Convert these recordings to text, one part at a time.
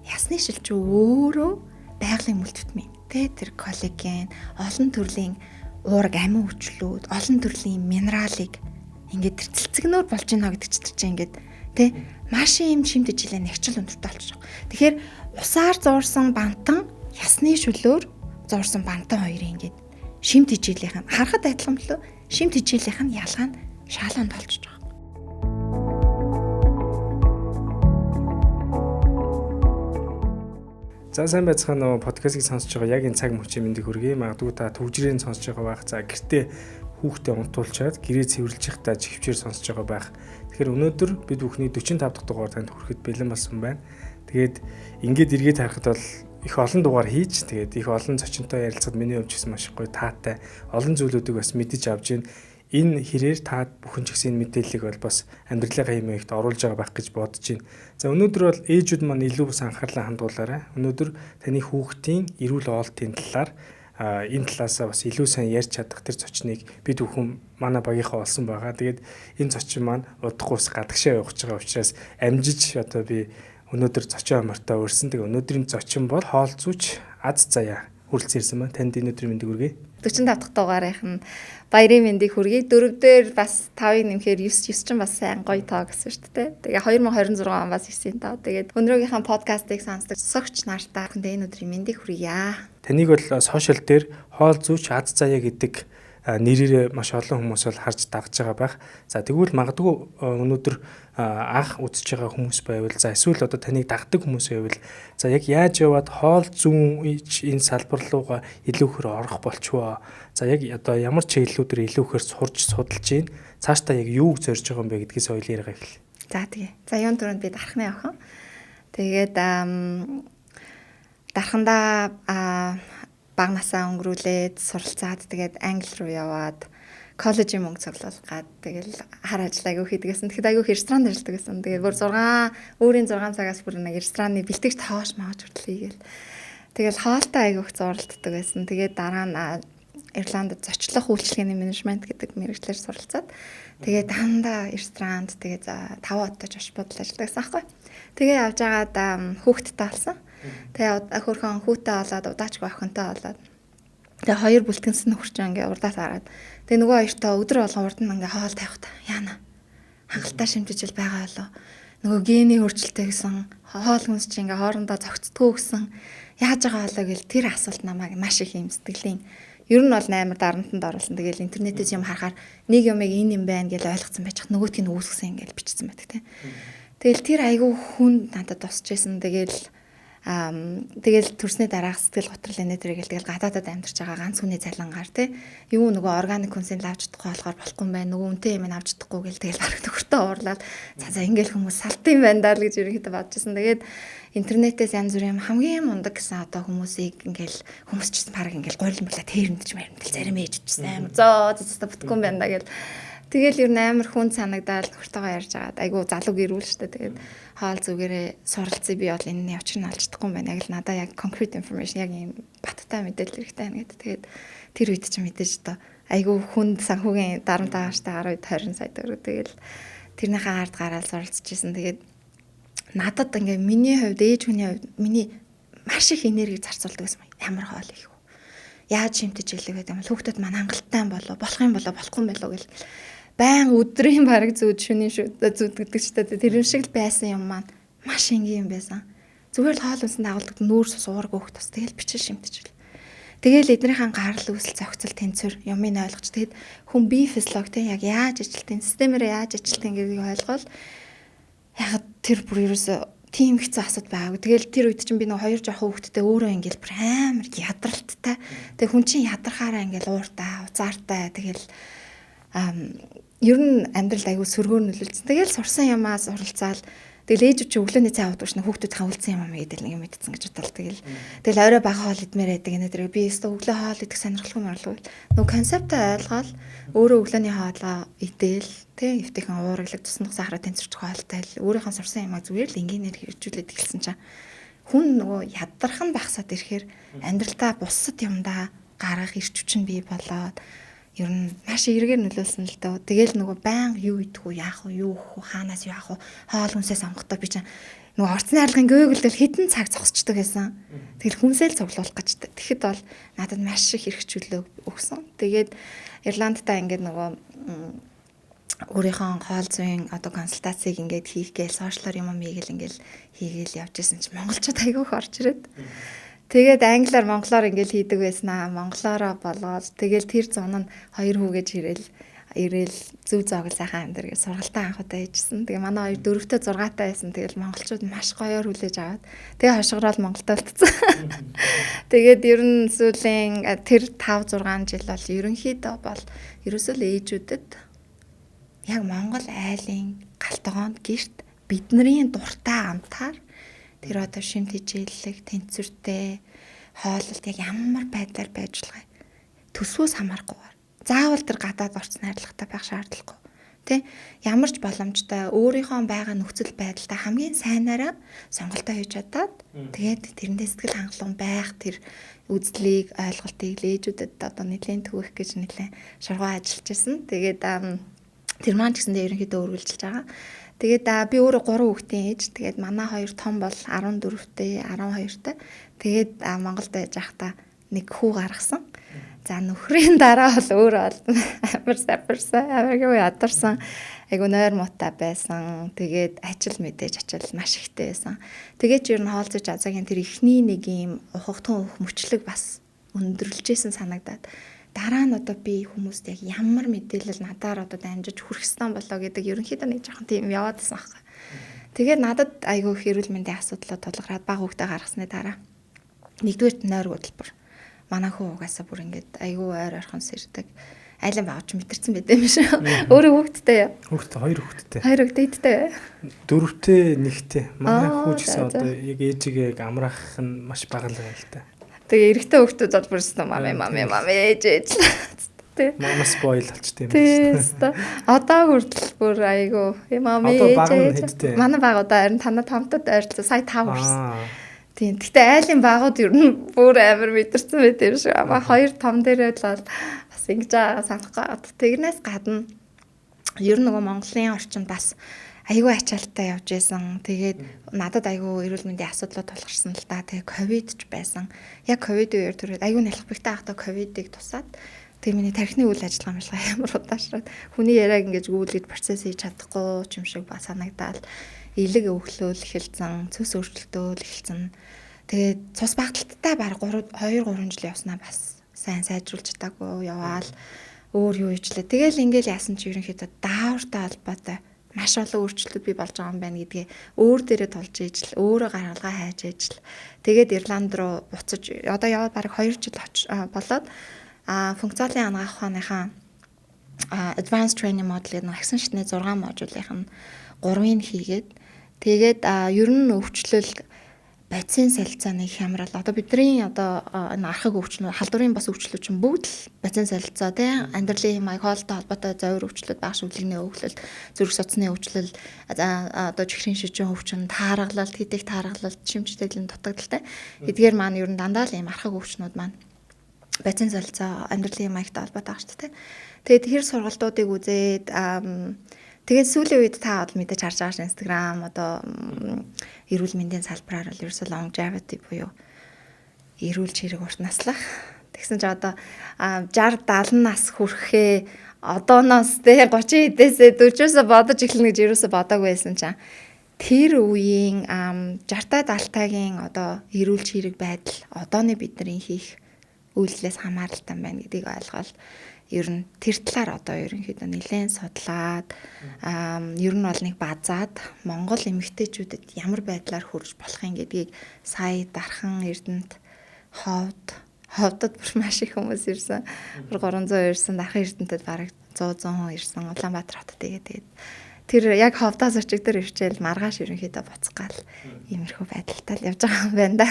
Ясны шил чи өөрөө байгалийн мультивитамин тэ, тэр коллаген, олон төрлийн уураг амин хүчлүүд, олон төрлийн минералыг ингээд тэр цэлцэгнүүр болж байна гэдэг чи тэр чинь ингээд тэ маш юм шимт ижилээ нэгчл өндөртэй болчих. Тэгэхээр усаар зуурсан бантан, ясны шөлөөр зуурсан бантан хоёрын ингээд шимт ижилийнх нь харахад адилхан болов, шимт ижилийнх нь ялгаа нь шааланд болчих байгаа. За сайн байцгаана уу, подкастыг сонсож байгаа яг энэ цаг мөчийн мэндийг хүргэе. Магадгүй та төвжрийн сонсож байгаа байх. За гэртээ хүүхдээ унтуулчаад гэрээ цэвэрлж явахдаа чихвчээр сонсож байгаа байх. Тэгэхээр өнөөдөр бид бүхний 45 дахь дугаар танд хүрэхэд бэлэн болсон байна. Тэгээд ингээд эргээд харахад бол их олон дугаар хийж, тэгээд их олон зочинтой ярилцахад миний хувьд ч гэсэн маш их гоё таатай олон зүйлүүдийг бас мэдэж авч байна. Энэ хэрээр та бүхэн ч гэсэн энэ мэдээллийг бол бас амьдралынхаа хэмээгт оруулж байгаа байх гэж бодож байна. За өнөөдөр бол ээжүүд маань илүү бас анхаарлаа хандуулаарай. Өнөөдөр таны хүүхдийн эрүүл хоолтын талаар энэ талаасаа бас илүү сайн ярьж чадах тэр зочныг бид бүхэн манай багийнхаа олсон байгаа. Тэгээд энэ зочин маань удахгүй бас гадагшаа явах гэж байгаа учраас амжиж одоо би өнөөдөр зочин амартаа өрсөн. Тэгээ өнөөдрийн зочин бол хоол зүйч Аз Заяа хүрэлцэн ирсэн байна. Танд энэ өдрийн мэндийг хүргэе. 45 дахь дугаарынх нь баярын мэндийг хүргэе. 4 дээр бас 5-ыг нэмэхээр 9, 9 чинь бас сайн гоё тоо гэсэн шүү дээ. Тэгээ 2026 он бас 9-ийн тоо. Тэгээд өнөөдрийнхээ подкастыг сонсдог согч нартаа хүндээ энэ өдрийн мэндийг хүргье. Таныг бол сошиал дээр хоол зүйч Аз Заяа гэдэг нэрээр маш олон хүмүүс бол харж дагж байгаа байх. За тэгвэл магадгүй өнөөдөр анх үзэж байгаа хүмүүс байвал, за эсвэл одоо таныг дагдаг хүмүүс байвал, за яг яаж яваад хоол зүүн энэ салбар руугаа илүү ихээр орох болчихвоо. За яг одоо ямар чиглэлүүдээр илүү ихээр сурж судалж гин, цаашдаа яг юуг зорж байгаа юм бэ гэдгээс ойлоо яриага эхэлье. За тэгээ. За юун түрүүнд би дархны охин. Тэгээд дархандаа бага насаа өнгөрүүлээд суралцаад тэгээд Англи руу яваад коллежийн мөнгө цуглуулах гад тэгэл хар ажил айгүй хийдгэсэн. Тэгэхэд айгүй их ресторанд ажилладаг гэсэн. Тэгээд бүр 6 өөрийн 6 цагаас бүр нэг рестораны бэлтгэж тоош мааж хүртэл хийгээл. Тэгэл хоолтой айгүй их зуралддаг байсан. Тэгээд дараа нь Ирландд зочлох үйлчилгээний менежмент гэдэг мэргэжлээр суралцаад тэгээд дандаа ресторанд тэгээд за 5 хотод ош бодол ажилладаг гэсэн аахгүй. Тэгээ явж байгаад хүүхэдтэй болсон. Тэгээ хөрхөн хүүтэй болоод удаачгүй охинтой болоод тэгээ хоёр бүлтгэнсэн нөхөрч ингээ урдаас хараад тэгээ нөгөө хоёртоо өдөр болгон урд нь ингээ хоол тавих та яана хангалттай шимтжил байгаа болоо нөгөө гений хөрчлөлтэй гэсэн хоол хүнс чи ингээ хоорондоо зөгцдгүү гэсэн яаж байгаа болоо гэл тэр асуулт намайг маш их юм сэтгэлийн ер нь бол амар дарамтанд оруулсан. Тэгэл интернетээс юм харахаар нэг юмыг энэ юм байна гэж ойлгоцсон байж нөгөөтг нь үүсгэсэн ингээл бичсэн байдаг тийм. Тэгэл тэр айгүй хүн надад тусч байсан. Тэгэл тэгэл төрсний дараах сэтгэл готрол энэ тэргээл тэгэл гадаадад амьдарч байгаа ганц хүний цалингаар тий юу нөгөө органик хүнсийг авч чадахгүй болохоор болохгүй юм байна, нөгөө үнэтэй юм авч чадахгүй гэл тэгэл бараг нөхөртөө уурлаад за за ингээл хүмүүс салт юм байна даа л гэж ерөнхийдөө бодож байсан. Тэгээд интернетээс янз бүрийн юм хамгийн мундаг гэсэн одоо хүмүүсийг ингээл хүмүүс ч гэсэн бараг ингээл гурил мөрлө тэрэмдэж мэрэмдэл зарим ээж ч гэсэн амар зоо зөө бүтггүй юм байна да гэл. Тэгэл ер нь амар хүн санагдаал нөхөртөөгөө ярьж агаад айгу залуу гэрүүл штэ. Тэгээд хоол зүгээрээ суралцъя, би бол энэ учрыг нь олж чадахгүй юм байна. Яг л надаа яг concrete information, яг ийм баттай мэдээлэл хэрэгтэй байна гэдэг. Тэгээд тэр үед чинь мэдээж одоо айгу хүнд санхүүгийн дарамт байгаа штэ, 10 20 сая төгрөг. Тэгэл тэрнийхээ ард гараад суралцж исэн. Тэгээд надад ингээ миний хувьд, ээж хүний хувьд миний маш их энерги зарцуулдаг гэсэн. Ямар хоол их вэ? Яаж шимтэж илэг гэдэг юм бол хүүхдүүд маань хангалттай болов, болох юм болов, болохгүй юм болов гэл байн өдрийн бараг зүүд шөнийн зүүд гэдэг ч та тэр шиг л байсан юм маань маш энгийн юм байсан. Зүгээр л хоол хүнсэнд дагуулдаг нүүр сус уург өөх тус тэгэл бичил шимтжил. Тэгэл эднийхэн гарал үүсэл зохицол тэнцвэр юмыг ойлгож тэгэд хүн бие физиолог те яг яаж ажилтیں، системээр яаж ажилтیں гэдгийг ойлгоол яг тэр бүр ерөөсөө тийм хэцүү асуудал байгаагүй. Тэгэл тэр үед чинь би нэг хоёр жоохон хүүхэдтэй өөрөө ингээл бүр амар ядралттай. Тэг хүн чинь ядрахаараа ингээл ууртай, уцаартай. Тэгэл ер нь амьдралд айгүй сөргөөр нөлөөлсөн. Тэгэл сурсан юмаа суралцаал. Тэгэл ээж чи өглөөний цай уудаг шнэ хүүхдүүдийн үлдсэн юм аа гэдэг нэг юм мэдсэн гэж бодлоо. Тэгэл орой бага хоол идмээр байдаг нэ тэр би өстө өглөө хоол идэх сонирхолгүй мөрлөө. Нөгөө концептоо ойлгоол өөрөө өглөөний хоолоо идээл тэ эвтэйхэн уураглаг туснах сахараа тэнцвэрчих хоолтой л өөрийнхөө сурсан юмаа зүгээр л энгийнээр хэрэгжүүлээд эхэлсэн чинь хүн нөгөө ядрах нь багасаад ирэхээр амьдралдаа бусад юмдаа гаргах эрч хүч нь бий болоод ер нь маш эргээр нөлөөлсөн л дөө. Тэгэл нөгөө байнга юу идэх үү, яах вэ, юу өгөх үү, хаанаас юу авах вэ, хоол хүнсээ сонгохдоо би чинь Нөгөө орцны арилгын Google дээр хэдэн цаг зогсчдөг байсан. Тэгэл хүмүүсээ л цуглуулах гэж. Тэгэхэд бол надад маш их эрх чөлөө өгсөн. Тэгээд Ирландтай ингээд нөгөө өөрийнхөө хоол зүйн одоо консультацийг ингээд хийх гээл social оор юм юм хийгээл ингээд хийгээл явж исэн чинь монголчууд айгүй их орж ирээд. Тэгээд англиар, монголоор ингээд хийдэг байснаа монголоороо болоод, тэгэл тэр зун нь хоёр хүүгэж ирээл ирээл зөв зоогол сайхан амьдр гэж сургалтаа анх удаа хийжсэн. Тэгээ манай хоёр 4-тэй 6-тай байсан. Тэгэл монголчууд маш гоёор хүлээж аваад, тэгээ хошигрол Монголд үлдсэн. Тэгээд ер нь сүүлийн тэр 5 6 жил бол ерөнхийдөө бол ерөөсөө л ээжүүдэд яг Монгол айлын гал тогоонд гэрт бидний дуртай амтаар тэр одоо шим тэжээлэг, тэнцвэртэй хооллолт яг ямар байдлаар байж болох вэ? Төсвөөс хамаарахгүйгээр. Заавал тэр гадаад орцны арилгатай байх шаардлагагүй. Тэ? Ямар ч боломжтой өөрийнхөө байгаа нөхцөл байдалтай хамгийн сайнараа сонголтоо хийж чадаад, тэгээд тэрэндээ сэтгэл хангалуун байх тэр үзлийг, ойлголтыг ээжүүдэд одоо нэлээд түгэх гэж нэлээд шургуу ажиллаж байсан. Тэгээд тэр маань ч гэсэндээ ерөнхийдөө үргэлжилж байгаа. Тэгээд би өөрөө 3 хүүхдийн ээж. Тэгээд манай хоёр том бол 14-тэй, 12-тай. Тэгээд Монголд байж байхдаа нэг хүү гаргасан. За, нөхрийн дараа бол өөрөө бол амар сапарсан, амар ядарсан. Айгу нойр муутай байсан. Тэгээд ажил, мэдээж ачаал маш ихтэй байсан. Тэгээд ч ер нь хоол зүйч Азаагийн тэр ихний нэг юм ухагтхан өөх мөчлөг бас өндөрлөжсэн санагдаад, дараа нь одоо би хүмүүст яг ямар мэдээлэл надаар одоо дамжиж хүрэх ёстой болоо гэдэг ерөнхийдөө нэг жоохон тийм яваад байсан аахгүй. Тэгээд надад айгүй их эрүүл мэндийн асуудлууд тулгараад, бага хүүхдээ гаргасны дараа нэгдүгээрт нойр хөдөлбөр. Манай хүү угаасаа бүр ингээд айгүй ойр ойрхон сэрдэг. Айлын багч мэдэрсэн байт юм шиг. Өөрөө хүүхэдтэй юу? Хүүхэдтэй, хоёр хүүхэдтэй. Хоёр хүүхэдтэй. Дөрөвтэй, нэгтэй. Манай хүү ч гэсэн одоо яг ээжигээ яг амраах нь маш бага л байна л та. Тэгээ эрэгтэй хүүхдүүд бол бүр өстө mommy, mommy, mommy, ээж, ээж. Тэ. Мама spoil болчтой юм байна. Тий. Одоо хүртэл бүр айгүй mommy, ээж. Манай баг одоо харин танад хамтад ойролцоо сая 5 хүрсэн. Тийм. Гэтэ айлын багууд ер нь бүр амар мэдэрсэн байт юм шиг. Ама хоёр том дээрээ л бол бас ингэж байгаа санахгүй. Тэгнээс гадна ер нь нөгөө Монголын орчинд бас айгүй ачаалттай явж исэн. Тэгээд надад айгүй эрүүл мэндийн асуудлууд тулгарсан л да. Тэгээ ковид ч байсан. Яг ковид үеэр төрөөд айгүй нялх бигтэй байхдаа ковидыг тусаад, тэгээ миний тархины үйл ажиллагаа мэлгаа ямар удаашраад, хүний яриаг ингэж гүйлгэж процесс хийж чадахгүй ч юм шиг ба санагдаал, элэг өвхлөөл эхэлсэн, цөс өөрчлөлтөөл эхэлсэн. Тэгээд цус багталттай баг 3 2 3 жил явснаа бас сайн сайжруулж чадаагүй яваал, өөр юу ичлээ. Тэгэл ингээл яасан чи ерөнхийдөө даавартай холбоотой маш олон өөрчлөлтүүд бий болж байгаа юм байна гэдгээ өөр дээрээ тулж ижил, өөрөө гаргалгаа хайж ижил. Тэгээд Ирланд руу буцаж одоо яваад бараг 2 жил болоод, функционалын анагаах ухааныхаа Advanced Training Model гэдэг нэг агсан шатны 6 модулынх нь 3-ыг хийгээд, тэгээд ер нь өвчлөл, бодисын солилцооны хямрал, одоо бидний одоо энэ архаг өвчнүүд, халдварын бас өвчлүүд чинь бүгд л бодисын солилцоо, тийм, амьдралын маяг, хоолтой холбоотой зовир өвчлүүд, багш өвлөгний өвчлөл, зүрх судасны өвчлөл, одоо чихрийн шижин өвчин, тааргалалт, хэдэх тааргалалт, шимжтэйлийн дутагдaltaй. Эдгээр маань ер нь дандаа л ийм архаг өвчнүүд маань бодисын солилцоо, амьдралын маягтай холбоотой байгаа шүү дээ. Тэгээд тэр сургалтуудыг үзээд, тэгээд сүүлийн үед та бол мэдээж харж байгаа ш, Instagram одоо эрүүл мэндийн салбараар бол ерөөсөө longevity буюу эрүүл чирэг урт наслах. Тэгсэн чинь одоо 60 70 нас хүрэхээ одооноос те 30 хэдээсээ 40-оос бодож эхэлнэ гэж ерөөсөө бодоагүй байсан чинь тэр үеийн 60 та 70-тагийн одоо эрүүл чирэг байдал одооны бидний хийх үйлдэлээс хамааралтай байна гэдгийг ойлгоод, ер нь тэр талаар одоо ерөнхийдөө нэлээд судлаад, ер нь бол нэг базаад Монгол эмэгтэйчүүдэд ямар байдлаар хүрж болох юм гэдгийг сая Дархан Эрдэнэт, Ховд, Ховдод бүр маш их хүмүүс ирсэн. Бүр 300 ирсэн, Дархан Эрдэнэтэд бараг 100 100 хүн ирсэн. Улаанбаатар хотод тэгээд тэр яг Ховдоос өчигдөр ирчээл маргааш ерөнхийдөө буцах гал иймэрхүү байдалтай л явж байгаа юм байна да.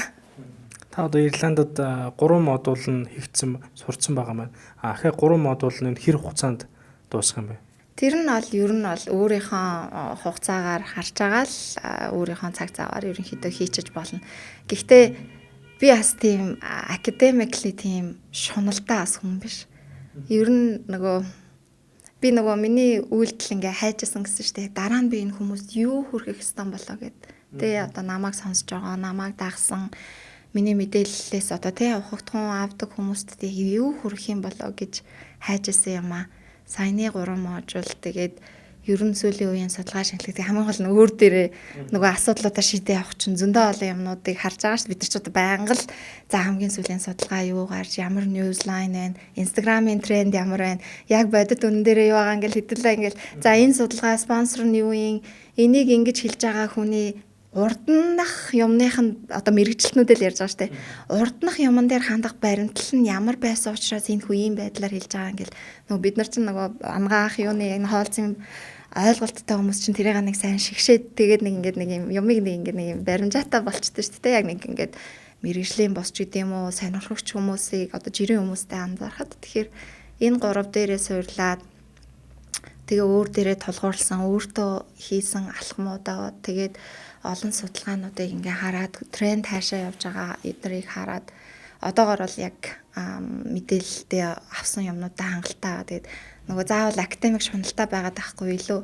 Та одоо Ирландд 3 модуль нь хийгдсэн, сурцсан байгаа маань. А ахаа 3 модуль нь хэр хугацаанд дуусах юм бэ? Тэр нь бол ер нь бол өөрийнхөө хугацаагаар харж байгаа л, өөрийнхөө цаг заваар ерөнхийдөө хийчиж болно. Гэхдээ би бас тийм academically тийм шуналтай бас хүн биш. Ер нь нөгөө би нөгөө миний үйлдэл ингээ хайжсэн гэсэн шүү дээ. Дараа нь би энэ хүмүүст юу хүргэх ёстой болоо гэд Тэ одоо намайг сонсож байгаа, намайг дагсан миний мэдээллээс одоо тэ ухагтхан авдаг хүмүүст юу хүрэх юм болоо гэж хайж исэн юм аа. Саяны 3 модуль тэгээд ер нь сүүлийн үеийн судалгаа шинжилгээ хамгийн гол нь өөр дээрээ нөгөө асуудлуудаа шийдээ явах чинь зөндөө олон юмнуудыг харж байгаа шүү. Бид нар ч одоо байнга л за хамгийн сүүлийн судалгаа юу гарч, ямар news line байна, Instagram-ын тренд ямар байна, яг бодит үнэн дээрээ юу байгаа ингээл хэдүүлээ ингээл за энэ судалгаа спонсор нь юу юм, энийг ингэж хэлж байгаа хүний урднах юмных нь одоо мэрэгчлэтнүүдэл ярьж байгаа шүү дээ. Урднах юмн дээр хандах баримтлал нь ямар байсан учраас энэ хүн ийм байдлаар хэлж байгаа ингээл нөгөө бид нар чинь нөгөө ангаах юуны энэ хоолцын ойлголттой хүмүүс чинь тэрийг нэг сайн шигшээд тэгээд нэг ингээд нэг юм юмыг нэг ингээд нэг юм баримжаатай болчтой шүү дээ. Яг нэг ингээд мэрэгжлийн босч гэдэг юм уу, сонирхогч хүмүүсийг одоо жирийн хүмүүстэй анзаархад тэгэхээр энэ гурав дээрээ суурлаад тэгээ өөр дээрээ тулгуурласан, өөртөө хийсэн алхмуудаа тэгээд олон судалгаануудыг ингээ хараад тренд хаашаа явж байгаа эднэрийг хараад одоогор бол яг мэдээлэлтэй авсан юмнуудаа хангалттай байгаа. Тэгээд нөгөө заавал академик шуналтай байгаад байхгүй илүү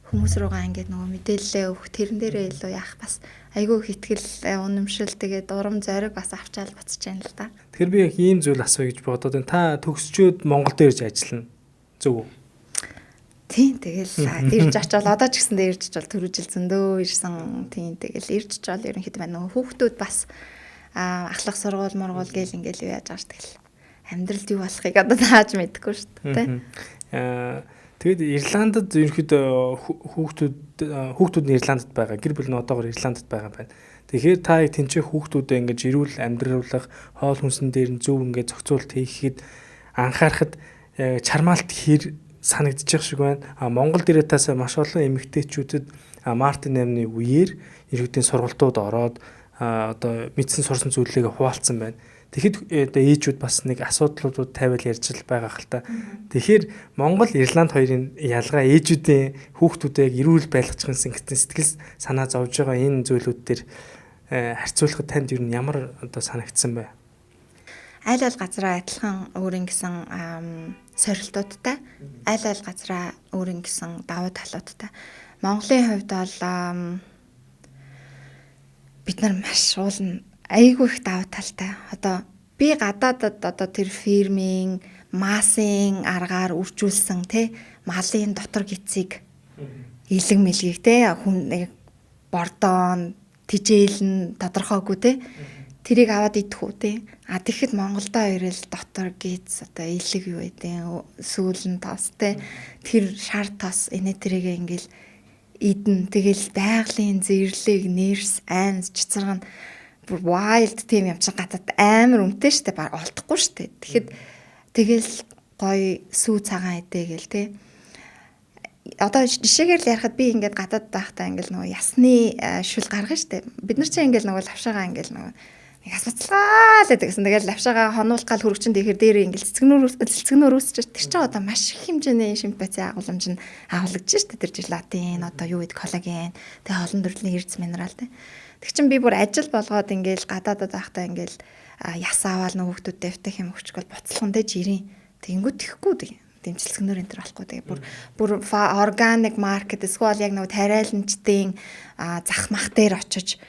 хүмүүс рүүгээ ингээд нөгөө мэдээлэлээ өгөх тэрэн дээрээ илүү яах бас айгүй их итгэл үнэмшил тэгээд урам зориг бас авчаал буцаж байна л да. Тэгэхээр би яг ийм зүйл асууя гэж бодоод байна. Та төгсчөөд Монголд ирж ажиллана. Зөв үү? Тийм тэгэл ирж очвол одоо ч гэсэндээ ирж очвол түрүү жил зөндөө ирсэн. Тийм тэгэл ирж очвол ерөнхийдөө байна. Нөгөө хүүхдүүд бас ахлах сургууль мургуул гээл ингээл юу яаж байгаа ш тэгэл амьдралд юу болохыг одоо тааж мэдэхгүй шүү дээ. Тэгээд Ирландд ерөнхийдөө хүүхдүүд нь Ирландд байгаа. Гэр бүл нь одоогор Ирландд байгаа юм байна. Тэгэхээр та яг тэнцээ хүүхдүүдээ ингэж эрүүл амьдруулах, хоол хүнсэн дээр нь зөв ингэж зохицуулт хийхэд анхаарахад чармаалт хэр санагдчих шиг байна. А Монгол дээрээ тасаа маш олон эмэгтэйчүүдэд Мартин 8-ны үеэр ерөнхийдөө сургалтууд ороод одоо мэдсэн сурсан зүйлээ хуваалцсан байна. Тэгэхэд одоо ээжүүд бас нэг асуудлуудад тавиал ярьж л байгаа хэл та. Тэгэхээр Монгол Ирланд хоёрын ялгаа ээжүүдийн хүүхдүүдээ яг эрүүл байлгачихсан гэсэн сэтгэл санаа зовж байгаа энэ зүйлүүд дээр харьцуулахад танд юу ямар одоо санагдсан бэ? Аль аль газараа адилхан өөрийн гэсэн сорилтуудтай, аль аль газараа өөрийн гэсэн давуу талуудтай. Монголын хувьд бол бид нар маш уулна айгүй их давуу талтай. Одоо би гадаадад одоо тэр фирмийн массын аргаар үржүүлсэн тэ малын дотор гисийг илэг мэлгийг тэ хүн нэг бордоон тижээл нь тодорхойгүй тэ тэрийг аваад идэх үү тэ. А тэгэхэд Монголдо ирэл дотор гиз одоо илэг юу гэдэг сүүл нь тос тэ тэр шар тос инээ тэрийг ингээл идэн тэгэл байгалийн зэрлэг нэрс айнс чицэргэн бүр wild тийм юм чинь гадаад амар өмтэй штэ баг олдохгүй штэ. Тэгэхэд тэгэл гоё сүү цагаан идэ гэл те. Одоо жишээгээр л ярихад би ингээд гадаад байхдаа ингээл нөгөө ясны шүл гаргана штэ. Бид нар чинь ингээл нөгөө лавшаага ингээл нөгөө нэг асууцлаа л гэдэг гэсэн. Тэгэл лавшаага хонуулах гал хөргөчн дэхэр дээр ингээл цэцгнүүр үүсэж тэр чинь одоо маш их хэмжээний шимпанзе агуулмж нь агуулгаж штэ. Тэр желатин одоо юу гэдэг коллаген тэгээ олон төрлийн эрдэс минерал те. Тэг чин би бүр ажил болгоод ингээл гадаадад байхдаа ингээл яс аваад нөгөө хүүхдүүдтэй эвтэх юм өгчгөл буцалхан тэ жирийн тэнгүүд тэхгүй дэмчилсгнөр энэ төр болохгүй тэгээ бүр органик маркет эсвэл яг нөгөө тариаланчдын зах мах дээр очиж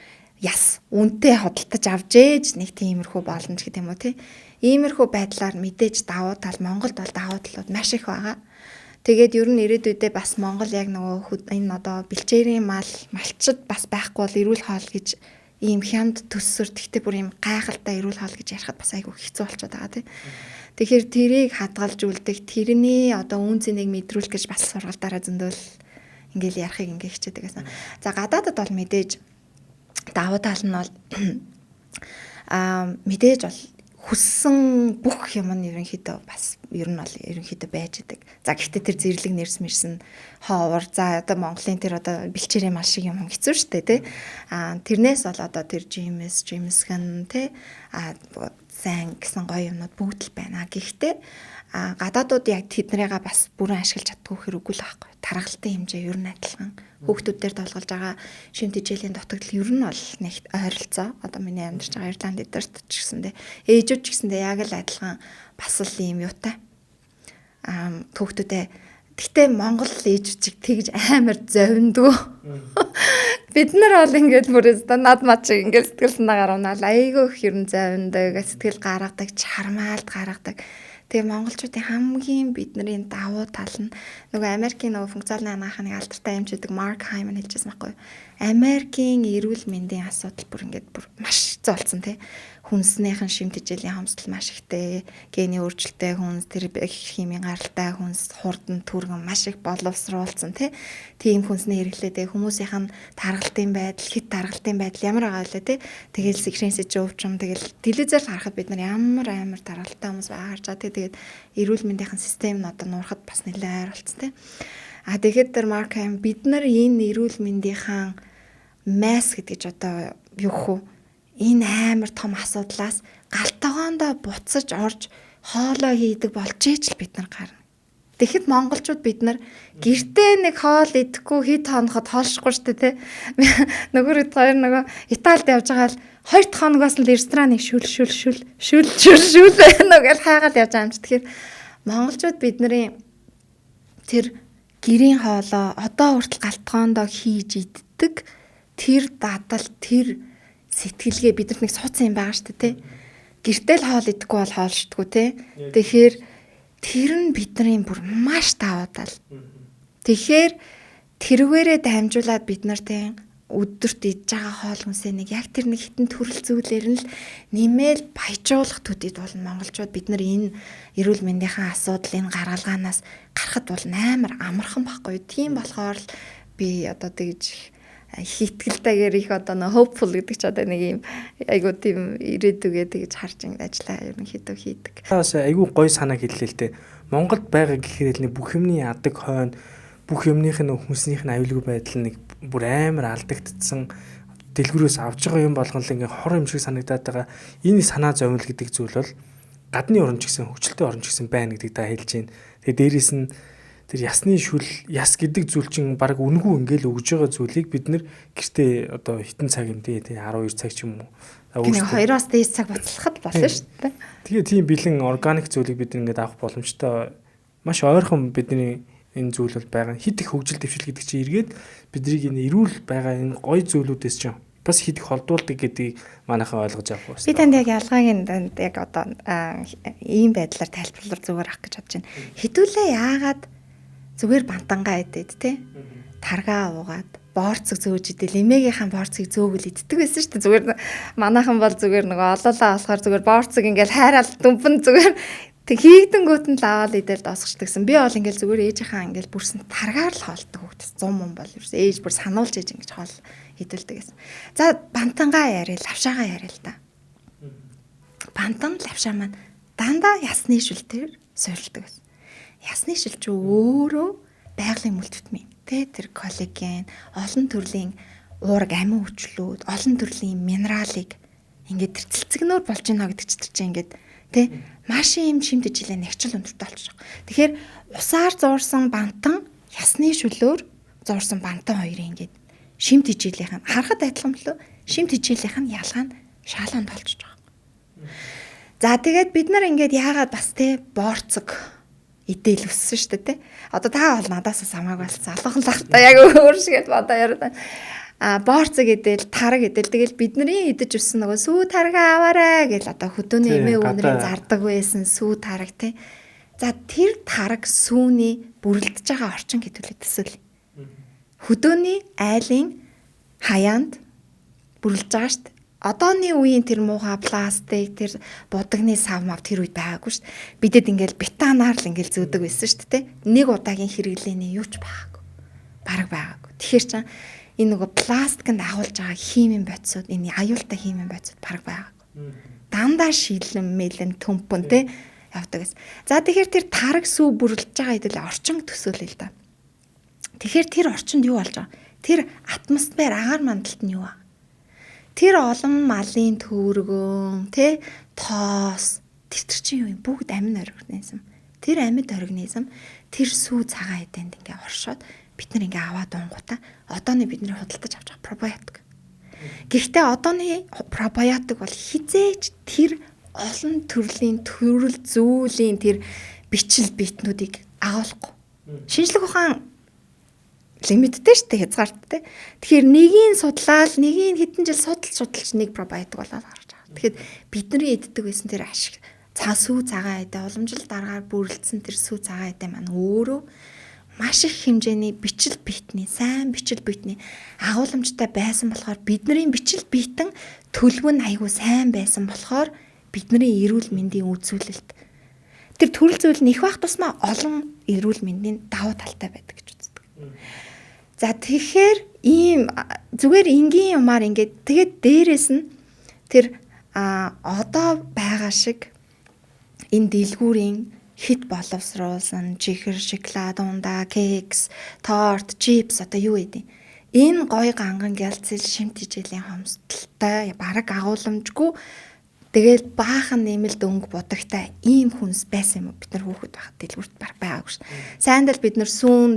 яс үнэтэй худалдаж авч ээж нэг тиймэрхүү боломж гэдэг юм уу тий. Иймэрхүү байдлаар мэдээж давуу тал Монголд бол давуу талууд маш их байгаа. Тэгээд ер нь ирээдүйдээ бас Монгол яг нөгөө энэ одоо бэлчээрийн мал малчид бас байхгүй бол эрүүл хоол гэж ийм хямд төссөр тэгтээ бүр ийм гайхалтай эрүүл хоол гэж ярихад бас айгүй хэцүү болчиход байгаа тий. Тэгэхээр тэрийг хадгалж үлдэх, тэрний одоо үн цэнийг мэдрүүлэх гэж бас сургалтаараа зөндөөл ингээл ярихыг ингээ хичээдэг гэсэн. За гадаадад бол мэдээж давуу тал нь бол мэдээж бол хүссэн бүх юм нь ерөнхийдөө бас ер нь бол ерөнхийдөө байж идэг. За гэхдээ тэр зэрлэг нэрс мэрсэн ховор за одоо Монголын тэр одоо бэлчээрийн мал шиг юм хэцүү шттэ тий. Тэрнээс бол одоо тэр жимс, жимсгэн тий сайн гэсэн гоё юмнууд бүгд л байна. Гэхдээ гадаадууд яг тэднийгээ бас бүрэн ашиглаж чаддгүй хэрэг үгүй л байхгүй. Тархалтын хэмжээ ер нь адилхан. Хүүхдүүд дээр толголж байгаа шим тэжээлийн дутагдал ер нь бол нэг ойролцоо. Одоо миний амьдарч байгаа Ирланд эдэрт ч гэсэндээ ээжүүд ч гэсэндээ яг л адилхан бас л ийм юутай. Хүүхдүүдээ гэхдээ Монгол ээжүүд чиг тэгж амар зовиндгөө. Бид нар бол ингээд бүр өстө над мад шиг ингээд сэтгэл санаагаар унаал айгүй их ерөн зовиндаг, сэтгэл гаргадаг, чармаалт гаргадаг. Тэгээ монголчуудын хамгийн бидний давуу тал нь нөгөө Америкийн нөгөө функционалны анагаахын нэг алдартай эмч гэдэг Марк Хайман хэлжсэн байхгүй юу? Америкийн эрүүл мэндийн асуудал бүр ингээд бүр маш хэцүү болсон тий. Хүнснийхэн шим тэжээлийн хомсдол маш ихтэй, гений өөрчлөлттэй хүнс, тэр химийн гаралтай хүнс, хурдан түргэн маш их боловсруулсан тий. Тийм хүнсний хэрэглээ тэгээ хүмүүсийнх нь таргалтын байдал, хит таргалтын байдал ямар байгаа вэ тий. Тэгэл сэгшэн сэжүүвчм тэгэл телевизээр харахад бид нар ямар амар таргалтай хүмүүс байгаа харж байгаа тий. Тэгээд эрүүл мэндийн систем нь одоо нуурахад бас нэлээд ойр болцсон тий. А тэгэхэд тэр Марк Хайм бид нар энэ эрүүл мэндийнхаа масс гэдэг ч одоо юу хөө энэ амар том асуудлаас галтгоондоо буцаж орж хоолоо хийдэг болж ээж л бид нар гарна. Тэгэхэд монголчууд бид нар гэртээ нэг хоол идэхгүй хэд хоноход хоолшихгүй шүү дээ тий. Нөгөө хоёр нөгөө Италид явж байгаа л 2 хоногоос л рестораныг шүл шүл шүл шүл шүл шүл нөгөөл хайгаал явж байгаа юм чи. Тэгэхээр монголчууд бидний тэр гэрийн хоолоо одоо хүртэл галтгоондоо хийж иддэг тэр дадал тэр сэтгэлгээ бидэрт нэг сууцсан юм байгаа шүү дээ тий. Гэртэл хоол идэхгүй бол хоолшдгоо тий. Тэгэхээр тэр нь бидний бүр маш давуу тал. Тэгэхээр тэрвэрээ дамжуулаад бид нар тий өдөрт идж байгаа хоол хүнсээ нэг яг тэр нэг хитэн төрөл зүйлээр нь л нэмэл баяжуулах төдийд бол монголчууд бид нар энэ эрүүл мэндийн асуудал энэ гаргалгаанаас гарахад бол амар амархан байхгүй. Тийм болохоор л би одоо тэгж их итгэлтэйгээр их одоо нөө hopeful гэдэг ч одоо нэг юм айгуу тийм ирээдүгээ тэгж харж ингэ ажиллаа ерөнхийдөө хийдэг. Таас айгуу гоё санаа хэллээ л дээ. Монголд байгаа гэхээр л нэг бүх юмны адаг хойно бүх юмных нь хүнснийх нь аюулгүй байдал нэг бүр амар алдагдцсан дэлгүүрээс авч байгаа юм болгон л ингээ хор юм шиг санагдаад байгаа. Энэ санаа зовнил гэдэг зүйл бол гадны орн ч гэсэн хөгжилтэй орн ч гэсэн байна гэдгийг та хэлж байна. Тэгээ дээрэс нь тэр ясны шүл яс гэдэг зүйл чинь баг үнгүй ингээл өгж байгаа зүйлийг бид нэр гэртээ одоо хитэн цаг юм тий 12 цаг ч юм уу. Өөртөө 2-оос дээш цаг буцлахад болно шүү дээ. Тэгээ тийм бэлэн органик зүйлийг бид ингээд авах боломжтой маш ойрхон бидний энэ зүйл бол байгаа. Хит их хөгжил дэвшил гэдэг чинь эргээд биднийг энэ эрүүл байгаа энэ гоё зүйлүүдээс чинь бас хит их холдуулдаг гэдгийг манайхан ойлгож авах хэрэгтэй. Би танд яг ялгааг нь яг одоо ийм байдлаар тайлбарлах зүгээр ах гэж бодож байна. Хэдүүлээ яагаад зүгээр бантангаа идээд те таргаа уугаад борцог зөөж идэл эмээгийнхэн борцыг зөөгөл иддэг байсан шүү дээ. Зүгээр манайхан бол зүгээр нөгөө олоолаа болохоор зүгээр борцог ингээл хайраал дүмпэн зүгээр тэг хийгдэнгүүт нь л аваад идэл дуусгачдаг гэсэн. Би бол ингээл зүгээр ээжийнхаа ингээл бүрсэн таргаар л хоолдог хүүхдээс 100 мөн бол ерөөс ээж бүр сануулж ээж ингэж хоол идэлдэг гэсэн. За бантангаа яриа, лавшаагаа яриа л да. Бантан лавшаа маань дандаа ясны шүлтээр суурилдаг гэсэн. Ясны шил чи өөрөө байгалийн мүлт витамин тэ тэр коллаген, олон төрлийн уураг амин хүчлүүд, олон төрлийн минералыг ингээд тэр цэлцэгнүүр болж байна гэдэг чи тэр чинь ингээд тэ маш юм шим тэжээлээ нэгчл өндөртэй болчих. Тэгэхээр усаар зуурсан бантан ясны шүлөөр зуурсан бантан хоёрын ингээд шим тэжээлийнх нь харахад адилхан мөлөө шим тэжээлийнх нь ялгаа нь шааланд болчихж байгаа. За тэгээд бид нар ингээд яагаад бас тэ борцог идээл өссөн шүү дээ тэ. Одоо та бол надаас хамаагүй болсон. Алуухан лахта яг өөр шиг л бодоо яриад. А борцог идээл, тараг идээл тэгэл бидний идэж өссөн нөгөө сүү тарага аваарай гэл одоо хөдөөний эмээ өвнөрийн зардаг байсан сүү тараг тэ. За тэр тараг сүүний бүрэлдэж байгаа орчин хэдүүлээ төсөөл. Хөдөөний айлын хаяанд бүрэлдэж байгаа шүү дээ. Одооны үеийн тэр муухай пластик, тэр будагны сав мав тэр үед байгаагүй шүү дээ. Бидэд ингээл бетанаар л ингээл зөөдөг байсан шүү дээ. Нэг удаагийн хэрэглээний юу ч байгаагүй. Бараг байгаагүй. Тэгэхээр ч энэ нөгөө пластикэнд агуулж байгаа химийн бодисууд, энэ аюултай химийн бодисууд бараг байгаагүй. Дандаа шилэн, мэлэн, төмпөн те явдаг гэсэн. За тэгэхээр тэр тараг сүү бүрэлдэж байгаа хэдүүл орчин төсөөлөө л да. Тэгэхээр тэр орчинд юу болж байгаа? Тэр атмосфер агаар мандалт нь юу вэ? Тэр олон малын төвөргөн, тэ тоос тэр чинь юу юм? Бүгд амин организм. Тэр амьд организм тэр сүү цагаан эдэнд ингээ оршоод бид нар ингээ аваад уунгуудаа одооны бидний худалдаж авч байгаа пробиотик. Гэхдээ одооны пробиотик бол хизээч тэр олон төрлийн төрөл зүйлийн тэр бичил битнүүдийг агуулахгүй. Шинжлэх ухаан Лимиттэй шүү дээ, хязгаарттай. Тэгэхээр нэгийг судлаад, нэгийг хэдэн жил судалж судалж нэг пробиотик болоод гарч байгаа. Тэгэхээр бидний иддэг байсан тэр ашиг сүү цагаан айдаа уламжлал дараагаар бүрэлдсэн тэр сүү цагаан айдаа маань өөрөө маш их хэмжээний бичил биетний, сайн бичил биетний агуулмжтай байсан болохоор бидний бичил биетэн төлөв нь айгүй сайн байсан болохоор бидний эрүүл мэндийн үзүүлэлт тэр төрөл зүйл нь их байх тусмаа олон эрүүл мэндийн давуу талтай байдаг гэж үздэг. За тэгэхээр ийм зүгээр энгийн юмар ингээд тэгээд дээрэс нь тэр одоо байгаа шиг энэ дэлгүүрийн хит боловсруулсан чихэр, шоколад, ундаа, кекс, торт, чипс одоо юу гэдэг. Энэ гой ганган гялцэл шимт хичээлийн хомсдолтой бараг агуулмжгүй тэгэл баахан нэмэлт өнгө будагтай ийм хүнс байсан юм уу? Бид нар хүүхэд байхад дэлгүүрт баг байгаагүй шүү. Сайндал бид нар сүүн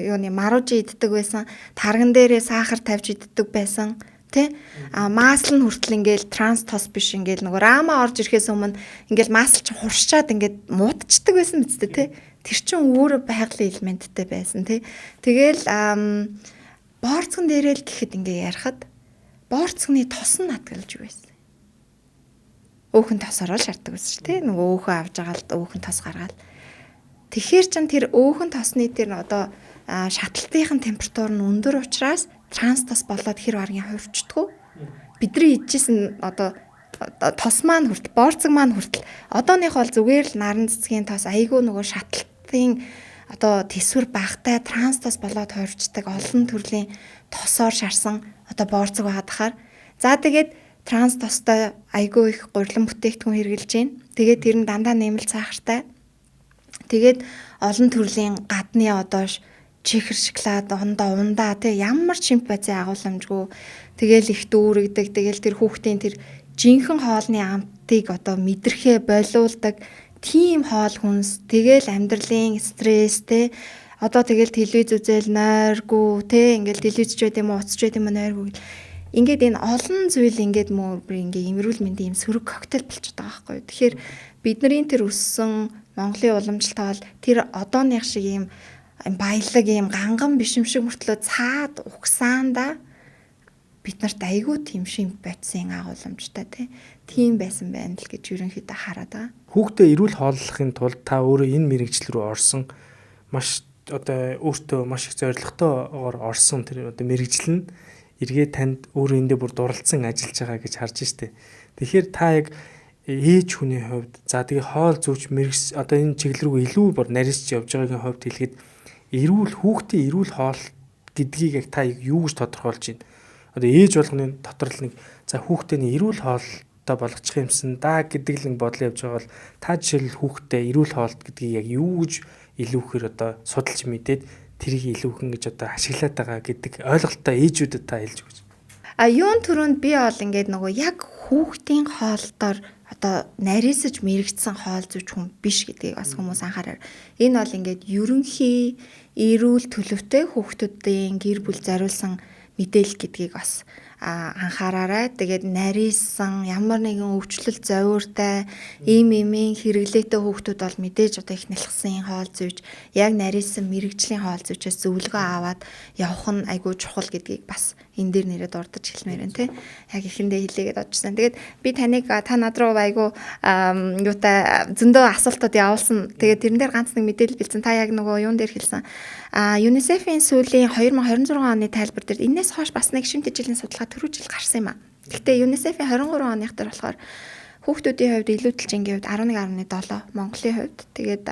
юуны маружи иддэг байсан, тарган дээрээ сахар тавьж иддэг байсан. Тэ? А масл нь хүртэл ингээл транс тос биш ингээл нөгөө рама орж ирэхээс өмнө ингээл масл чи хуршаад ингээд муудчихдаг байсан биз дээ, тэ? Тэр чин өөрөө байгалийн элементтэй байсан, тэ? Тэгэл боорцгон дээрээ л гэхэд ингээ ярихад боорцгны тос нь хадгалж байсан. Өөхөн тосороо л шаарддаг байсан шүү, тэ? Нөгөө өөхөө авч байгаа л өөхөн тос гаргаал. Тэгэхээр чин тэр өөхөн тосны тэр одоо шаталтынхын температур нь өндөр учраас транс тос болоод хэр баргийн хувирчдгүү. Бидний идчихсэн одоо тос маань хүртэл, боорцог маань хүртэл одооных бол зүгээр л наран цэцгийн тос айгүй нөгөө шаталтын одоо төсвөр багтай транс тос болоод хувирчдаг олон төрлийн тосоор шарсан одоо боорцог байгаад. За тэгээд транс тостой айгүй их гурилан бүтээгдэхүүн хэрэглэж байна. Тэгээд тэр нь дандаа нэмэлт сахартай. Тэгээд олон төрлийн гадны одоо чихэр, шоколад, ундаа тий ямар чимп бацын агуулмжгүй. Тэгэл их дүүрэгдэг. Тэгэл тэр хүүхдийн тэр жинхэнэ хоолны амтыг одоо мэдрэхээ болиулдаг тийм хоол хүнс. Тэгэл амьдралын стресс тий одоо тэгэл телевиз үзэл нойргүй тий ингээл телевиз ч байд юм уу, утас ч байд юм уу нойргүй. Ингээд энэ олон зүйл ингээд мөр ингээ эрүүл мэндийн юм сөрөг коктейл болчиход байгаа байхгүй юу. Тэгэхээр бидний тэр өссөн Монголын уламжлалт хоол тэр одооных шиг юм баялаг юм ганган биш юм шиг мөртлөө цаад угсаанда бид нарт айгүй тийм шимп байцсын агуулмжтай тийм байсан байна л гэж ерөнхийдөө хараад байгаа. Хүүхдээ эрүүл хооллохын тулд та өөрөө энэ мэрэгжил рүү орсон маш одоо өөртөө маш их зорилготойгоор орсон тэр одоо мэрэгжил нь эргээ танд өөрөө эндээ бүр дурлцсан ажиллаж байгаа гэж харж штэ. Тэгэхээр та яг ээж хүний хувьд за тэгээ хоол зүйч мэрэгс одоо энэ чиглэл рүү илүү бүр нарийсч явж байгаагийн хувьд хэлэхэд эрүүл хүүхдийн эрүүл хоол гэдгийг яг та юу гэж тодорхойлж байна? Одоо ээж болгоны дотор л нэг за хүүхдээ эрүүл хоолтой болгочих юмсан да гэдэг л нэг бодол явж байгаа бол та жишээл хүүхдээ эрүүл хоолт гэдгийг яг юу гэж илүүхээр одоо судалж мэдээд тэрийг илүүхэн гэж одоо ашиглаад байгаа гэдэг ойлголттой ээжүүдэд та хэлж өгч. А юун түрүүнд би бол ингээд нөгөө яг хүүхдийн хоолтоор одоо нарийсаж мэрэгдсэн хоол зүйч хүн биш гэдгийг бас хүмүүс анхаараар. Энэ бол ингээд ерөнхий эрүүл төлөвтэй хүүхдүүдийн гэр бүл зориулсан мэдээлэл гэдгийг бас анхаараарай. Тэгээд нарийсан ямар нэгэн өвчлөл зовиуртай ийм имийн хэрэглээтэй хүүхдүүд бол мэдээж одоо их нялхсан хоол зүйч яг нарийсан мэрэгжлийн хоол зүйчээс зөвлөгөө аваад явах нь айгүй чухал гэдгийг бас энэ дээр нэрээ дурдж хэлмээр байна те. Яг эхэндээ хэлээгээд очсон. Тэгээд би таныг та над руу айгүй юутай зөндөө асуултууд явуулсан. Тэгээд тэрэн дээр ганц нэг мэдээлэл бэлдсэн. Та яг нөгөө юун дээр хэлсэн. UNICEF-ийн сүүлийн 2026 оны тайлбар дээр энэс хойш бас нэг шимт ижилийн судалгаа түрүү жил гарсан юм а. Гэхдээ UNICEF-ийн 23 оных дээр болохоор хүүхдүүдийн хувьд илүүдэлжингийн хувьд 11.7 Монголын хувьд. Тэгээд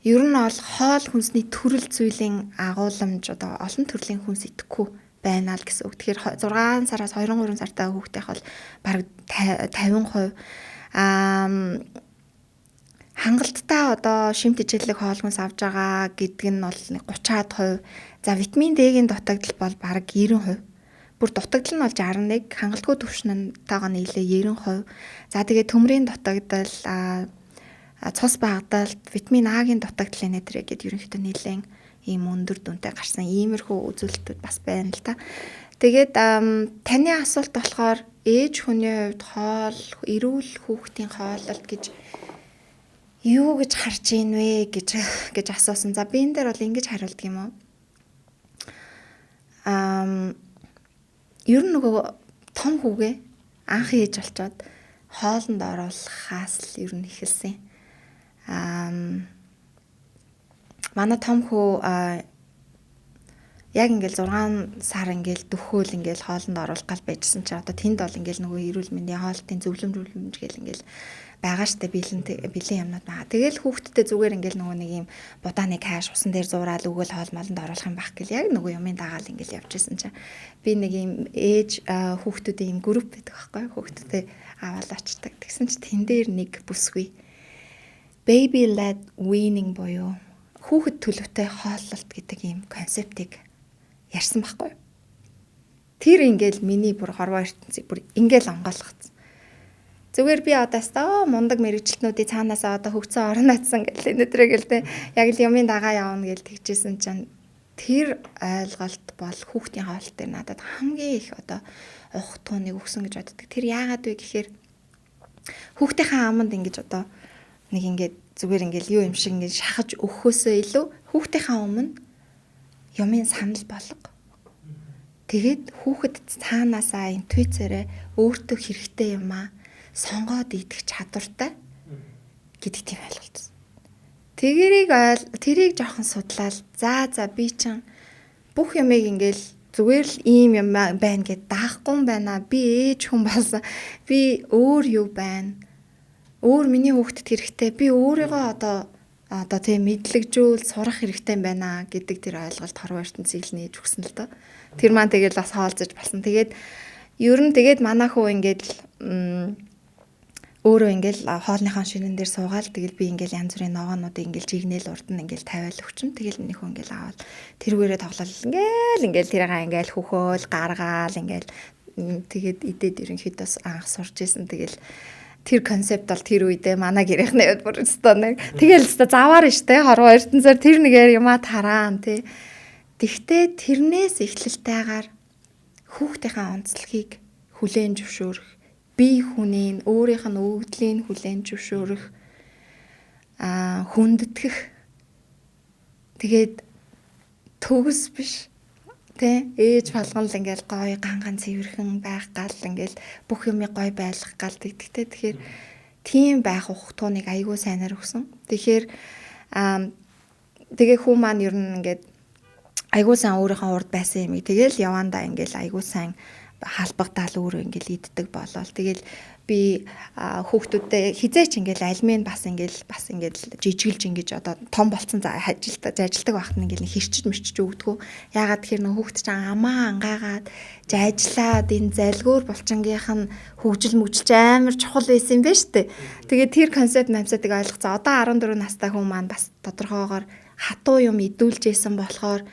ер нь бол хоол хүнсний төрөл зүйлийн агуулмж одоо олон төрлийн хүнс идэхгүй байна л гэсэн үг. Тэгэхээр 6 сараас 23 сартай хүүхдийнх бол бараг 50%. Хангалттай одоо шимт ижиглэг хоол хүнс авж байгаа гэдэг нь бол 30%. За витамин D-гийн дутагдал бол бараг 90%. Бүр дутагдал нь бол 61, хангалтгүй түвшинтэйгээ нийлээ 90%. За тэгээ төмрийн дутагдал, цус багадалт, витамин А-гийн дутагдал энэ төрөө гээд ерөнхийдөө нэлээд ийм өндөр дүнтэй гарсан иймэрхүү үзүүлэлтүүд бас байна л та. Тэгээд таны асуулт болохоор ээж хүний хувьд хоол, эрүүл хүүхдийн хооллолт гэж юу гэж харж ийн вэ гэж асуусан. За би энэ дээр бол ингэж хариулдаг юм уу? Ер нь нөгөө том хүүгээ анх ээж болчоод хоолнд оруулахаас л ер нь эхэлсэн. Манай том хүү яг ингээл 6 сар ингээл дөхөөл ингээл хоолнд оруулах гал байжсэн чи одоо тэнд бол ингээл нөгөө эрүүл мэндийн хоолтын зөвлөмж гэл ингээл байгаа штэ, бэлэн юмнууд байгаа. Тэгэл хүүхдтэй зүгээр ингээл нөгөө нэг юм будааны каш усан дээр зураал өгөөл хоол молонд оруулах юм байх гэл яг нөгөө юмын дагаал ингээл явж исэн чинь би нэг юм ээж хүүхдүүдийн юм групп байдаг байхгүй, хүүхдүүдээ аваад очдаг. Тэгсэн чи тэн дээр нэг бүсгүй baby led weaning буюу хүүхэд төлөвтэй хооллолт гэдэг ийм концептыг ярьсан байхгүй. Тэр ингээл миний бүр хорвоо ертөнцийг бүр ингээл онгойлгоцсон. Зүгээр би одоо өстой мундаг мэрэгжилтнүүдийн цаанаасаа одоо хөгцөн орон атсан гэл энэ өдрөө гэл те яг л юмын дагаа явна гэл тэгжсэн чинь тэр ойлголт бол хүүхдийн хоолт дээр надад хамгийн их одоо ух тууныг өгсөн гэж боддог. Тэр яагаад вэ гэхээр хүүхдийнхээ аманд ингэж одоо нэг ингээд зүгээр ингээл юу юм шиг ингээд шахаж өгөхөөсөө илүү хүүхдийнхээ өмнө юмын санал болго. Тэгээд хүүхэд цаанаасаа интуицээрээ өөртөө хэрэгтэй юмаа сонгоод идэх чадвартай гэдэг тийм ойлголт. Тэрийг жоохон судлаад за би чинь бүх юмыг ингээл зүгээр л ийм юм байна гэд даахгүй юм байна. Би ээж хүн болсон. Би өөр юу байна? Өөр миний хүүхдэд хэрэгтэй. Би өөрийгөө одоо тийм мэдлэгжүүл сурах хэрэгтэй юм байна гэдэг тэр ойлголт хорвоо ертөнцийг л нээж өгсөн л доо. Тэр маань тэгэл бас хоолцож болсон. Тэгээд ер нь тэгээд манай хүү ингээд өөрөө ингээл хоолныхоо шинэн дээр суугаал тэгэл би ингээл янз бүрийн ногоонуудыг ингээл жигнэл урд нь ингээл тавиал өгчин. Тэгэл миний хүү ингээл аваад тэрүүгээрээ тоглол ингээл тэрийг ингээл хөхөөл гаргаал ингээл тэгээд идээд ерөнхийдөө анх сурч исэн. Тэгэл тэр концепт бол тэр үедээ манай гэрийнхний хувьд бүр өстой нэг тэгэл өстой заваар штэ хорвоо ертөнцөөр тэр нэгээр юмаа тараан тий. Тэгтээ тэрнээс эхлэлтэйгээр хүүхдийнхээ онцлогийг хүлээн зөвшөөрөх, бие хүний өөрийнх нь өгөгдлийг хүлээн зөвшөөрөх, хүндэтгэх. Тэгээд төгс биш тэ ээж болгон л ингээл гоё ган ган цэвэрхэн байх гал ингээл бүх юмыг гоё байлгах гал тэгдэгтэй. Тэгэхээр тийм байх ухтууныг айгүй сайнаар өгсөн. Тэгэхээр тэгээ хүү маань ер нь ингээд айгүй сайн өөрийнхөө урд байсан юмыг тэгэл явандаа ингээл айгүй сайн халбагдаал өөрөө ингээл иддэг болол. Тэгэл би хүүхдүүдтэй хизээч ингээл альмын бас ингээл жижиглж ингэж одоо том болцсон зажилдаг байхад ингээл хэрчиж мэрчиж өгдгөө. Яагаад тэгэхээр нөх хүүхд чинь амаа ангаагаад жажлаад энэ залгуур булчингийнх нь хөгжил мөжлж амар чухал байсан юм байна шүү дээ. Тэгээд тэр концепт мамсадыг ойлгоцсон. Одоо 14 настай хүн маань бас тодорхойгоор хатуу юм идүүлжсэн болохоор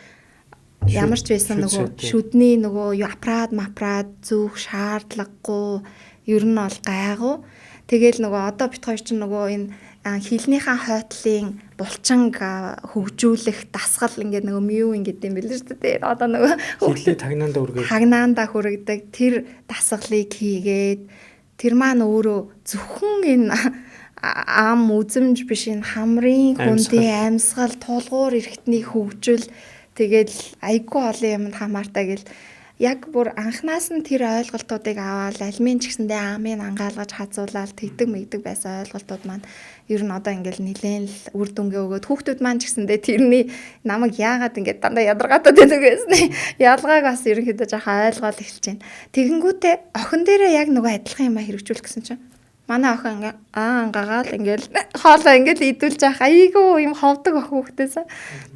ямар ч байсан нөгөө шүдний нөгөө аппарат маппарат зүүх шаардлагагүй ер нь бол гайгүй. Тэгэл нөгөө одоо бит хоёр чинь нөгөө энэ хилнийхээ хойтлын булчинг хөгжүүлэх дасгал ингээд нөгөө мю ингээд юм билээ шүү дээ. Одоо нөгөө хөлний тагнаандаа хүргэдэг. Тагнаандаа хүргэдэг тэр дасгалыг хийгээд тэр маань өөрөө зөвхөн энэ ам үзэмж биш энэ хамрын хүндийн амьсгал тулгуур эрхтний хөгжил тэгэл айгүй олон юмд хамаартай гэл яг бүр анханаас нь тэр ойлголтуудыг аваад альмын ч гэсэндээ амын ангаалгаж хазуулаад тэгдэг мэгдэг байсан ойлголтууд маань ер нь одоо ингээл нилээн л үр дүнгээ өгөөд хүүхдүүд маань ч гэсэндээ тэрний намайг яагаад ингээд дандаа ядаргаатай байдаг гэсний ялгааг бас ерөнхийдөө жоохон ойлгоод эхэлж байна. Тэгэнгүүтээ охин дээрээ яг нөгөө адилхан юм хэрэгжүүлэх гэсэн чинь манай охин ингээ ангагаал ингээл хоолоо ингээл идүүлж явах айгүй юм ховдог охин хүүхдээс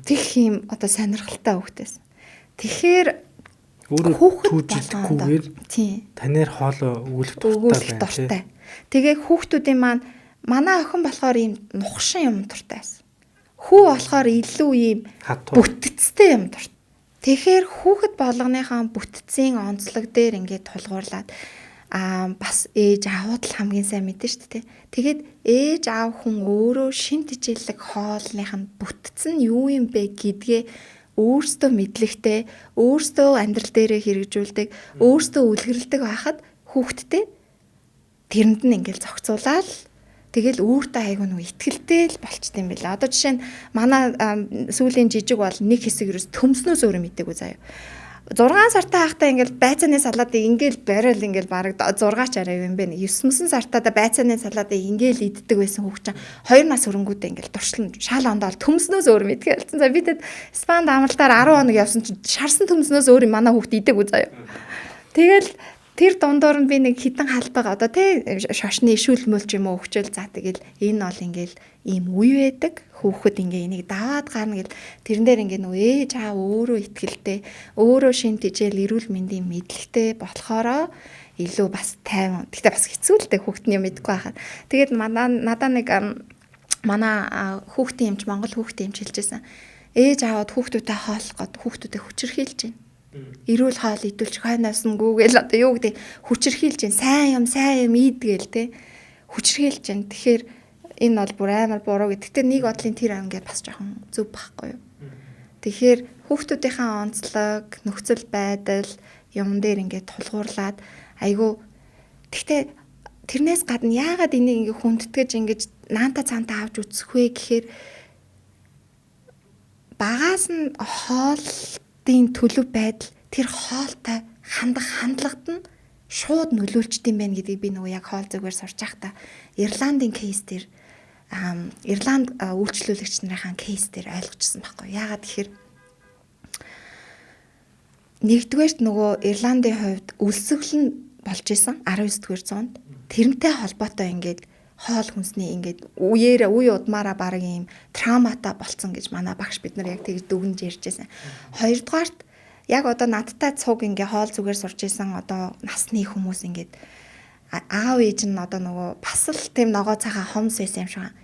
тех юм одоо сонирхолтой хүүхдээс. Тэгэхээр өөрөө түүжилдэггүйгээр танаар хоолоо өгүүлэх дуртай. Тэгээ хүүхдүүдийн маань манай охин болохоор ийм нухшин юм дуртай байсан. Хүү болохоор илүү ийм бүтцтэй юм дуртай. Тэгэхээр хүүхэд болгоныхаа бүтцийн онцлог дээр ингээд тулгуурлаад бас ээж аавууд л хамгийн сайн мэдэн шүү дээ. Тэгээд ээж аав хүн өөрөө шин тэжээлэг хоолных нь бүтц нь юу юм бэ гэдгээ өөрсдөө мэдлэгтэй, өөрсдөө амьдрал дээрээ хэрэгжүүлдэг, өөрсдөө үлгэрлэдэг байхад хүүхдтэй тэрэнд нь ингээл зохицуулаад тэгэл өөртөө айгүй нэг итгэлтэй л болчт юм билээ. Одоо жишээ нь манай сүүлийн жижиг бол нэг хэсэг ерөөс төмснөөс өөрөө мэдээгүй заяа. 6 сартай байхдаа ингээл байцааны салаатыг ингээл бариал ингээл бараг 6 ч арай юм бэ. 9 сартаа да байцааны салаатыг ингээл иддэг байсан хүүхд чинь 2 нас хөрөнгүүдээ ингээл туршлан шал ондоо төмснөөс өөр мэдгээ болсон. За би тэд Испанд амралтаар 10 хоног явсан чинь шарсан төмснөөс өөр юм манай хүүхд идээгүй заяа. Тэгэл тэр дундуур нь би нэг хитэн халбага одоо тий шошны шүлмөл ч юм уу өгчөөл за тэгэл энэ бол ингээл ийм үе байдаг хүүхэд ингээ энийг даваад гарна гэл тэрэн дээр ингээ нөгөө ээж аав өөрөө ихтгэлтэй өөрөө шин тижэл эрүүл мэндийн мэдлэгтэй болохоро илүү бас тайван. Гэхдээ бас хэцүү л дээ хүүхдний юм мэдгүй байхад. Тэгээд надаа нэг манай хүүхдийн эмч Монгол хүүхдийн эмч хэлжсэн. Ээж аавд хүүхдүүдэд хооллох гээд хүүхдүүдэд хүчирхийлж байна. Эрүүл хоол идүүлч хойноос нь гүүгээл одоо юу гэдэг хүчирхийлж байна. Сайн юм идгээл те хүчирхийлж байна. Тэгэхээр энэ бол бүр амар буруу гэдэг. Гэтэ нэг бодлын тэр ингээд бас жоохон зөв байхгүй юу. Тэгэхээр хүүхдүүдийнхээ онцлог, нөхцөл байдал юм дээр ингээд тулгуурлаад айгүй. Гэхдээ тэрнээс гадна яагаад энийг ингээд хүндэтгэж ингэж наанта цаанта авч үзэх вэ гэхээр багаас нь хоолтын төлөв байдал тэр хоолтой хандах хандлагад нь шууд нөлөөлчт юм байна гэдгийг би нөгөө яг хоол зүгээр сурч байхдаа Ирландын кейс дээр Ирланд үйлчлүүлэгч нарын кейс дээр ойлгочихсон байхгүй. Яагаад гэхээр нэгдүгээрт нөгөө Ирландын хувьд өлсгөл нь болж исэн 19-р зуунд. Тэрнтэй холбоотой ингээд хоол хүнсний ингээд үеэр үе удмаараа баг ийм травматай болцсон гэж манай багш бид нар яг тэгж дүгнж ярьжсэн. Хоёрдугаарт яг одоо надтай цуг ингээ хоол зүгээр сурч исэн одоо насны хүмүүс ингээд аав ээж нь одоо нөгөө бас л тийм ногоо цагаан хомс байсан юм шиг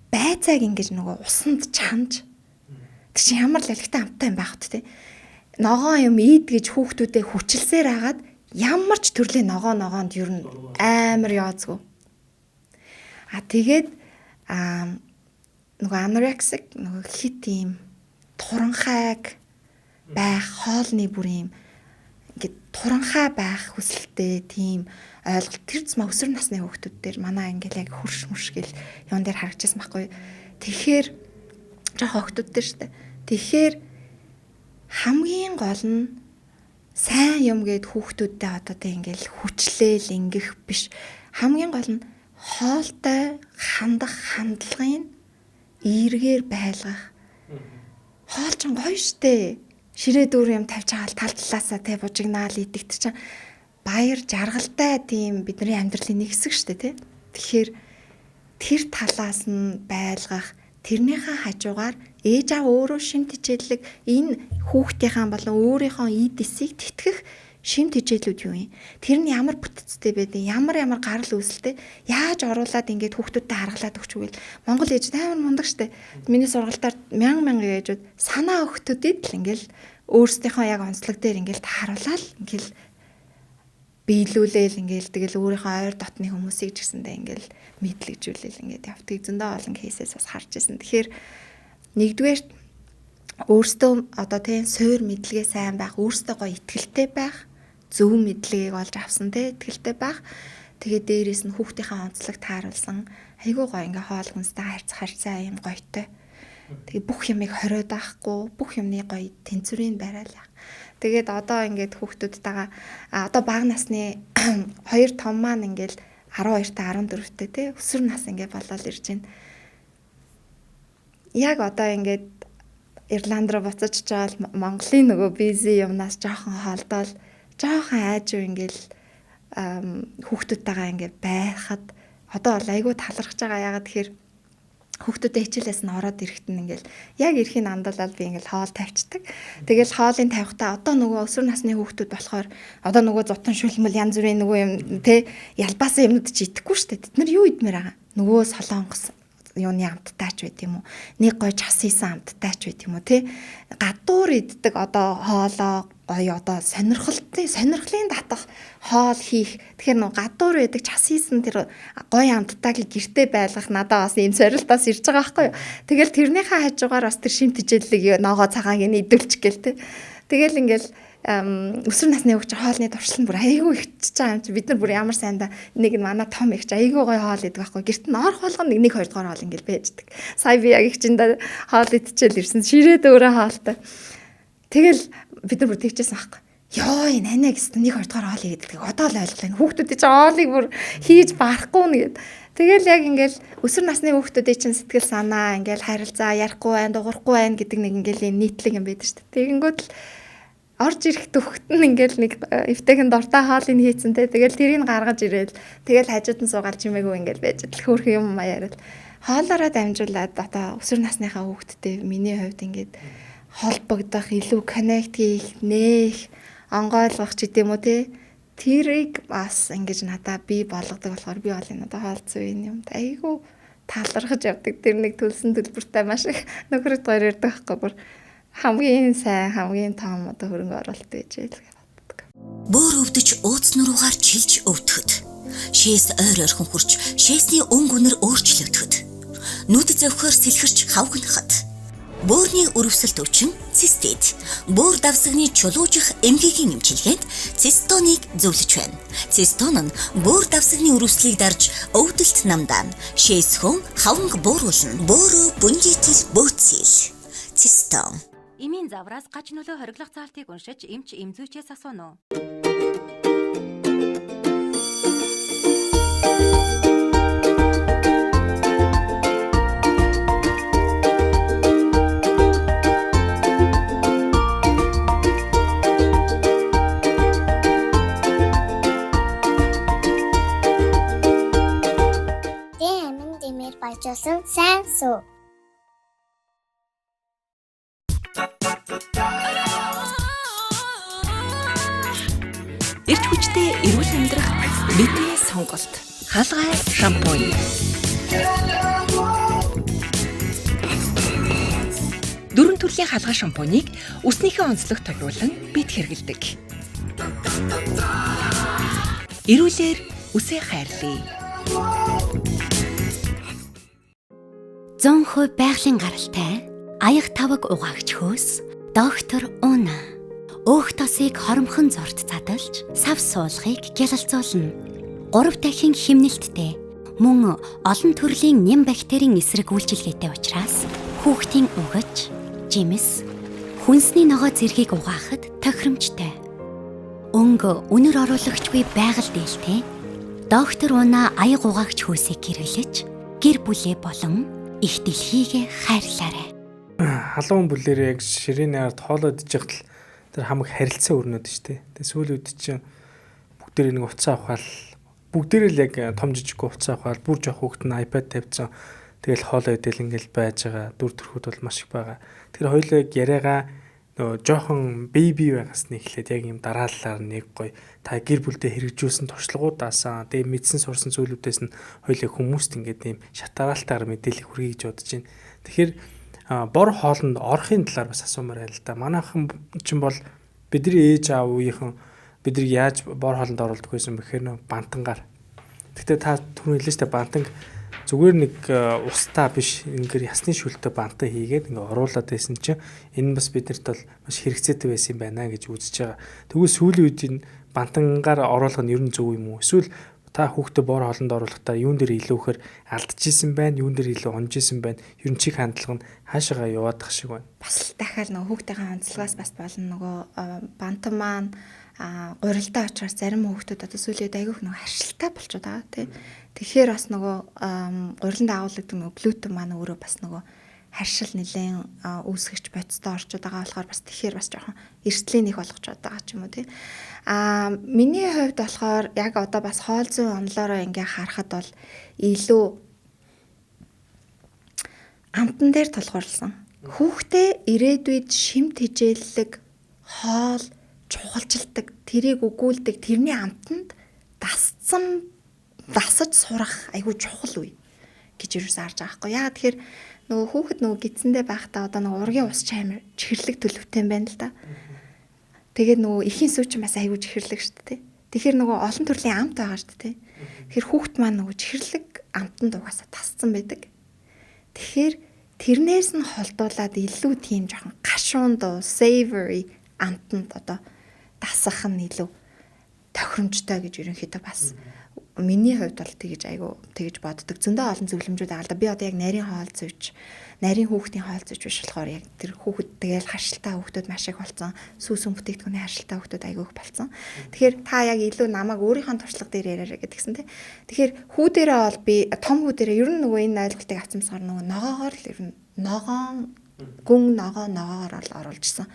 байцааг ингэж нөгөө усанд чанж тэр чинь ямар л алигтай амттай юм байх вэ те. Ногоон юм ид гэж хүүхдүүдэд хүчилсээр хагаад ямар ч төрлийн ногоонд ер нь амар яазгүй. А тэгээд нөгөө анорексик нөгөө хит ийм туранхайг байх хоолны бүр ийм ингээд туранхай байх хүсэлтэй тийм ойлголт тэр зам өсвөр насны хүүхдүүд дээр манай ингээл яг хөрш мөрш гэл юун дээр харагдчихсан байхгүй. Тэгэхээр жоохон хүүхдүүд дээр штэ. Тэгэхээр хамгийн гол нь сайн юм гээд хүүхдүүдтэй одоо тэг ингээл хүчлээл ингэх биш. Хамгийн гол нь хоолтой хандах хандлагын эргээр байлгах. Хоол чинь гоё штэ. Ширээ дүүр юм тавьж байгаа л тал талаасаа тэ бужигнаал идэх чинь баяр жаргалтай тийм бидний амьдралын нэг хэсэг штэ тэ. Тэгэхээр тэр талаас нь байлгах тэрнийхээ хажуугаар ээж аав өөрөө шим тижээлэг энэ хүүхдийнхаа болон өөрийнхөө эд эсийг тэтгэх шим тижээлүүд юу юм? Тэр нь ямар бүтцтэй байдیں۔ Ямар ямар гарал үүсэлтэй яаж оруулаад ингээд хүүхдүүдтэй харгалаад өгч үгээл. Монгол ээжүүд амар мундаг штэ. Миний сургалтаар мянган мянган ээжүүд санаа өгтөдөд л ингээл өөрсдийнхөө яг онцлог дээр ингээл тааруулаад ингээл биелүүлээл ингээл тэгэл өөрийнхөө ойр дотны хүмүүсийг ч гэсэндээ ингээл мэдлэгжүүлээл ингээд явдаг. Зөндөө олон кейсээс бас харж ирсэн. Тэгэхээр нэгдүгээр өөртөө одоо тийм суур мэдлэгээ сайн байх, өөртөө гоё ихтгэлтэй байх, зөв мэдлэгийг олж авсан тийм ихтгэлтэй байх. Тэгээ дээрээс нь хүүхдийнхээ онцлог тааруулсан айгүй гоё ингээ хоол хүнстэй харьцах харьцаа юм гоётой. Тэгээ бүх юмыг хориод авахгүй, бүх юмны гоё тэнцвэрийг барайл. Тэгээд одоо ингээд хүүхдүүдтэйгээ одоо бага насны хоёр том маань ингээл 12 та 14-тэй тий өсвөр нас ингээд болоод ирж байна. Яг одоо ингээд Ирланд руу буцаж очоод Монголын нөгөө бизи юмнаас жоохон холдоол жоохон айжуу ингээл хүүхдүүдтэйгээ ингээд байхад одоо бол айгүй талархаж байгаа. Ягаад тэгэхээр хүүхдүүдэд хичээлээс нь ороод ирэхэд нь ингээл яг эрхийн андуулаад би ингээл хоол тавьчихдаг. Тэгэл хоолыг тавихтаа одоо нөгөө өсвөр насны хүүхдүүд болохоор одоо нөгөө зутан шүлмэл янз бүрийн нөгөө юм те ялбаасан юмнууд чи идэхгүй шүү дээ. Тэд нар юу идмээр байгаа? Нөгөө солонгос юуны амттай ч байт юм уу? Нэг гой час хийсэн амттай ч байт юм уу те? Гадуур иддэг одоо хоолоо гоё одоо сонирхолтой сонирхлын татах хоол хийх. Тэгэхээр нөө гадуур байдаг час хийсэн тэр гоё амттайг л гэрте байлгах надад бас ийм сорилт бас ирж байгаа байхгүй юу. Тэгэл тэрнийхээ хажуугаар бас тэр шим тижээллийг ногоо цагаанг нь идүүлчих гээл те. Тэгэл ингээл өсвөр насны хүүхд чинь хоолны туршил нь бүр айгүй ихчиж байгаа юм чи бид нар бүр ямар сайндаа нэг нь манай том их чи айгүй гоё хоол идэх байхгүй гэрт нь орох болгоно нэг 2 дугаар хоол ингээл байждаг. Сая би яг их чиндээ хоол идчихэл ирсэн ширээд өөрөө хоолтой. Тэгэл бид нар бүр тэгжсэн байхгүй. Йоо энэ анаа гэсэн нэг хоёрдугаар хоол хийгээд гэдэг. Одоо л ойлголоо. Энэ хүүхдүүдийн чинь хоолыг бүр хийж барахгүй нэ гэд. Тэгэл яг ингээл өсвөр насны хүүхдүүдийн чинь сэтгэл санаа ингээл харилцаа ярихгүй байна, дуурахгүй байна гэдэг нэг ингээл энэ нийтлэг юм байдаг шүү дээ. Тэгэнгүүт л орж ирэх төвхт нь ингээл нэг эвтэйхэн дортой хоолыг хийцэн те. Тэгэл тэрийг гаргаж ирээл тэгэл хажууд нь суугаал чимээгүй ингээл байж л хөөрхөн юм яриад хоолоороо дамжуулаад одоо өсвөр насныхаа хүүхдтэй миний хувьд ингээд холбогдох, илүү connect хийх, нээх, онгойлгох ч гэдэм үү те. Тэрийг бас ингэж надаа бий болгодог болохоор би бол энэ одоо хоол зүйн юмд айгүй талархаж явдаг. Тэр нэг төлсөн төлбөртэй маш их нөхрөд гоор ирдэг байхгүй бүр хамгийн сайн, хамгийн том одоо хөрөнгө оруулалт гэж л боддог. Бөөр өвдөж ууц нуруугаар чилж өвдөхөд, шээс ойр ойрхон хурч, шээсний өнгө үнэр өөрчлөгдөхөд, нүд зөвхөөр сэлхэрч хавгнахад, бөөрийн өрөвсөлт өвчин цистит, бөөр давсагны чулуужих эмгэгийн эмчилгээнд цистоныг зөвлөж байна. Цистон нь бөөр давсагны өрөвслийг дарж өвдөлт намдаан, шээс хүн хаванг бууруулна. Бөөрөө бүнжитэл бөөцөл. Цистон. Эмийн завраас гач нөлөө хориглох заалтыг уншиж эмч эмзүүчээс асууна уу? Дэмэн дэмэр баяжуулсан сайн суу. Эрч хүчтэй эрүүл амьдрах бидний сонголт. Халгай шампунь. Дөрвөн төрлийн халгай шампуныг үснийхээ онцлог толиулан бид хэрэглэдэг. Эрүүлэр үсээ хайрлая. 100% байгалийн гаралтай аяг таваг угаагч хөөс доктор Уна. Өөх тосыг хоромхон зурт задалж сав суулгыг гялалзуулна. 3 дахин химнэлттэй мөн олон төрлийн нэм бактерийн эсрэг үйлчилгээтэй учраас хүүхдийн угаж, жимс, хүнсний ногоо зэргийг угаахад тохиромжтой. Өнгө үнэр оруулагчгүй байгаль дээлтэй доктор Уна аяг угаагч хөөсийг хэрэглэж гэр бүлээ болон их дэлхийгээ хайрлаарай. Халуун бүлээрээ яг ширээний ард хоолой идэж л тэр хамаг харилцаа өрнөд штэ. Тэгээ сүүлийн үед чинь бүгдээрээ нэг утсаа авахал бүгдээрээ л яг том жижиггүй утсаа авахал бүр жоох хүүхэд нь iPad тавьсан. Тэгэл хоолой идэл ингээл байж байгаа. Дүр төрхүүд бол маш их байгаа. Тэр хоёулаа яг яриагаа нөгөө жоохон беби байгаас нь эхлээд яг юм дараалалаар нэг гоё та гэр бүлдээ хэрэгжүүлсэн туршлагуудаасаа тэгээ мэдсэн сурсан зүйлүүдээс нь хоёулаа хүмүүст ингээд ийм шатараалтаар мэдээлэл хүргэе гэж бодож байна. Тэгэхээр бор хоолнд орохын талаар бас асуумаар байна л да. Манайхан чинь бол бидний ээж аав үеийнхэн бидний яаж бор хоолнд оруулдаг байсан бэхээр нөө бантангаар. Гэхдээ та түрүү хэллээ шүү дээ, бантанг зүгээр нэг устаа биш ингээд ясны шүлтэ бантан хийгээд ингээд оруулаад байсан чинь энэ бас биднэрт бол маш хэрэгцээтэй байсан юм байна гэж үзэж байгаа. Тэгвэл сүүлийн үед энэ бантангаар оруулах нь ер нь зөв юм уу? Эсвэл та хүүхдээ бор хоолнд оруулахдаа юун дээр илүү ихээр алдчихсан байна, юун дээр илүү онжсэн байна? Ер нь чиг хандлага нь хаашаага яваадах шиг байна. Бас л дахиад нөгөө хүүхдийн онцлогоос бас болно. Нөгөө бантан маань гурилтай учраас зарим хүүхдүүд одоо сүүлийн үед айгүйх нөгөө харшилтай болчиход байгаа тий. Тэгэхээр бас нөгөө гуриланд агуулдаг нөгөө глютен маань өөрөө бас нөгөө харшил нэлээд үүсгэж бодистой орчод байгаа болохоор бас тэгэхээр бас жоохон эрсдлийн нэг болгочод байгаа ч юм уу тий. Миний хувьд болохоор яг одоо бас хоол зүйн онолоороо ингээ харахад бол илүү амтан дээр тулгуурласан. Хүүхдээ ирээдүйд шим тэжээллэг хоол чухалчилдаг, тэрийг өгүүлдэг, тэрний амтанд дасцсан дасаж сурах айгүй чухал үе гэж юус харж байгаа байхгүй. Яагаад тэгэхээр нөгөө хүүхэд нөгөө гидсэндээ байхдаа одоо нөгөө ургийн ус чаймар чихэрлэг төлөвтэй юм байна л да. Тэгээд нөгөө эхийн сүү чинь бас айгүй чихэрлэг шүү дээ. Тэгэхээр нөгөө олон төрлийн амт байгаа шүү дээ. Тэгэхээр хүүхэд маань нөгөө чихэрлэг амтанд угаасаа тасцсан байдаг. Тэгэхээр тэрнээс нь холдуулаад илүү тийм жоохон гашуун дуу, savory амтанд одоо дасах нь илүү тохиромжтой гэж ерөнхийдөө бас Миний хувьд бол тэгж айгу тэгж боддог. Зөндөө олон зөвлөмжүүд байгаа л да. Би одоо яг нарийн хоол зүйч, нарийн хүүхдийн хоол зүйч биш болохоор яг тэр хүүхэд тэгэл харшилтай хүүхдүүд маш их болсон. Сүүсэн бүтээгдэхүүний харшилтай хүүхдүүд айгу их болсон. Тэгэхээр та яг илүү намайг өөрийнхөө туршлага дээр яриараа гэдгсэн тий. Тэгэхээр хүү дээрээ бол би том хүү дээрээ ер нь нөгөө энэ ойлголтыг авсан болохоор нөгөө ногоогоор л ер нь ногоон гүн ногоо ногоогоор л оруулжсэн.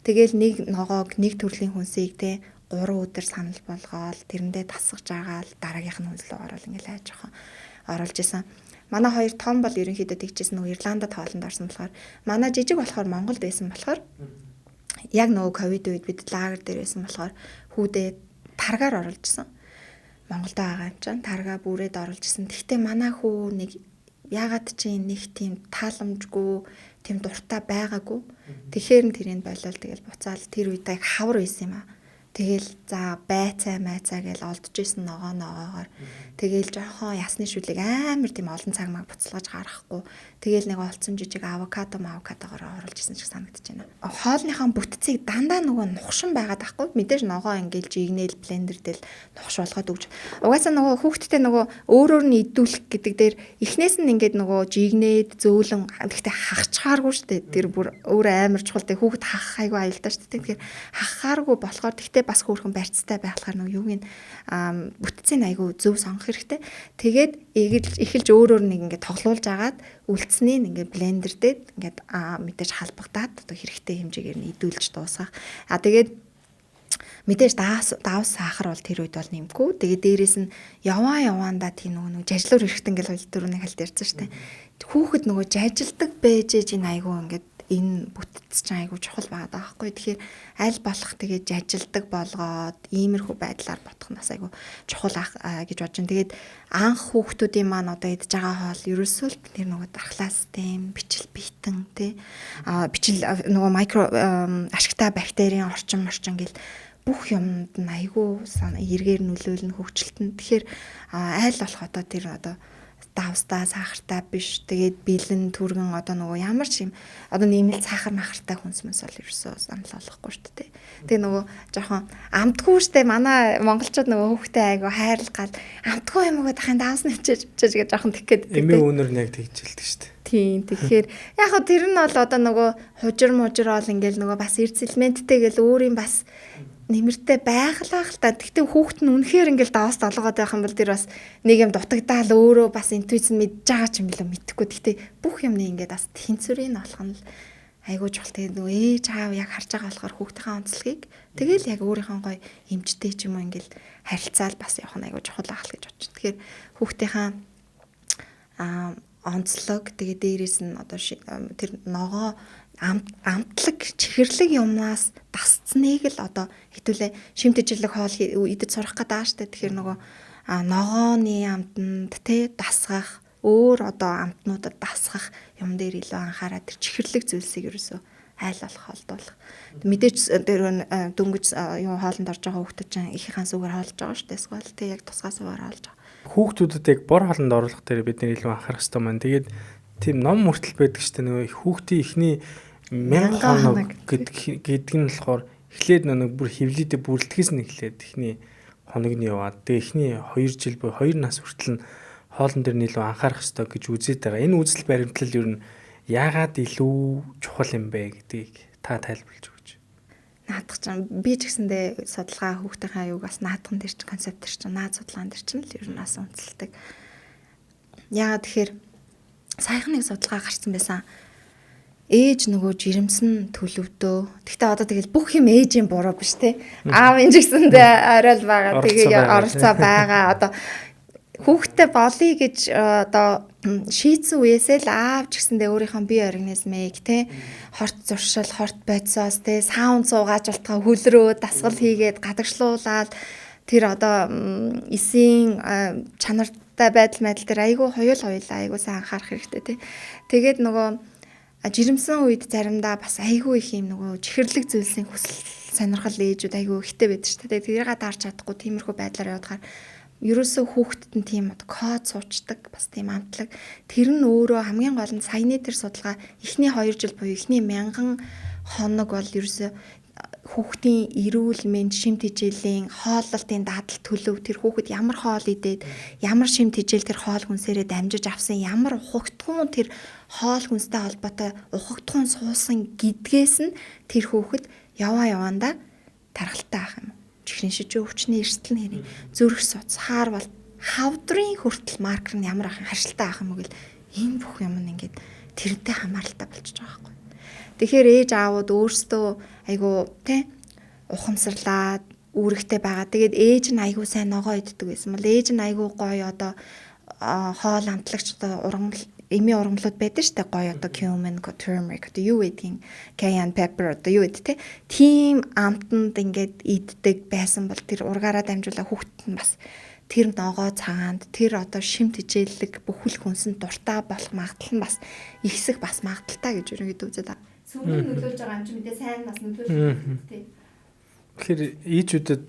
Тэгэл нэг ногоог нэг төрлийн хүнсийг те 3 өдөр санал болгоол тэрэндээ тасгаж агаал дараагийнх нь хүнс рүү орол ингээл айж жоохон оруулж исэн. Манай хоёр том бол ерөнхийдөө тэгжсэн, нөгөө Ирландад хоолнд орсон болохоор, манай жижиг болохоор Монголд байсан болохоор яг нөгөө ковид үед бид лагер дээр байсан болохоор хүүдээ таргаар оруулжсэн. Монголд байгаа юм чинь таргаа бүрээд оруулж исэн. Гэхдээ манай хүү нэг ягаад чи нэг тийм тааламжгүй, тийм дуртай байгаагүй. Тэгэхээр нь тэрийг болол тэгэл буцаал тэр үед яг хавар байсан юм аа. Тэгэл за байцаа майцаа гэж олдож исэн ногоо ногоогоор тэгэл жоохон ясны шүлэг амар тийм олон цаг маг буцалгаж гаргахгүй. Тэгэл нэг олцсон жижиг авокадо авокадогоор оруулж исэн шиг санагдаж байна. Хоолныхаа бүтцийг дандаа нөгөө нухшин байгаад байхгүй. Мэдээж ногоо ингээл жигнэл блендер дээр нухш болгоод өгч. Угаасаа нөгөө хүүхдтэй нөгөө өөрөөр нь идүүлэх гэдэг дээр эхнээс нь ингээд нөгөө жигнээд зөөлөн, гэхдээ хахчхааргүй шүү дээ. Тэр бүр өөр амар чухал. Тэг хүүхд хахах айгүй аюултай шүү дээ. Тэгэхээр хахахааргүй болохоор тэгтээ бас хөөрхөн барьцтай байхлахаар нөгөө юуг нь бүтцийн айгүй зөв сонгох хэрэгтэй. Тэгээд эхэлж өөрөөр нэг ингээд тоглуулж агаад үлдсэнийг ингээд блендер дээр ингээд мэдээж халбагдаад одоо хэрэгтэй хэмжээгээр нь идүүлж дуусгах. А тэгээд мэдээж давс сахар бол тэр үед бол нэмэхгүй. Тэгээд дээрээс нь яваандаа тийм нөгөө жажлуур хэрэгтэй ингээл хоёул дөрөвний хальт ярьсан шүү дээ. Хүүхэд нөгөө жажилдаг байж энэ айгүй ингээд энэ бүтц чинь айгүй чухал байгаа даахгүй. Тэгэхээр аль болох тэгээд жажилдаг болгоод иймэрхүү байдлаар бодох нь бас айгүй чухал гэж бодож байна. Тэгээд анх хүүхдүүдийн маань одоо идж байгаа хоол ерөөсөө л тэр нөгөө дархлаа систем, бичил битэн тий, бичил нөгөө микро ашигтай бактерийн орчин гэл бүх юмд нь айгүй эргээр нөлөөлнө хөгжилтөнд. Тэгэхээр аль болох одоо тэр одоо давстай сахартай биш, тэгээд бэлэн түргэн одоо нөгөө ямар ч юм одоо нэмэлт сахар махартай хүнс мүнс бол ерөөсөө санал болгохгүй шүү дээ. Тэгээ нөгөө жоохон амтгүй шүү дээ. Манай монголчууд нөгөө хүүхдээ айгу хайрлах гал амтгүй юм уу дахин давс нэмчиж чиж гэж жоохон тэгэх гээд. Эмээ өнөр нь яг тэгж хэлдэг шүү дээ. Тийм. Тэгэхээр яг хөө тэр нь бол одоо нөгөө хужир мужир бол ингээл нөгөө бас эрс элементтэй гэл өөрийн бас нэмэртэй байглаа л та. Гэхдээ хүүхэд нь үнэхээр ингээл давс долгоод байх юм бол тэр бас нэг юм дутагдаал өөрөө бас интуиц нь мэдж байгаа ч юм бэлээ мэдэхгүй. Гэхдээ бүх юмны ингээд бас тэнцвэрийг олох нь айгүй чухал. Тэгээд нөгөө ээж аав яг харж байгаа болохоор хүүхдийнхээ онцлогийг тэгэл яг өөрийнхөө гой эмчтэй ч юм уу ингээл харилцаал бас явах нь айгүй чухал байх л гэж бодчих. Тэгэхээр хүүхдийнхээ онцлог тэгээ дээрээс нь одоо тэр ногоо амтлаг чихэрлэг юмнаас дасцныг л одоо хэдүүлээ шимтгэлэг хоол идэж сурах гэдэг аа штэ. Тэгэхээр нөгөө ногооны амтанд те дасгах өөр одоо амтнуудад дасгах юм дээр илүү анхаараа тэр чихэрлэг зүйлсийг ерөөсөө айл болох холдуулах. Мэдээж тэр дөнгөж юу хоолнд орж байгаа хүүхдүүд чинь ихийнхэн сүгээр хоолж байгаа штэ. Эсвэл те яг тусгай суугаар хоолж байгаа. Хүүхдүүдэд яг бор хоолнд оруулах дээр бид нэр илүү анхаарах хэрэгтэй маань. Тэгээд тийм ном мөртөл байдаг штэ, нөгөө хүүхдийн эхний 1000 хоног гэдэг нь болохоор эхлээд нэг бүр хевлийдэ бүрлдэхээс нь эхлээд эхний хоног нь яваад тэгээ эхний 2 жил буюу 2 нас хүртэл нь хоолн дээр нь илүү анхаарах ёстой гэж үзээд байгаа. Энэ үзэл баримтлал ер нь яагаад илүү чухал юм бэ гэдгийг та тайлбарлаж өгөөч. Наадах чинь би ч гэсэндээ судалгаа хүүхдийнхээ аюуг бас наадхан дээр чинь концепт төр чинь наад судалгаан дээр чинь л ер нь бас үндэслэдэг. Яагаад тэгэхээр саяхан нэг судалгаа гарсан байсан. Ээж нөгөө жирэмсэн төлөвдөө. Гэхдээ одоо тэгэл бүх юм ээжийн буруу биш те. Аав энэ ч гэсэндээ орой л байгаа. Тэгээ оролцоо байгаа. Одоо хүүхдтэй болъё гэж одоо шийдсэн үеэсээ л аав ч гэсэндээ өөрийнхөө бие организмыг те хорт зуршил, хорт бодисоос те саун суугааж болтгоо хөлрөө дасгал хийгээд гадагшлуулаад тэр одоо эсийн чанартай байдал дээр айгүй хоёул айгүй сайн анхаарах хэрэгтэй те. Тэгээд нөгөө жирэмсэн үед заримдаа бас айгүй их юм нөгөө чихэрлэг зүйлсийн хүсэл сонирхол ээжүүд айгүй ихтэй байдаг шүү дээ. Тэрийг дарж чадахгүй тиймэрхүү байдлаар явахаар ерөөсөө хүүхдэд нь тийм код суучдаг, бас тийм амтлаг. Тэр нь өөрөө хамгийн гол нь саяны тэр судалгаа эхний 2 жил буюу эхний 1000 хоног бол ерөөсөө Хүүхдийн эрүүл мэнд, шим тэжээлийн, хооллолтын дадал төлөв, тэр хүүхэд ямар хоол идээд, ямар шим тэжээл тэр хоол хүнсээрээ дамжиж авсан, ямар ухагтхуун тэр хоол хүнстэй холбоотой ухагтхуун суусан гэдгээс нь тэр хүүхэд яваа яваандаа тархалтай байх юм. Чихрийн шижин өвчний эрсдэл нь хэрэг, зүрх судас, хаар бол хавдрын хүртэл маркер нь ямар ах харшилтай ах юм уу гэл энэ бүх юм нь ингээд тэрнтэй хамааралтай болчихж байгаа байхгүй. Тэгэхээр ээж аавууд өөрсдөө айгу тий ухамсарлаад үүрэгтэй байгаа. Тэгээд ээж нь айгу сайн ногоо иддэг байсан бол ээж нь айгу гоё одоо хоол амтлагч одоо ургамал эмийн ургамлууд байдаг шүү дээ. Гоё одоо cumin, turmeric одоо юу гэдгийг cayenne pepper одоо юу гэдэг те. Тийм амтанд ингээд иддэг байсан бол тэр ургаараа дамжуулаа хүүхэд нь бас тэр ногоо цагаанд тэр одоо шим тэжээлэг бүхэл хүнсэнд дуртай болох магадлал нь бас ихсэх бас магадaltaй гэж ерөнхийдөө үзээд байгаа. Сүмэн нөлөөлж байгаа юм чи мэдээ сайн нас нөлөөлж тий. Тэгэхээр ээжүүдэд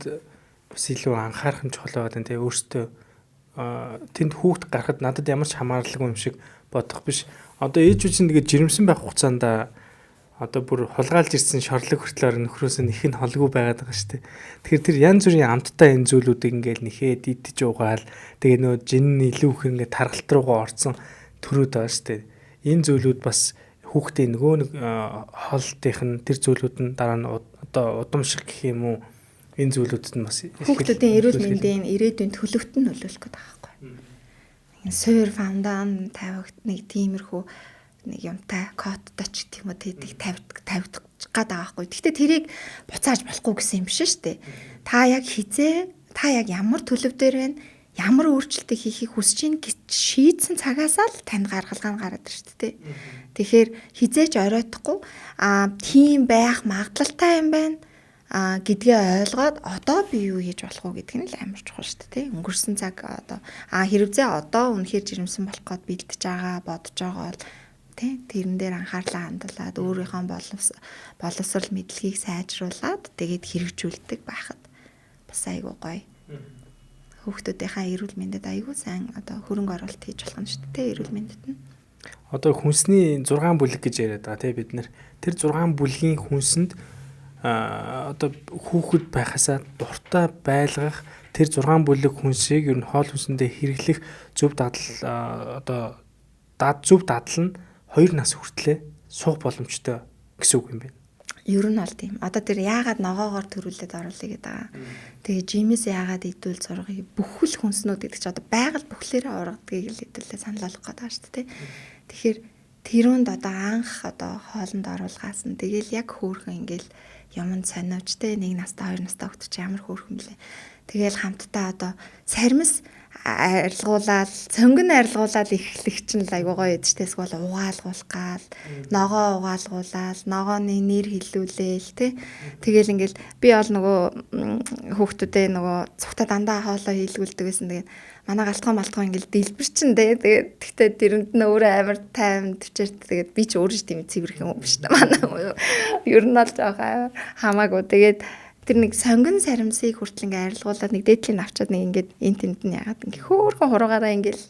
бас илүү анхаарах нь чухал байгаа даа тий. Өөртөө тэнд хүүхд гарахад надад ямар ч хамааралгүй юм шиг бодох биш. Одоо ээжүүд чинь тэгээд жирэмсэн байх хугацаанд одоо бүр хулгайлж ирсэн шорлог хүртэл нөхрөөс нь их нь холгүй байгаад байгаа шүү дээ. Тэгэхээр тэр янз бүрийн амттай энэ зүйлүүдийг ингээл нэхээд идэж угаал тэгээ нөө жин нь илүү их ингээд таргалт руугаа орцсон төрүүд байгаа шүү дээ. Энэ зүйлүүд бас хүүхдийн нөгөө нэг хоолтынх нь тэр зүйлүүд нь дараа нь одоо удамшиг гэх юм уу энэ зүйлүүдэд нь бас хүүхдүүдийн эрүүл мэндийн ирээдүйн төлөвт нь нөлөөлөх гэдэг байгаа байхгүй. Суур фондан тавигд нэг тиймэрхүү нэг юмтай кодтой ч гэх юм уу тэдэг тавигдах гад байгаа байхгүй. Гэхдээ тэрийг буцааж болохгүй гэсэн юм биш шүү дээ. Та яг хизээ, та яг ямар төлөв дээр байна, ямар өөрчлөлтийг хийхийг хүсэж байна гэж шийдсэн цагаасаа л танд гаргалгаа нь гараад ирж шүү дээ. Тэгэхээр хизээч оройтхгүй тийм байх магадлалтай юм байна гэдгээ ойлгоод одоо би юу хийж болох уу гэдг нь л амар чухал шүү дээ. Өнгөрсөн цаг одоо хэрвээ одоо үнэхээр жирэмсэн болох гээд бэлдэж байгаа, бодож байгаа бол тий тэрэн дээр анхаарлаа хандуулад өөрийнхөө боловсрол мэдлэгийг сайжруулад тэгээд хэрэгжүүлдэг байхад бас айгүй гоё. Хүүхдүүдийнхаа эрүүл мэндэд айгүй сайн одоо хөрөнгө оруулалт хийж болох юм шүү дээ, эрүүл мэндэд нь. Одоо хүнсний 6 бүлэг гэж яриад байгаа тий бид нэр. Тэр 6 бүлгийн хүнсэнд одоо хүүхэд байхасаа дуртай байлгах тэр 6 бүлэг хүнсийг ер нь хоол хүнсэндээ хэрэглэх зөв дадал одоо зөв дадал нь 2 нас хүртлээр суух боломжтой гэсэн үг юм байна. Ер нь бол тийм. Одоо тэр яагаад ногоогоор төрүүлээд оруулъя гэдэг байгаа. Тэгээ жимээс яагаад идвэл зургийг бүхэл хүнснүүд гэдэг чи одоо байгаль бүхлээрээ ургадгийг л хэдүүлээ санал болгох гэдэг шүү дээ. Тэгэхээр тэрүүнд одоо анх одоо хоолнд оруулгаас нь тэгэл яг хөөрхөн ингээл юмд сониуч те 1 настай 2 настай хүүхд чи ямар хөөрхөн блэ. Тэгэл хамтдаа одоо сармис арилгуулаад цонгон арилгуулаад эхлэх чинь л айгуу гоё эдтэй эсвэл угаалгуулах гал ногоо угаалгуулаад ногооны нэр хэлүүлээл тэ тэгэл ингээл би бол нөгөө хүүхдүүдээ нөгөө цухта дандаа хоолоо хийлгүүлдэг байсан. Тэгээд манай галтгоо малтгоо ингээл дэлбэр чин тэ тэгээд тэгтээ тэрэнд нь өөрөө амар тайван төвчээрт тэгээд би ч өөрөө тийм цэвэрхэн юм биш та манай ер нь бол жоох хамаагүй. Тэгээд тэр нэг сонгон саримсыг хүртэл ингээ арилгуулад нэг дээдлийн авчаад нэг ингээд эн тэнд нь яагаад ингээ хөөрхөн хуруугаараа ингээл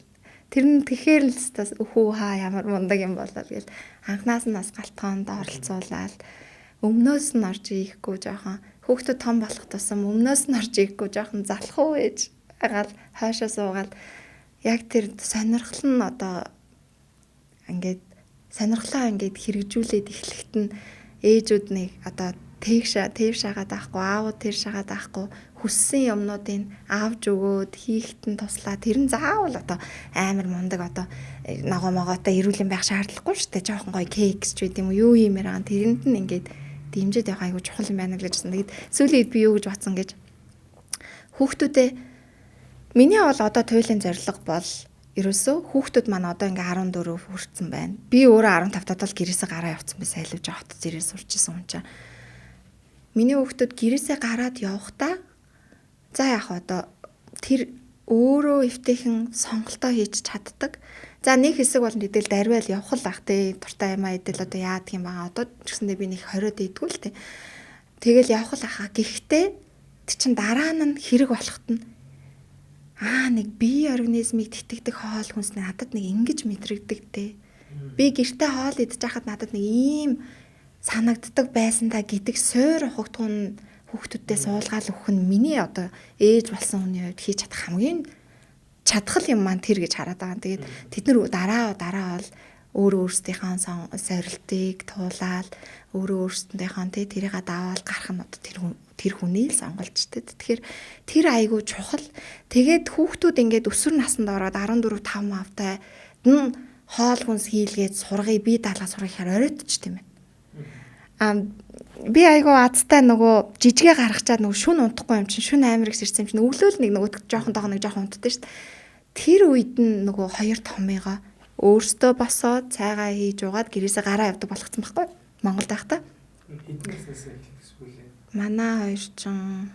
тэр нь тэгэхээр л тас хүү хаа ямар мундаг юм болоо гэл анхнаас нь бас галтгоонд оролцуулаад өмнөөс нь орж ийхгүй жоохон хүүхдүүд том болох тусам өмнөөс нь орж ийхгүй жоохон залах уу ээж агаал хойшоо суугаал яг тэр сонирхол нь одоо ингээд сонирхлоо ингээд хэрэгжүүлээд эхлэхэд нь ээжүүд нэг одоо тэв шагаад авахгүй, аавууд тэр шагаад авахгүй, хүссэн юмнуудыг аавж өгөөд хийхэд нь туслаа. Тэр нь заавал одоо амар мундаг одоо ногоо могоотой эрүүл юм байх шаардлагагүй шүү дээ. Жохон гоё кейк ч байд юм уу, юу хиймээр байгаа. Тэрэнд нь ингээд дэмжиж явах айгу чухал юм байна л гэж бодсон. Тэгээд сүүлийн үед би юу гэж бодсон гэж хүүхдүүдээ миний бол одоо туйлын зорилго бол ерөөсөө хүүхдүүд маань одоо ингээ 14 хүрсэн байна. Би өөрөө 15 таад л гэрээсээ гараа явцсан би сайлвж хотод зэрэг сурч исэн хүн чинь. Миний хүүхдүүд гэрээсээ гараад явхдаа за яг одоо тэр өөрөө эвтэйхэн сонголтоо хийж чаддаг. За нэг хэсэг бол мэдээлэл дарвал явах л ах тий дуртай юм а идэл одоо яадаг юм байгаа. Одоо ч гэсэндээ би нэг 20-од идэггүй л тий. Тэгэл явах л ахаа. Гэхдээ тэр чин дараа нь хэрэг болохт нь нэг бие организмыг тэтгэдэг хоол хүнс надад нэг ингэж мэдрэгдэг тий. Би гэртээ хоол идэж байхад надад нэг ийм санагддаг байсан та гэдэг суур ухагдхуун хүүхдүүддээ суулгаал өгөх нь миний одоо ээж болсон хүний хувьд хийж чадах хамгийн чадхал юм маань тэр гэж хараад байгаа. Тэгээд тэд нар дараа бол өөрөө өөрсдийнхөө сорилтыг туулаад өөрөө өөрсдийнхөө тий тэрийг даваал гарах нь одоо тэр хүнийг л сонголжтой. Тэгэхээр тэр айгүй чухал. Тэгээд хүүхдүүд ингээд өсвөр наснд ороод 14 5 автай нь хоол хүнс хийлгээд сургыг бие даалгаа сургахаар оройтч тийм ээ. Би айгүй азтай нөгөө жижигээ гаргачаад нөгөө шүн унтахгүй юм чинь шүн амар их сэрсэн юм чинь өглөөл нэг нөгөө жоохон тоох нэг жоохон унтдаг шүү дээ. Тэр үед нь нөгөө хоёр томыгоо өөртөө босоод цайгаа хийж угаад гэрээсээ гараа явдаг болгоцсон байхгүй Монголд байхдаа. Хэдэн наснаас эхэлсэн вэ? Манай хоёр чинь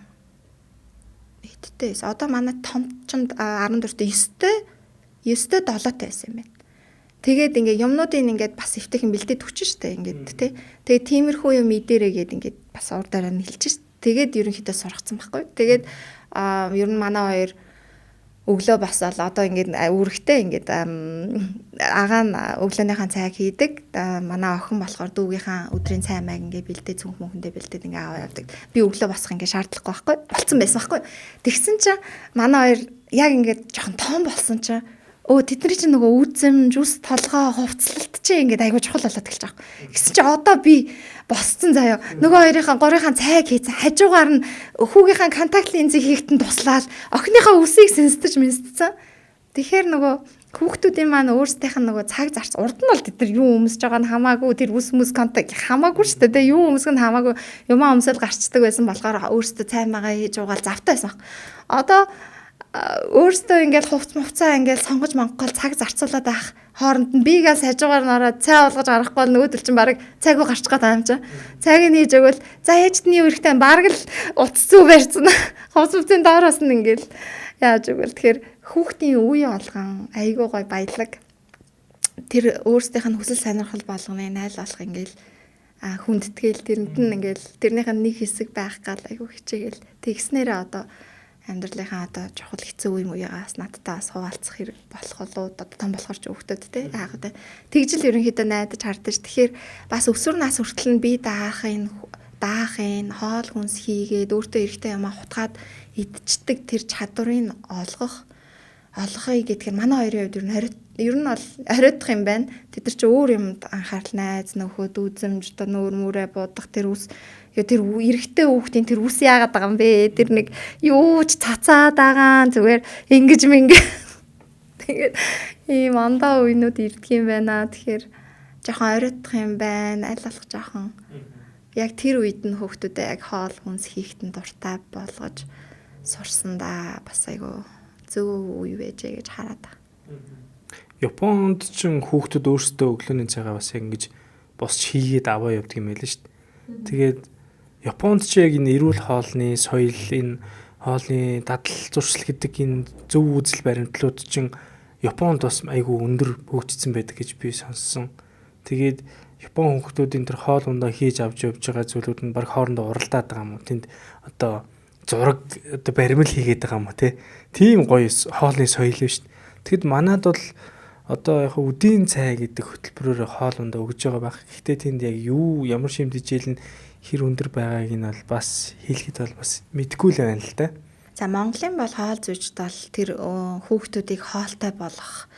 хэдтэй байсан. Одоо манай томчонд 14-тэй 9-тэй 7-тай байсан юм байна. Тэгээд ингээ юмнуудын ингээд бас эвтэйхэн бэлдээд өгч штэ ингээд тий. Тэгээд тиймэрхүү юм идэрэ гээд ингээд бас урдаараа нь хэлж штэ. Тэгээд ерөнхийдөө сургацсан байхгүй. Тэгээд ер нь манай хоёр өглөө босоод одоо ингээд үүрэгтэй ингээд агаа нь өглөөнийхөө цайг хийдэг. Манай охин болохоор дүүгийнхаа өдрийн цай маяг ингээд бэлдээ цүнх мөнхөндөө бэлдээд ингээд аваа явдаг. Би өглөө босох ингээд шаардлагагүй байхгүй. Болцсон байсан байхгүй. Тэгсэн чинь манай хоёр яг ингээд жоохон том болсон чинь тэдний чинь нөгөө үзэмж, үс толгой, хувцлалт чинь ингээд айгүй чухал болоод эхэлж байгаа. Тэгсэн чинь одоо би босцсон заяа. Нөгөө хоёрынхаа гурынхаа цайг хийцэн хажуугаар нь хүүгийнхаа контакт линзийг хийхтэн туслаал охиныхаа үсийг сэнсдэж минсдсэн. Тэгэхээр нөгөө хүүхдүүдийн маань өөрсдийнх нь нөгөө цаг зарц урд нь бол тэд нар юу өмсөж байгаа нь хамаагүй тэр үс мүс контакт хамаагүй шүү дээ. Юу өмсөх нь хамаагүй юмаа өмсөөл гарчдаг байсан болохоор өөрсдөө цай магаа хийж угаал завтай байсан. Одоо өөрсдөө ингээл хувц мувцаа ингээл сонгож монгол цаг зарцуулаад байх хооронд нь бигээл сажуугаар нь ороод цай болгож гарахгүй бол нөгөөдөл чинь бараг цайгүй гарчих гээд байгаа юм чинь. Цайг нь хийж өгвөл за ээжд нь юу хэрэгтэй бараг л утас зүү барьсан. Хувц мувцын доороос нь ингээл яаж өгвөл тэгэхээр хүүхдийн үе болгон айгүй гой баялаг тэр өөрсдийнх нь хүсэл сонирхол болгоны найл болох ингээл хүндтгэл тэрэнд нь ингээл тэрнийх нь нэг хэсэг байх гал айгүй хичээгээл тэгснээрээ одоо амьдралынхаа одоо чухал хэцүү үе муугаас надтай бас хуваалцах хэрэг болох болоо одоо том болохоор ч хүүхдүүд те яг тэ тэгжил ерөнхийдөө найдаж хардаж. Тэгэхээр бас өсвөр нас хүртэл нь би даахын хоол хүнс хийгээд өөртөө эрэхтэй юмаа хутгаад идчихдэг тэр чадварыг олгохыг гэдгээр манай хоёрын хувьд ер нь бол хориодох юм байна. Тэд нар чи өөр юмд анхаарал найз нөхөд үзэмж одоо нүүр мүрээ будах тэр үс тэр эрэгтэй хүүхдийн тэр үс яагаад байгаа юм бэ? Тэр нэг юу ч цацаад байгаа зүгээр ингэж мингэ. Тэгээд ийм андаа үеинүүд ирдэг юм байна. Тэгэхээр жоохон оройтох юм байна. Аль болох жоохон яг тэр үед нь хүүхдүүдэд яг хоол хүнс хийхэд нь дуртай болгож сурсандаа бас айгүй зөв үе байжээ гэж хараад байгаа. Японд ч хүүхдүүд өөрсдөө өглөөний цайгаа бас яг ингэж босч хийгээд аваа явдаг юм байл шүү дээ. Тэгээд Японд ч яг энэ эрүүл хоолны соёл, энэ хоолны дадал зуршил гэдэг энэ зөв үзэл баримтлууд чинь Японд бас айгүй өндөр хөгжсөн байдаг гэж би сонссон. Тэгээд Япон хүүхдүүдийн тэр хоол ундаа хийж авч явж байгаа зүйлүүд нь баг хоорондоо уралдаад байгаа юм уу? Тэнд одоо зураг одоо баримл хийгээд байгаа юм уу те? Тийм гоё хоолны соёл шүү дээ. Тэгэд манад бол одоо яг үдийн цай гэдэг хөтөлбөрөөр хоол ундаа өгж байгаа байх. Гэхдээ тэнд яг юу ямар шимтгийл нь хэр өндөр байгааг нь бол бас хэлэхэд бол бас мэдэхгүй л байна л да. За Монголын бол хоол зүйчд бол тэр хүүхдүүдийг хоолтой болгох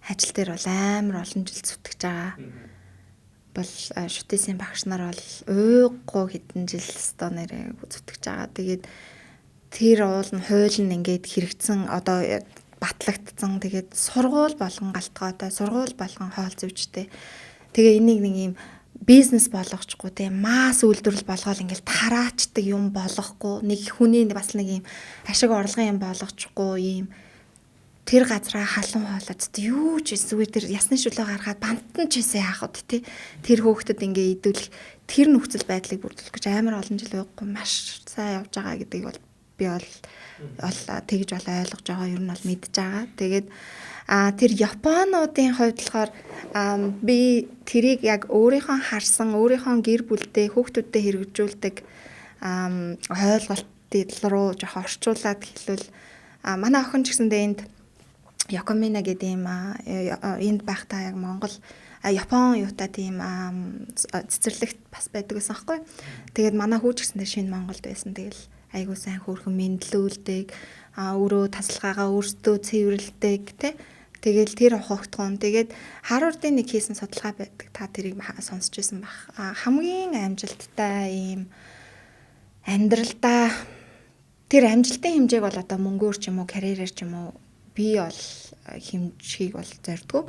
ажил дээр бол амар олон жил зүтгэж байгаа. Бол шүтээсийн багш нар бол уйггүй хэдэн жил өстө нэрээ зүтгэж байгаа. Тэгээд тэр уул нь хууль нь ингээд хэрэгцсэн одоо батлагдсан. Тэгээд сургууль болгон галтгоотой, сургууль болгон хоол зүйчтэй. Тэгээ энийг нэг юм бизнес болгочихгүй те масс үйлдвэрлэл болгоол ингээл тараачдаг юм болгохгүй нэг хүний бас нэг юм ашиг орлогын юм болгочихгүй юм тэр газраа халуун хоолойд юу ч зүгээр тэр ясны шүлөө гаргаад бантан ч хийсэн яах вэ те тэр хөөхдөд ингээ идүүлэх тэр нөхцөл байдлыг бүрдүүлэх гэж амар олон жил ууггүй маш сайн явж байгаа гэдгийг бол би бол тэгж бол ойлгож байгаа, ер нь бол мэдж байгаа. Тэгээд тэр Японуудын хувьд болохоор би тэрийг яг өөрийнхөө харсан, өөрийнхөө гэр бүлдээ, хүүхдүүдтэй хэрэгжүүлдэг ойлголтын руу жоохон орчуулад хэлвэл манай охин ч гэсэндээ энд Якомина гэдэг юм энд байхдаа яг Монгол Япон юутай тийм цэцэрлэгт бас байдаг гэсэн аахгүй. Тэгээд манай хүү ч гэсэндээ шинэ Монголд байсан. Тэгэл айгуу сайн хөөрхөн мэдлүүлдэг, өөрөө тасалгаагаа өөрсдөө цэвэрлэдэг тий. Тэгэл тэр ухагтгон. Тэгээд Харвардын нэг хийсэн судалгаа байдаг. Та тэрийг сонсч байсан бах. Хамгийн амжилттай ийм амьдралдаа тэр амжилтын хэмжээг бол одоо мөнгөөр ч юм уу, карьерээр ч юм уу би бол хэмжихийг бол зордгоо.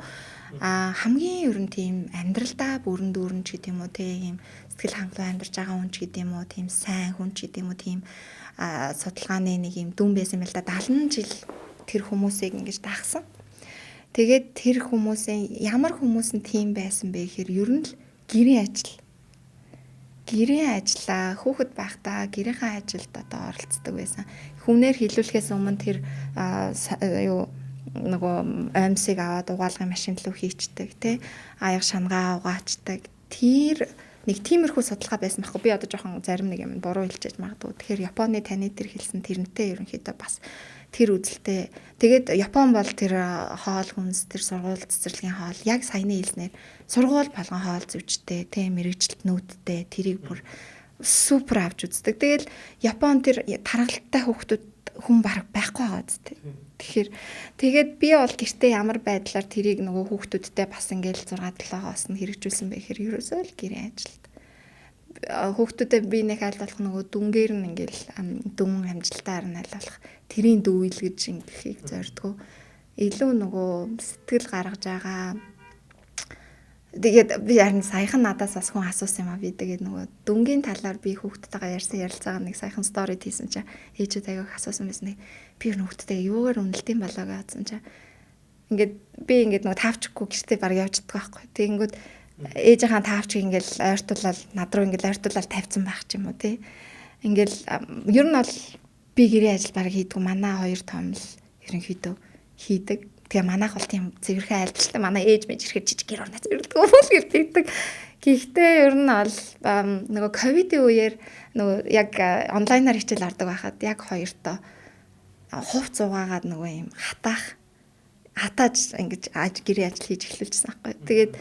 Хамгийн ер нь тийм амьдралдаа бүрэн дүүрэн ч гэдэг юм уу, тийм сэтгэл хангалуун амьдарч байгаа хүн ч гэдэг юм уу, тийм сайн хүн ч гэдэг юм уу, тийм судалгааны нэг юм дүн байсан юм л да. 70 жил тэр хүмүүсийг ингэж дагсан. Тэгээд тэр хүмүүсийн ямар хүмүүс нь тийм байсан бэ гэхээр ер нь л гэрийн ажил. Гэрийн ажлаа хүүхэд байхдаа гэрийнхээ ажилд одоо оролцдог байсан. Хүмүүнээр хилүүлэхээс өмнө тэр юу нөгөө оймсыг аваад угаалгын машин руу хийчдэг тий. Аяга шангаа угаачдаг. Тэр нэг тиймэрхүү судалгаа байсан байхгүй. Би одоо жоохон зарим нэг юм буруу хэлчихэж магадгүй. Тэгэхээр Японы таны тэр хэлсэн тэрнтэй ерөнхийдөө бас тэр үзэлтэй. Тэгээд Япон бол тэр хоол хүнс, тэр сургууль цэцэрлэгийн хоол яг саяны хэлснээр сургууль болгон хоол зүйчтэй, тийм мэрэгжилтнүүдтэй тэрийг бүр супер авч үздэг. Тэгэл Япон тэр таргалтай хүүхдүүд хүн баг байхгүй байгаа зү. Тэгэхээр тэгээд би бол гэртээ ямар байдлаар тэрийг нөгөө хүүхдүүдтэй бас ингээл 6 7-оос нь хэрэгжүүлсэн бэ гэхээр ерөөсөө л гэрийн ажилд. Хүүхдүүдэд би нэг аль болох нөгөө дүнгээр нь ингээл дүн амжилтаар нь аль болох тэрийн дүүйл гэж ингэхийг зордгоо. Илүү нөгөө сэтгэл гаргаж байгаа. Тэгээд би харин саяхан надаас бас хүн асуусан юм а би тэгээд нөгөө дүнгийн талаар би хүүхдтэйгээ ярьсан ярилцаагаа нэг саяхан стори хийсэн чинь ээжүүд аяг асуусан байсан. Би хүүхдтэйгээ юугаар үнэлдэм болоо гэж бодсон чинь ингээд би ингээд нөгөө таавчгүй гэртээ баг явж чаддаг байхгүй. Тэгэнгүүт ээжийнхаа таавчгийг ингээл ойртуулаад над руу ингээл ойртуулаад тавьсан байх ч юм уу тий. Ингээл ер нь бол би гэрээ ажил баг хийдгүү, манай хоёр том л ерөнхийдөө хийдэг. Тэгээ манайх бол тийм цэвэрхэн айлчлаа. Манай ээж мэж ирэхэд жижиг гэр орноо цэвэрлэдэг юм л гэдэг. Гэхдээ ер нь бол нөгөө ковидын үеэр нөгөө яг онлайнаар хичээл ордог байхад яг хоёртоо хувц угаагаад нөгөө юм хатаах хатааж ингэж гэрээ ажил хийж эхлүүлчихсэн байхгүй. Тэгээд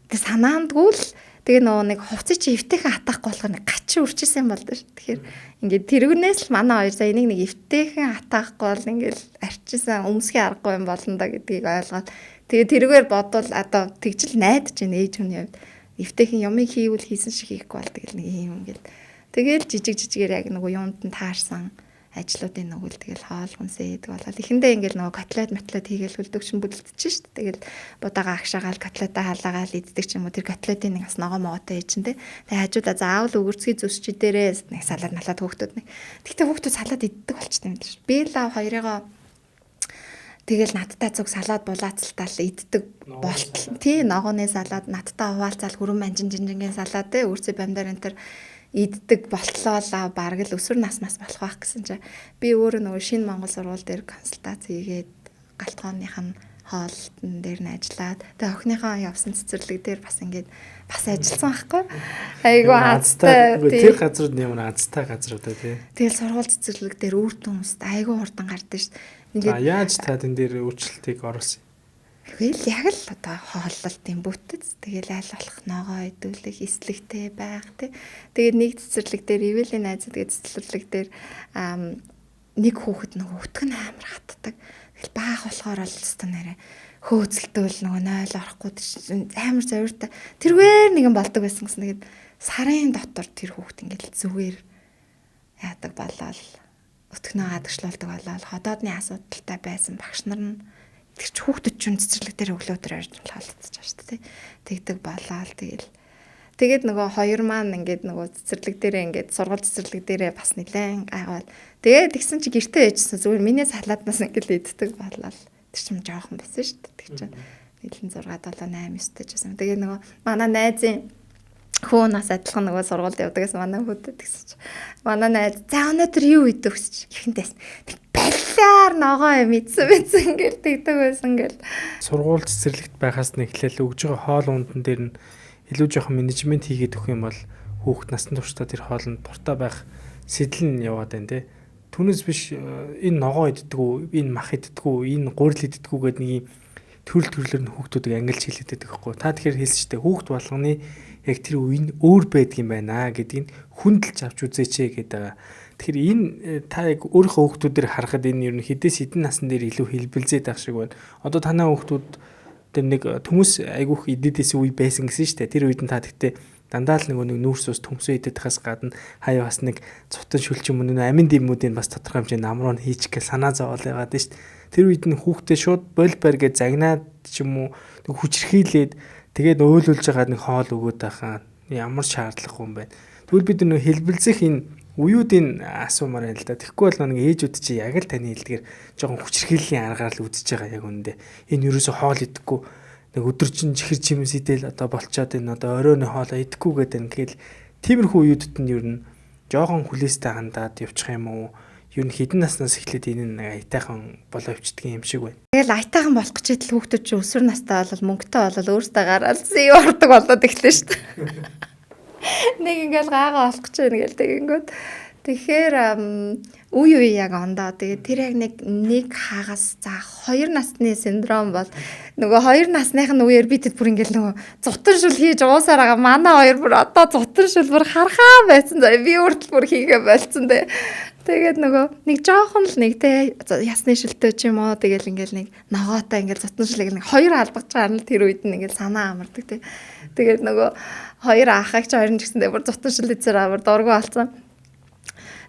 тэг санаандгүй л тэгээ нөгөө нэг хувцыг чи эвтэйхэн хатаахгүй болохоор нэг гачин үрчээсэн юм болдог ш. Тэгэхээр ингээд тэргүүнээс л манай хоёр за энийг нэг эвтэйхэн хатаахгүй бол ингээд арчилсан өмсгийн аргагүй юм болно да гэдгийг ойлгоод тэгээ тэрүүгээр бодвол одоо тэгжил найдаж байна ээж хүний хувьд. Эвтэйхэн юмыг хийвэл хийсэн шиг хийхгүй бол тэгэл нэг юм ингээд тэгэл жижиг жижигээр яг нөгөө юмд нь таарсан ажлуудын нөгөө л тэгэл хоол хүнсээ хийдэг болоод эхэндээ ингээл нөгөө котлет матлет хийгээл хөлдөг шин бүдэлдэж шít. Тэгэл будаага агшаагаал котлетаа халаагаал иддэг ч юм уу. Тэр котлетын нэг бас ногоо могоотой ий чинь те. Тэгээ хажуудаа заавал өгөрцгий зүсч идэрээ нэг салаад малаад хөөхтүүд нэг. Тэгтээ хөөхтүүд салаад иддэг болчтой юм л ш. Би л хоёрыгоо тэгэл надтай зүг салаад булаацалтаал иддэг болтол. Тий ногооны салаад надтай хуваалцаал хүрэн манжин жинжингийн салаад те өөрсөө бамдаар энэ төр иддэг болтлоо бараг л өсвөр нас мас болох байх гэсэн чинь би өөрөө нөгөө шинэ Монгол сургууль дээр консультац хийгээд галтгооных нь хоолтон дээр нь ажиллаад тэгээ охиныхоо явсан цэцэрлэг дээр бас ингээд бас ажилласан байхгүй. Айгу азтай. Тэр газрууд ямар азтай газрууд ээ тий. Тэгэл сургууль цэцэрлэг дээр үр дүн хүмүүст айгу хурдан гардаг шүү дээ. Ингээд яаж та тэн дээр өөрчлөлтийг оруулсан? Тэгэл яг л одоо хооллолтын бүтэц тэгэл аль болох ногоо идүүлэх, эслэгтэй байх тий. Тэгээд нэг цэцэрлэг дээр ивэлийн найзууд гэдэг цэцэрлэг дээр нэг хүүхэд нөгөө өтгөн амар хатдаг. Тэгэл баах болохоор л өстө нэрэ хөөцөлтөөл нөгөө 0 орохгүй амар завиртай. Тэргээр нэгэн болдог байсан гэсэн. Тэгээд сарын дотор тэр хүүхэд ингээл зүгээр яадаг болоод өтгөнөө гадагшлуулдаг болоод ходоодны асуудалтай байсан багш нар нь тэр чи хүүхдүүд чинь цэцэрлэг дээр өглөө өдөр орж хаалцчих шүү дээ. Тэгдэг болоод тэгэл тэгээд нөгөө хоёр маань ингээд нөгөө цэцэрлэг дээрээ ингээд сургууль цэцэрлэг дээрээ бас нэлээд гайхавал. Тэгээд тэгсэн чи гэртээ ээжсэн зүгээр миний салааднаас ингээд иддэг болоод тэр чинь жоохон байсан шүү дээ. Тэр чинь нэлээд 6 7 8 9 тэжсэн. Тэгээд нөгөө манай найзын хүү нас адилхан нөгөө сургуульд явдаг гэсэн манай хүүдэд тэгсэн чи манай найз за өнөөдөр юу идэх гэж ихэнтэйс балиар ногоо юм идсэн байсан гэл тэгдэг байсан гэл. Сургууль цэцэрлэгт байхаас нэг эхлээл өгж байгаа хоол ундан дээр нь илүү жоохон менежмент хийгээд өгөх юм бол хүүхд насан туршдаа тэр хоолнд дуртай байх сэтэл нь яваад байна те. Түүнээс биш энэ ногоо иддэг үү, энэ мах иддэг үү, энэ гурил иддэг үү гэдэг нэг юм төрөл төрлөөр нь хүүхдүүдийг ангилж хэлээд байдаг хгүй. Та тэгэхээр хэлсэн шүү дээ. Хүүхд болгоны яг тэр үе нь өөр байдаг юм байна гэдгийг хүндэлж авч үзээч гэдэг байгаа. Тэгэхээр энэ та яг өөрийнхөө хүүхдүүдээр харахад энэ ер нь хэдээс хэдэн насн дээр илүү хэлбэлзээд байх шиг байна. Одоо танай хүүхдүүд тэр нэг төмөс айгүйх идэдээс үе байсан гэсэн шүү дээ. Тэр үед нь та тэгтээ дандаа л нөгөө нэг нүүрс ус төмсөө идэд хас гадна хаяа бас нэг цутан шүлч юм уу амин дэмүүдийн бас тодорхой хэмжээний намруу нь хийчих гээл санаа зовоол яваад шүү дээ. Тэр үед нь хүүхдээ шууд боль барь гэж загнаад ч юм уу нэг хүчрхийлээд тэгээд уйлуулж байгаа нэг хоол өгөөд байхаа ямар шаардлага юм бэ. Тэгвэл бид нөгөө хэлбэлзэх энэ үеүүдийн асуумаар байна л да. Тэгэхгүй бол нэг ээжүүд чи яг л таны хэлдгээр жоохон хүчрхийллийн аргаар л үзэж байгаа яг үүндээ. Энэ ерөөсө хоол идэхгүй нэг өдөржин чихэр чимс идэл одоо болчоод энэ одоо оройн хоолоо идэхгүй гэдэг нь тэгэл тиймэрхүү үеүүдэд нь ер нь жоохон хүлээстэй хандаад явчих юм уу? Ер нь хэдэн наснаас эхлээд энэ нэг аятайхан болоо явчихдаг юм шиг байна. Тэгэл аятайхан болох гэж идэл хүүхдүүд чи өсвөр настай бол мөнгөтэй бол өөртөө гараад зүй ордог болоод эхлэн шүү дээ. Нэг ингээл гаагаа олох гэж байна гэл тэгэнгүүт. Тэгэхээр үе үе яг ондоо тэгээд тэр яг нэг хагас за 2 насны синдром бол нөгөө 2 насных нь үеэр би тэд бүр ингээл нөгөө зутан шүл хийж уусаар байгаа манай хоёр бүр одоо зутан шүл бүр хархаа байсан заа би өөртөл бүр хийгээ болцсон дээ. Тэгээд нөгөө нэг жоохон л нэг те ясны шилтэй ч юм уу тэгэл ингээл нэг ногоотой ингээл зутан шүлэг нэг хоёр албаж байгаа нь тэр үед нь ингээл санаа амардаг те. Тэгээд нөгөө хоёр ахагч хоёр нь ч гэсэндээ бүр зутан шил эзэр амар дургу болсон.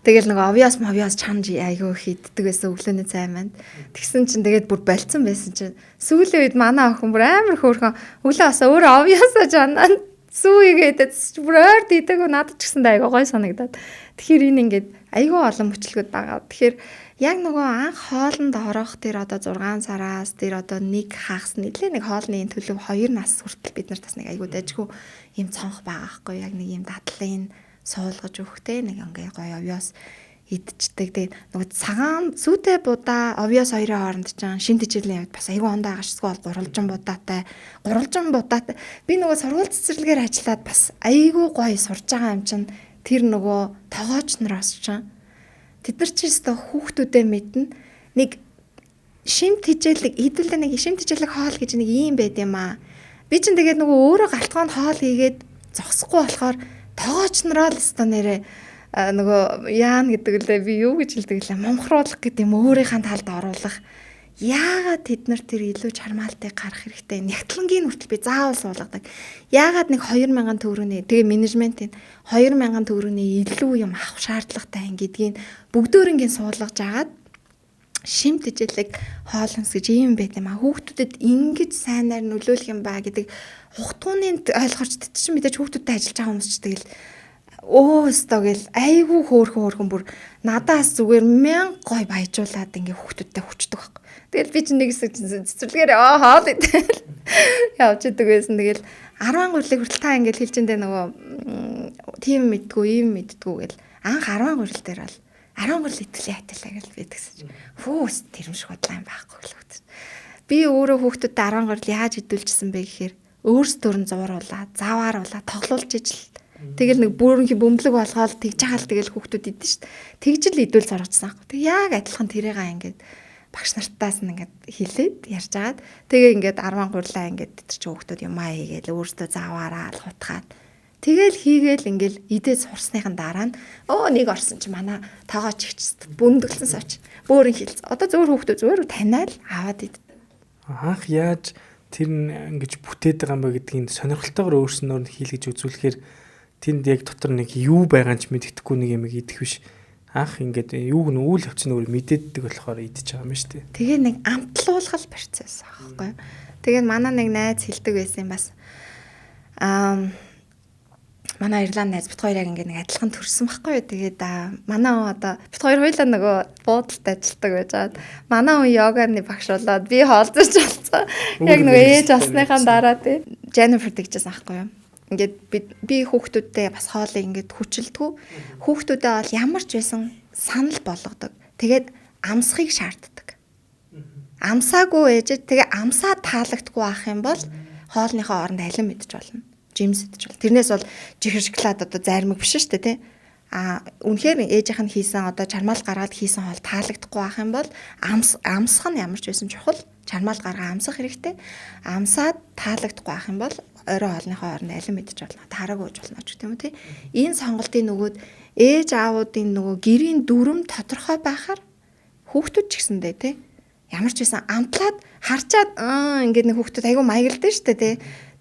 Тэгэл нөгөө овёос мовёос чанж айгүй хийддэг байсан өглөөний цай маань. Тэгсэн чинь тэгээд бүр болцсон байсан чинь сүүлийн үед манай охин бүр амар хөөрхөн өглөө басаа өөрөө овёосоо чанаа сүү игээд бүр ойрд идээгүү надад ч гэсэндээ айгүй гой санагдаад. Тэгэхээр энэ ингээд айгүй олон мөчлөгүүд байгаа. Тэгэхээр яг нөгөө анх хоолнд орох тэр одоо 6 сараас тэр одоо нэг хагас нэлээ нэг хоолны энэ төлөв 2 нас хүртэл бид нарт бас нэг айгүй дайжгүй юм цонх байгаа байхгүй яг нэг юм дадлын суулгаж өгөхтэй нэг ингээ гоё овёос идчихдэг. Тэгээд нөгөө цагаан сүүтэй будаа овёос хоёрын хооронд ч шин тэжээлийн явд бас айгүй ондоо агашгүй бол гурвалжин будаатай. Гурвалжин будаатай. Би нөгөө сургууль цэцэрлэгээр ажиллаад бас айгүй гоё сурж байгаа юм чинь тэр нөгөө тогооч нараас чинь тэд нар чи өстө хүүхдүүдээ мэднэ. Нэг шим тэжээлэг хэдүүлээ нэг шим тэжээлэг хоол гэж нэг юм байд юм аа. Би чинь тэгээд нөгөө өөрөө галтгоонд хоол хийгээд зогсохгүй болохоор тогооч нараа л өстө нэрээ нөгөө яана гэдэг лээ би юу гэж хэлдэг лээ мунхруулах гэдэг юм өөрийнхөө талд оруулах. Яагаад тэд нар тэр илүү чармаалтыг гарах хэрэгтэй нягтлангийн хүртэл би заавал суулгадаг. Яагаад нэг 2000 төгрөний тэгээ менежментийн 2000 төгрөний илүү юм авах шаардлагатай юм гэдгийг бүгдөөрөнгийн суулгаж агаад шим тэжээлэг хоолнос гэж юм байт юм а. Хүүхдүүдэд ингэж сайнаар нөлөөлөх юм ба гэдэг ухтгууны ойлгохч тэд чинь мэдээж хүүхдүүдтэй ажиллаж байгаа хүмүүс ч тэгэл өөстөө гэл айгүй хөөрхөн бүр надаас зүгээр мянга гой баяжуулаад ингээ хүүхдүүдтэй хүчдэг байхгүй. Тэгэл би чинь нэг хэсэг цэцэрлэгээр хоол идэл явж идэг байсан. Тэгэл 10 гурлыг хүртэл та ингээл хэлж эндэ нөгөө тийм мэддгүү, ийм мэддгүү гэл анх 10 гурил дээр бол 10 гурил итэл яаталаа гэл би тэгсэн чинь хүүс тэрэмших бодлоо юм байхгүй гэл хүүхдүүд. Би өөрөө хүүхдүүдтэй 10 гурил яаж идүүлжсэн бэ гэхээр өөрсдөр нь зууруулаа, завааруулаа, тоглуулж ижил. Тэгэл нэг бүрэнхий бөмбөлөг болгоол тэгж байгаа л тэгэл хүүхдүүд идэн шít. Тэгж л идүүл сургажсан аахгүй. Тэг яг адилхан тэрийг ингээд багш нартаас нь ингээд хилээд ярьж агаад тэгээ ингээд 10 гурлаа ингээд тэр чинь хүүхдүүд юмаа хийгээл өөрсдөө заваараа л хутгаад тэгэл хийгээл ингээл идээ сурсныхан дараа нь нэг орсон чи манай тоогооч ихчс бөндөглсөн сууч бөөрн хилцсэн. Одоо зөвөр хүүхдүүд зөвөр таниал аваад ид. Анх яаж тэр нь ингэж бүтээд байгаа юм бэ гэдгийг сонирхолтойгоор өөрснөөр нь хийлгэж үзүүлэхээр тэнд яг дотор нэг юу байгаа нь ч мэддэхгүй нэг юм идэх биш. Анх ингээд юуг нь үйл явцын өөр мэдээддэг болохоор идэж байгаа юм шүү дээ. Тэгээ нэг амтлуулгал процесс аахгүй. Тэгээ манай нэг найз хэлдэг байсан юм бас. Манай Ирланд найз бит хоёр яг ингээд нэг адилхан төрсөн байхгүй юу. Тэгээд манай хүн одоо бит хоёр хоёлаа нөгөө буудалд ажилладаг байж байгаад манай хүн йоганы багш болоод би хоолзож болсон. Яг нөгөө ээж олсныхаа дараа тий. Jennifer тэгжсэн аахгүй юу. Ингээд би хүүхдүүдтэй бас хоолыг ингээд хүчилдэггүй. Хүүхдүүдээ бол ямар ч байсан санал болгодог. Тэгээд амсахыг шаарддаг. Амсаагүй ээжээ тэгээ амсаа таалагдгүй ах юм бол хоолныхоо оронд алин мэдж болно. Жимс идэж болно. Тэрнээс бол чихэр шоколад одоо зармиг биш шүү дээ тий. А үнэхээр ээжийнх нь хийсэн одоо чармаал гаргаад хийсэн хоол таалагдахгүй байх юм бол амсах нь ямар ч байсан чухал. Чармаал гаргаа амсах хэрэгтэй. Амсаад таалагдахгүй байх юм бол орой хоолныхоо оронд алин мэдчих болно. Тараг ууж болно ч гэх юм уу тий. Энэ сонголтын нөгөөд ээж аавуудын нөгөө гэрийн дүрм тодорхой байхаар хүүхдүүд ч гэсэндээ тий. Ямар ч байсан амтлаад харчаад ингээд нэг хүүхдүүд айгүй маяглдээ штэ тий.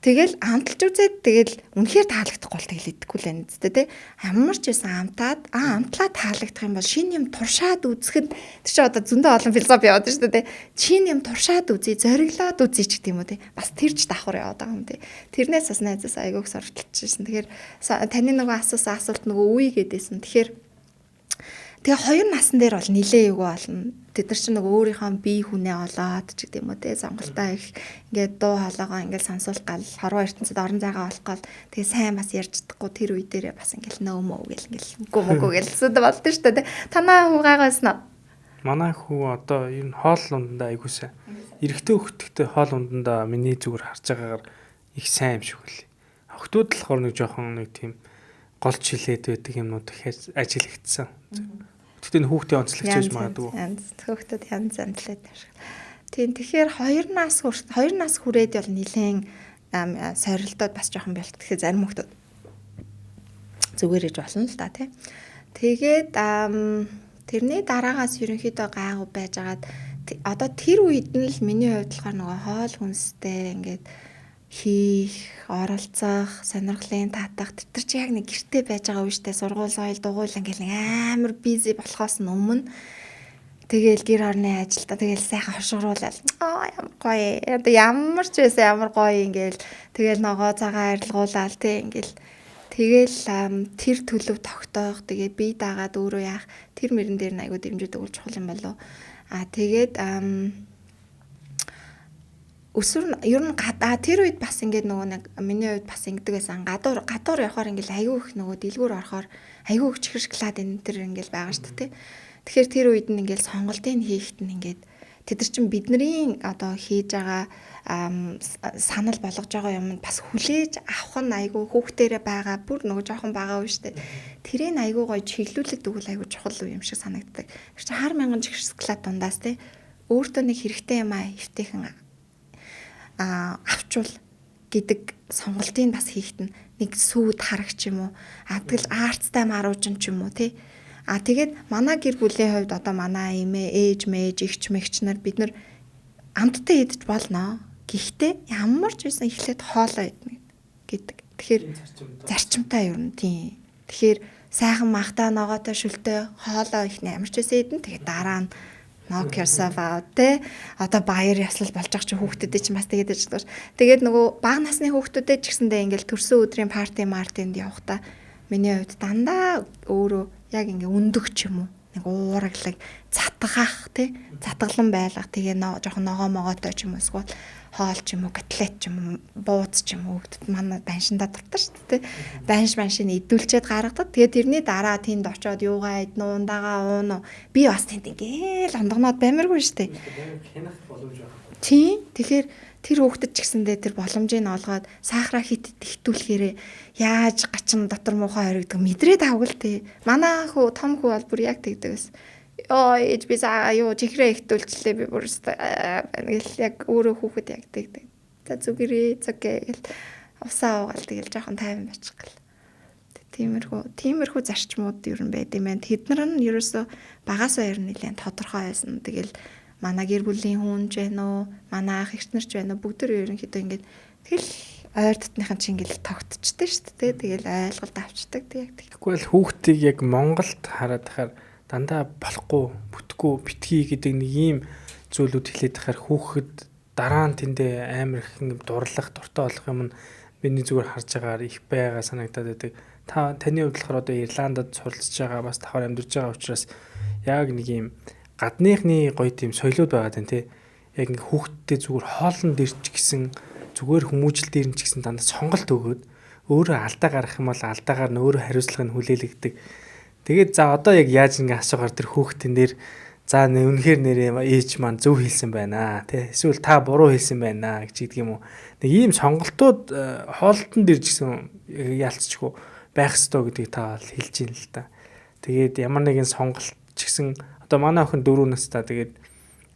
Тэгэл амталж үзээд тэгэл үнэхээр таалагдахгүй бол тэгэл идэхгүй л байна зү тэ. Ямар ч байсан амтаад амтлаа таалагдах юм бол шинэ юм туршаад үзэхэд тэр чинь одоо зөндөө олон философи яваад шүү дээ тэ. Шинэ юм туршаад үзье, зориглоод үзье ч гэдэг юм уу тэ. Бас тэрч давхар яваад байгаа юм тэ. Тэрнээс бас найзаас айгүйх сурталчилсан. Тэгэхээр таны нөгөө асуусан асуулт нөгөө үе гэдээсэн. Тэгэхээр тэгээ хоёр насан дээр бол нилээ юг болно. Тэд нар чинь нөгөө өөрийнхөө бие хүнээ олоод ч гэдэг юм уу те сонголтоо их ингээд дуу хоолойгоо ингээд сонсуулах гал хорвоо ертөнцид орон зайгаа олох гал тэгээ сайн бас ярьж чадахгүй тэр үе дээрээ бас ингээд нөө мөө гэл ингээд үгүй мөгөө гэл зүд болдсон шүү дээ. Танаа хүү гайгаас нөө. Манай хүү одоо ер нь хоол ундандаа айгуу сайн. Эрэгтэй хүүхдтэй хоол ундандаа миний зүгээр харж байгаагаар их сайн юм шиг үлээ. Охтууд болохоор нэг жоохон нэг тийм гол чилээд байдаг юмнууд их ажиглагдсан. Гэхдээ хүүхдийн онцлогч байж магадгүй. Янз хүүхдүүд янз янзлаад юм шиг. Тийм тэгэхээр 2 нас хүрээд бол нилээн сорилтууд бас жоохон бэлт. Тэгэхээр зарим хүүхдүүд зүгээр иж болно л да тий. Тэгээд тэрний дараагаас ерөнхийдөө гайгүй байжгаад одоо тэр үед нь л миний хувьд болохоор нөгөө хоол хүнстэй ингээд хийх, оролцох, сонирхлын татах тэр чи яг нэг гэрте байж байгаа үе штэ сургууль соёл дугуйл ингээл нэг амар бизи болохоос өмнө тэгэл гэр орны ажилдаа тэгэл сайхан хошгоруулаад ямар гоё одоо ямар ч байсан ямар гоё ингээл тэгэл ногоо цагаан арилгуулаад тий ингээл тэгэл тэр төлөв тогтоох тэгээ бие дагаад өөрөө яах тэр мөрөн дээр нь айгуу дэмжиж өгөх чухал юм болов. А тэгээд өсвөр ер нь тэр үед бас ингээд нөгөө нэг миний хувьд бас ингэдэг байсан. Гадуур явахаар ингээд айгүй их нөгөө дэлгүүр орохоор айгүй их чихэр шоколад энэ тэр ингээд байгаа шүү дээ. Тэгэхээр тэр үед нь ингээд сонголтыг хийхэд нь ингээд тэд нар чинь бидний одоо хийж байгаа санал болгож байгаа юм бас хүлээж авах нь айгүй хүүхдэрээ байгаа бүр нөгөө жоохон байгаа үе шүү дээ. Тэрийг айгүй гоё чиглүүлээд өгвөл айгүй чухал үе юм шиг санагддаг. Тэр чинь хар мянган чихэр шоколад дундаас те өөртөө нэг хэрэгтэй юм эвтэйхэн авчвал гэдэг сонголтыг бас хийхэд нь нэг сүүд харагч юм уу тэгэл арцтай маруужин ч юм уу тий. А тэгээд манай гэр бүлийн хувьд одоо манай эмээ, ээж, мэж, эгч, мэгч нар бид нар амттай идэж болно. Гэхдээ ямар ч байсан эхлээд хоолоо идэнэ гэдэг. Тэгэхээр зарчимтай ер нь тийм. Тэгэхээр сайхан махтай, ногоотой, шүлтэй хоолоо ихнэ ямар ч байсан идэнэ. Тэгээд дараа нь knock yourself out те одоо баяр ёслол болж байгаа чи хүүхдүүдэд чинь бас тэгээд ажиллаж. Тэгээд нөгөө бага насны хүүхдүүдэд ч гэсэндээ ингээл төрсөн өдрийн парти мартинд явахдаа миний хувьд дандаа өөрөө яг ингээ өндөг ч юм уу нэг уураглаг цатгах те цатгалан байлгах тэгээ жоохон ногоо могоотой ч юм уу эсвэл хоол ч юм уу котлет ч юм уу бууз ч юм уу хүүхдүүд манай баншиндаа дуртай шүү дээ те баншийг идүүлчихэд гаргадаг. Тэгээ тэрний дараа тэнд очиод юугаа иднэ ундагаа уун уу би бас тэнд ингээл ондогноод баймаргүй шүү дээ. Хянах боломж байна. Тийм. Тэгэхээр тэр хүүхдэд ч гэсэндээ тэр боломжийг олгоод сахараа хит ихтүүлэхээрээ яаж гачин дотор муухай хоригддаг мэдрээд авгал тээ. Манай хүү том хүү бол бүр яг тэгдэг байсан. Йоо ээж би юу чихрээ ихтүүлчлээ би бүр байна гэл яг өөрөө хүүхэд яг тэгдэг. За зүгэрээ зүгэ гэл усаа уугаал тэгэл жоохон тайван байчих гэл. Тиймэрхүү зарчмууд ер нь байд юм байна. Тэд нар нь ерөөсөө багасаа ер нь нэлээд тодорхой байсан. Тэгэл манай гэр бүлийн хүн ч байна уу, манай ах эгч нар ч байна уу, бүгд тэр ерөнхийдөө ингээд тэгэл ойр дотныхан чинь ингээл тогтчтой шүү дээ. Тэгэл ойлголт авчдаг. Тэг яг Тэгэхгүй бол хүүхдийг яг Монголд хараад тахаар дандаа болохгүй, бүтггүй, битгий гэдэг нэг ийм зүйлүүд хэлээд тахаар хүүхэд дараа нь тэндээ амар их юм дурлах, дуртай болох юм нь миний зүгээр харж байгаагаар их байгаа санагдаад байдаг. Та таны хувьд болохоор одоо Ирландд суралцж байгаа, бас давхар амьдарч байгаа учраас яг нэг ийм гадныхны гоё тийм соёлууд байгаа тань тий. Яг ингээ хүүхдтэй зүгээр хоолн дээр ч гэсэн зүгээр хүмүүжил дээр нь ч гэсэн дандаа сонголт өгөөд өөрөө алдаа гаргах юм бол алдаагаар нь өөрөө хариуцлага нь хүлээлгдэг. Тэгээд за одоо яг яаж ингээ асуугаар тэр хүүхдэн дээр за үнэхээр нэрээ ээж маань зөв хэлсэн байна тий. Эсвэл та буруу хэлсэн байна гэж гэдэг юм уу. Нэг ийм сонголтууд хоолтон дээр ч гэсэн ялцчихгүй байх ёстой гэдгийг та бол хэлж байна л да. Тэгээд ямар нэгэн сонголт ч гэсэн одоо манай охин 4 настай, тэгээд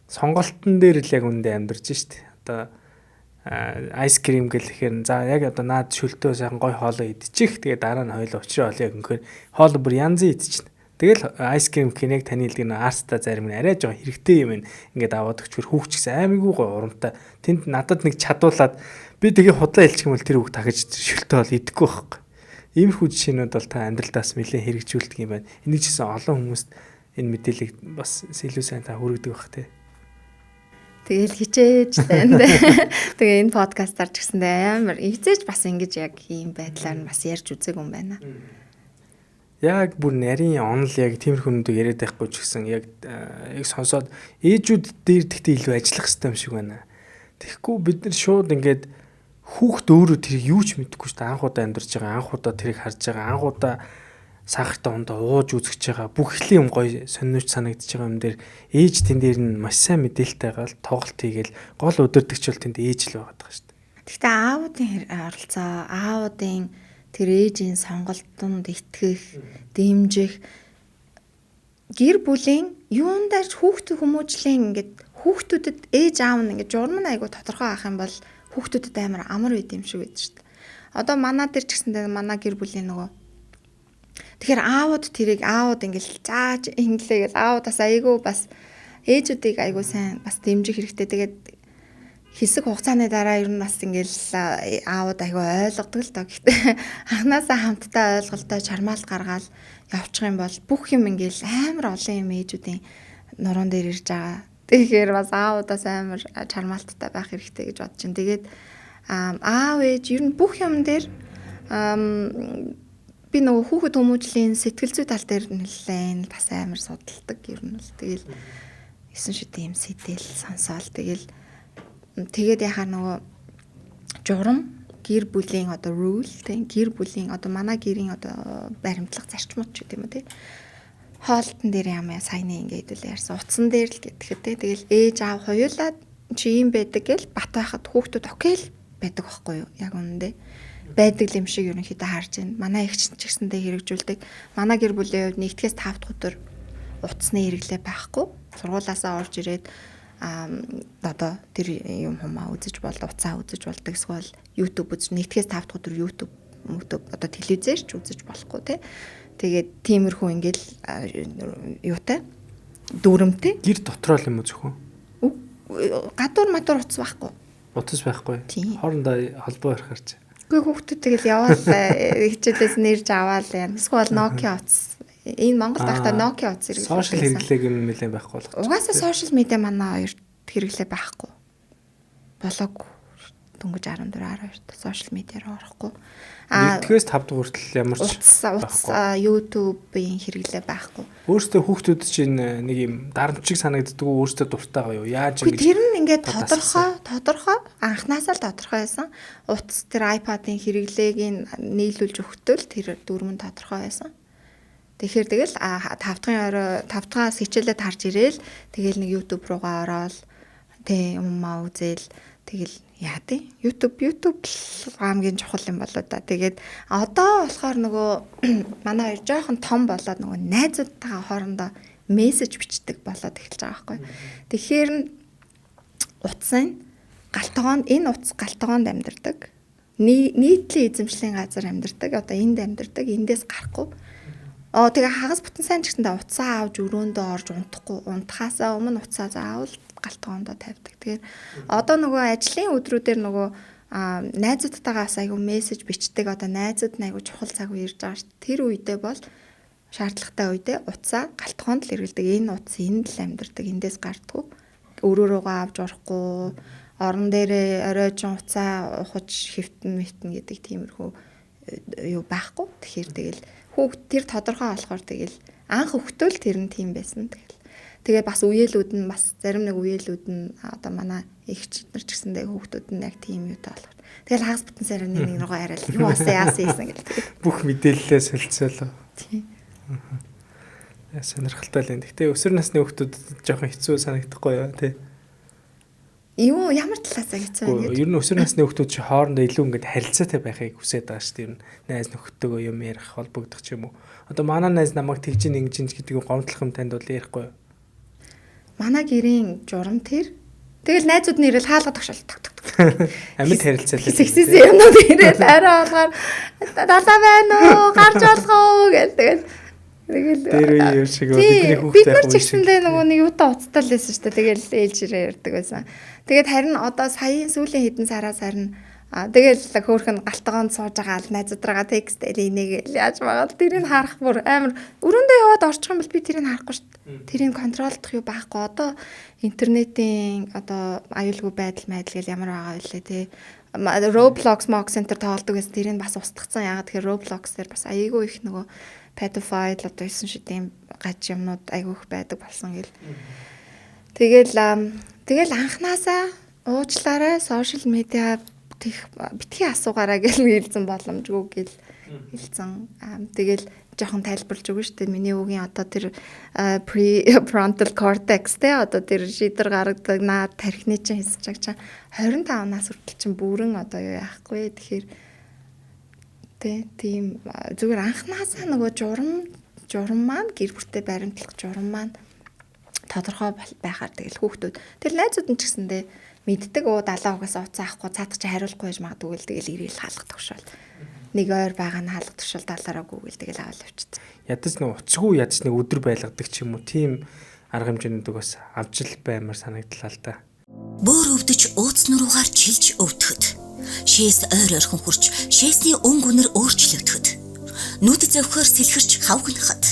сонголтон дээр л яг үндэ амьдарч шít. Одоо ice cream гэлэхээр за яг одоо наад шөлтөө сайхан гой хоолоо идчих. Тэгээд дараа нь хоёул учраа олё гэнхээр хоол бүр янзын идчихнэ. Тэгэл ice cream гэх яг таны хэлдэг нэг арста зарим нь арай жоо хэрэгтэй юм ингээд аваад өгчхөр хүүхч гэсэн аймаггүй гой урамтай. Тэнд надад нэг чадуулаад би тэгээ худлаа хэлчих юм бол тэр хүүхд дахиж шөлтөө бол идэхгүй байхгүй. Иймэрхүү жишээнүүд бол та амьдралдаас нэлээд хэрэгжүүлдэг юм байна. Энийг ч гэсэн олон хүмүүст энэ мэдээллийг бас илүү сайн та хүргэдэг бах те. Тэгэл хичээж танд. Тэгээ энэ подкастаар ч гэсэндээ амар хичээж бас ингэж яг ийм байдлаар нь бас ярьж үзег юм байна. Яг бүр нарийн онол яг тиймэрхүү юмнуудыг яриад байхгүй ч гэсэн яг сонсоод ээжүүд дээр тэгтээ илүү ажиллах хэрэгтэй юм шиг байна. Тэгэхгүй бид нар шууд ингээд хүүхд өөрөө тэрийг юу ч мэдэхгүй шүү дээ. Анх удаа амьдарч байгаа, анх удаа тэрийг харж байгаа, анх удаа сахартай ундаа ууж үзэж байгаа. Бүх их юм гоё сонирч санагдаж байгаа юм дээр ээж тэн дээр нь маш сайн мэдээлэлтэй гал тоглолт хийгээл гол удирдагч бол тэнд ээж л байгаад байгаа шүү дээ. Гэхдээ аавуудын оролцоо, аавуудын тэр ээжийн сонголтонд итгэх, дэмжих гэр бүлийн юундаа ч хүүхдийн хүмүүжлийн ингээд хүүхдүүдэд ээж аав нь ингээд журам нь айгу тодорхой авах юм бол хүүхдүүдэд амар амар байд юм шиг байдаг шүү дээ. Одоо манай дээр ч гэсэндээ манай гэр бүлийн нөгөө тэгэхээр аавууд тэрийг аавууд ингээд зааж инглээ гэл аавуудаас айгу бас ээжүүдийг айгу сайн бас дэмжих хэрэгтэй. Тэгээд хэсэг хугацааны дараа ер нь бас ингээл аавууд айгүй ойлгодог л доо. Гэхдээ анханасаа хамтдаа ойлголтоо чармаалт гаргаал явчих юм бол бүх юм ингээл амар олон юм ээжүүдийн нуруунд дээр ирж байгаа. Тэгэхээр бас аавуудаас амар чармаалттай байх хэрэгтэй гэж бодож байна. Тэгээд аав ээж ер нь бүх юм дээр би нөгөө хүүхэд хүмүүжлийн сэтгэл зүй тал дээр нэлээд бас амар судалдаг ер нь бол. Тэгэл 9 шүтэн юм сэтэл сонсоол тэгэл тэгээд яхаа нөгөө журам гэр бүлийн одоо rule тийм гэр бүлийн одоо манай гэрийн одоо баримтлах зарчмууд ч гэдэм үү тийм хоолтон дээр юм яа саяны ингээд хэдүүл ярьсан утсан дээр л гэтгэхэд тийм тэгэл ээж аав хоёулаа чи юм байдаг гэл бат байхад хүүхдүүд окей л байдаг байхгүй юу яг үнэндээ байдаг юм шиг ерөнхийдөө харж байна. Манай эгч ч гэсэндээ хэрэгжүүлдэг. Манай гэр бүлийн хувьд 1-р 5 дахь өдөр утасны хэрэглээ байхгүй. Сургуулаасаа орж ирээд одоо тэр юм хумаа үзэж бол уцаа үзэж болдог эсвэл YouTube үзэж 1-р 5 дахь өдөр YouTube одоо телевизээр ч үзэж болохгүй тий. Тэгээд тиймэрхүү ингээл юутай дүрмтэй. Гэр дотроо л юм уу зөвхөн? Гадуур мадуур утас байхгүй. Утас байхгүй. Хоорондоо холбоо ярихаар чи. Үгүй хүүхдүүд тэгэл яваал хичээлээс нэрж аваал яа. Эсвэл Nokia утас. Энэ Монгол байхдаа Nokia утас хэрэглэдэг. Сошиал хэрэглээг юм нэлээд байхгүй болгочих. Угаасаа сошиал медиа манай хоёрт хэрэглээ байхгүй. Болоогүй. Дөнгөж 14 12-т сошиал медиа руу орохгүй. 1-р 5 дахь хүртэл ямар ч утас YouTube-ийн хэрэглээ байхгүй. Өөртөө хүүхдүүд чинь нэг юм дарамтчиг санагддаг уу, өөртөө дуртайгаа юу? Яаж ингэж тэр нь ингээд тодорхой анхнаасаа л тодорхой байсан. Утас тэр iPad-ын хэрэглээг нь нийлүүлж өгтөл тэр дүрм нь тодорхой байсан. Тэгэхээр тэгэл 5 дахь орой 5 дахьаас хичээлээ тарж ирээл тэгэл нэг YouTube руугаа ороод тэ юмаа үзээл тэгэл яа тий YouTube хамгийн чухал юм болоо да. Тэгээд одоо болохоор нөгөө манай хоёр жоохон том болоод нөгөө найзуудтайгаа хоорондоо мессеж бичдэг болоод эхэлж байгаа байхгүй. Тэгэхээр нь утас нь гал тогоонд энэ утас гал тогоонд амьдардаг. Нийтлийн эзэмшлийн газар амьдардаг. Одоо энд амьдардаг. Эндээс гарахгүй. Тэгээ хагас бүтэн сайн ч гэсэндээ утсаа авч өрөөндөө орж унтахгүй. Унтахаасаа өмнө утсаа заавал гал тогоондоо тавьдаг. Тэгэхээр одоо нөгөө ажлын өдрүүдээр нөгөө найзуудтайгаа бас айгүй мессеж бичдэг. Одоо найзууд нь айгүй чухал цаг үе ирж байгаа шүү. Тэр үедээ бол шаардлагатай үедээ утсаа гал тогоонд л эргэлдэг. Энэ утас энд л амьдардаг. Эндээс гардаггүй. Өрөө рүүгээ авч орохгүй. Орон дээрээ оройжон утсаа ухаж хэвтэн мэтэн гэдэг тиймэрхүү юу байхгүй. Тэгэхээр тэгэл хүүхд тэр тодорхой болохоор тэгэл анх өгтөөл тэр нь тийм байсан. Тэгэл тэгээ бас үеэлүүд нь бас зарим нэг үеэлүүд нь одоо манай эгч нар ч гэсэндээ хүүхдүүд нь яг тийм юутай болохоор тэгэл хагас бүтэн сайраа нэг нэг рүүгээ яриад юу басан яасан хийсэн гэл тэгээд бүх мэдээллээ солилцоолоо. Тийм. Сонирхолтой л юм. Гэтэ өсвөр насны хүүхдүүд жоохон хэцүү санагдахгүй юу тий. Юу ямар талаас хэцүү вэ? Ер нь өсвөр насны хүүхдүүд чи хоорондоо илүү ингээд харилцаатай байхыг хүсэж байгаа шүү дээ. Ер нь найз нөхдөдөө юм ярих, холбогдох ч юм уу. Одоо манай найз намайг тэгж ин ингэж гэдэг гомдлох юм танд бол ярихгүй юу? Манай гэрийн журам тэр. Тэгэл найзууд нь ирэл хаалга тогшол ток ток ток. Амьд харилцаатай. Сексист юмнууд ирэл арай болгоор далаа байна уу, гарч болох уу гэл тэгэл тэгэл дээр үе юм шиг бидний хүүхдээ бид нар ч гэсэндээ нөгөө нэг юутай уцтай л байсан шүү дээ. Тэгэл ээлжирээ ярьдаг байсан. Тэгээд харин одоо саяын сүүлийн хэдэн сараас харин тэгэл хөөхөн галтгоонд сууж байгаа л найзуудтайгаа текст элинэгээл яаж байгаа л тэрийг харах бүр амар өрөөндөө яваад орчих юм бол би тэрийг харахгүй шүү дээ. Тэрийг контролдох юу байхгүй. Одоо интернетийн одоо аюулгүй байдал гэл ямар байгаа вэ те. Roblox Mox Center тоглодог гэсэн тэрийг бас устгацсан. Яагаад тэгэхээр Roblox дээр бас аяйгүй их нөгөө pedophile одоо 9 шидийн гаж юмнууд аягүй их байдаг болсон гэл. Тэгэл анханасаа уучлаарай сошиал медиа тех битгий асуугаарай гэж хэлсэн боломжгүй гэл хэлсэн. Тэгэл жоохон тайлбарлаж өгнө шүү дээ. Миний үгийн одоо тэр prefrontal cortex те одоо тэр шийдвэр гаргадаг наад тархины чинь хэсэг чинь 25 нас хүртэл чинь бүрэн одоо юу яахгүй. Тэгэхээр тэ тийм зүгээр анханасаа нөгөө журам маань гэр бүлтэй баримтлах журам маань тодорхой байхаар тэгэл хүүхдүүд тэр найзууд нь ч гэсэндээ мэддэг оо далаа угаасаа уцаа авахгүй цаадах чи хариулахгүй байж магадгүй л тэгэл ирээл хаалга тогшоол. Нэг ойр байгаа нь хаалга тогшоол далаараа гүгэл тэгэл авал явчихсан. Ядаж нэг уцгүй ядаж нэг өдөр байлгадаг ч юм уу тийм арга хэмжээнүүдийг бас авч л баймар санагдлаа л да. Бөөр өвдөж ууц нуруугаар чилж өвдөхөд, шээс ойр ойрхон хурч шээсний өнгө үнэр өөрчлөгдөхөд, нүд зөвхөөр сэлхэрч хавгнахад,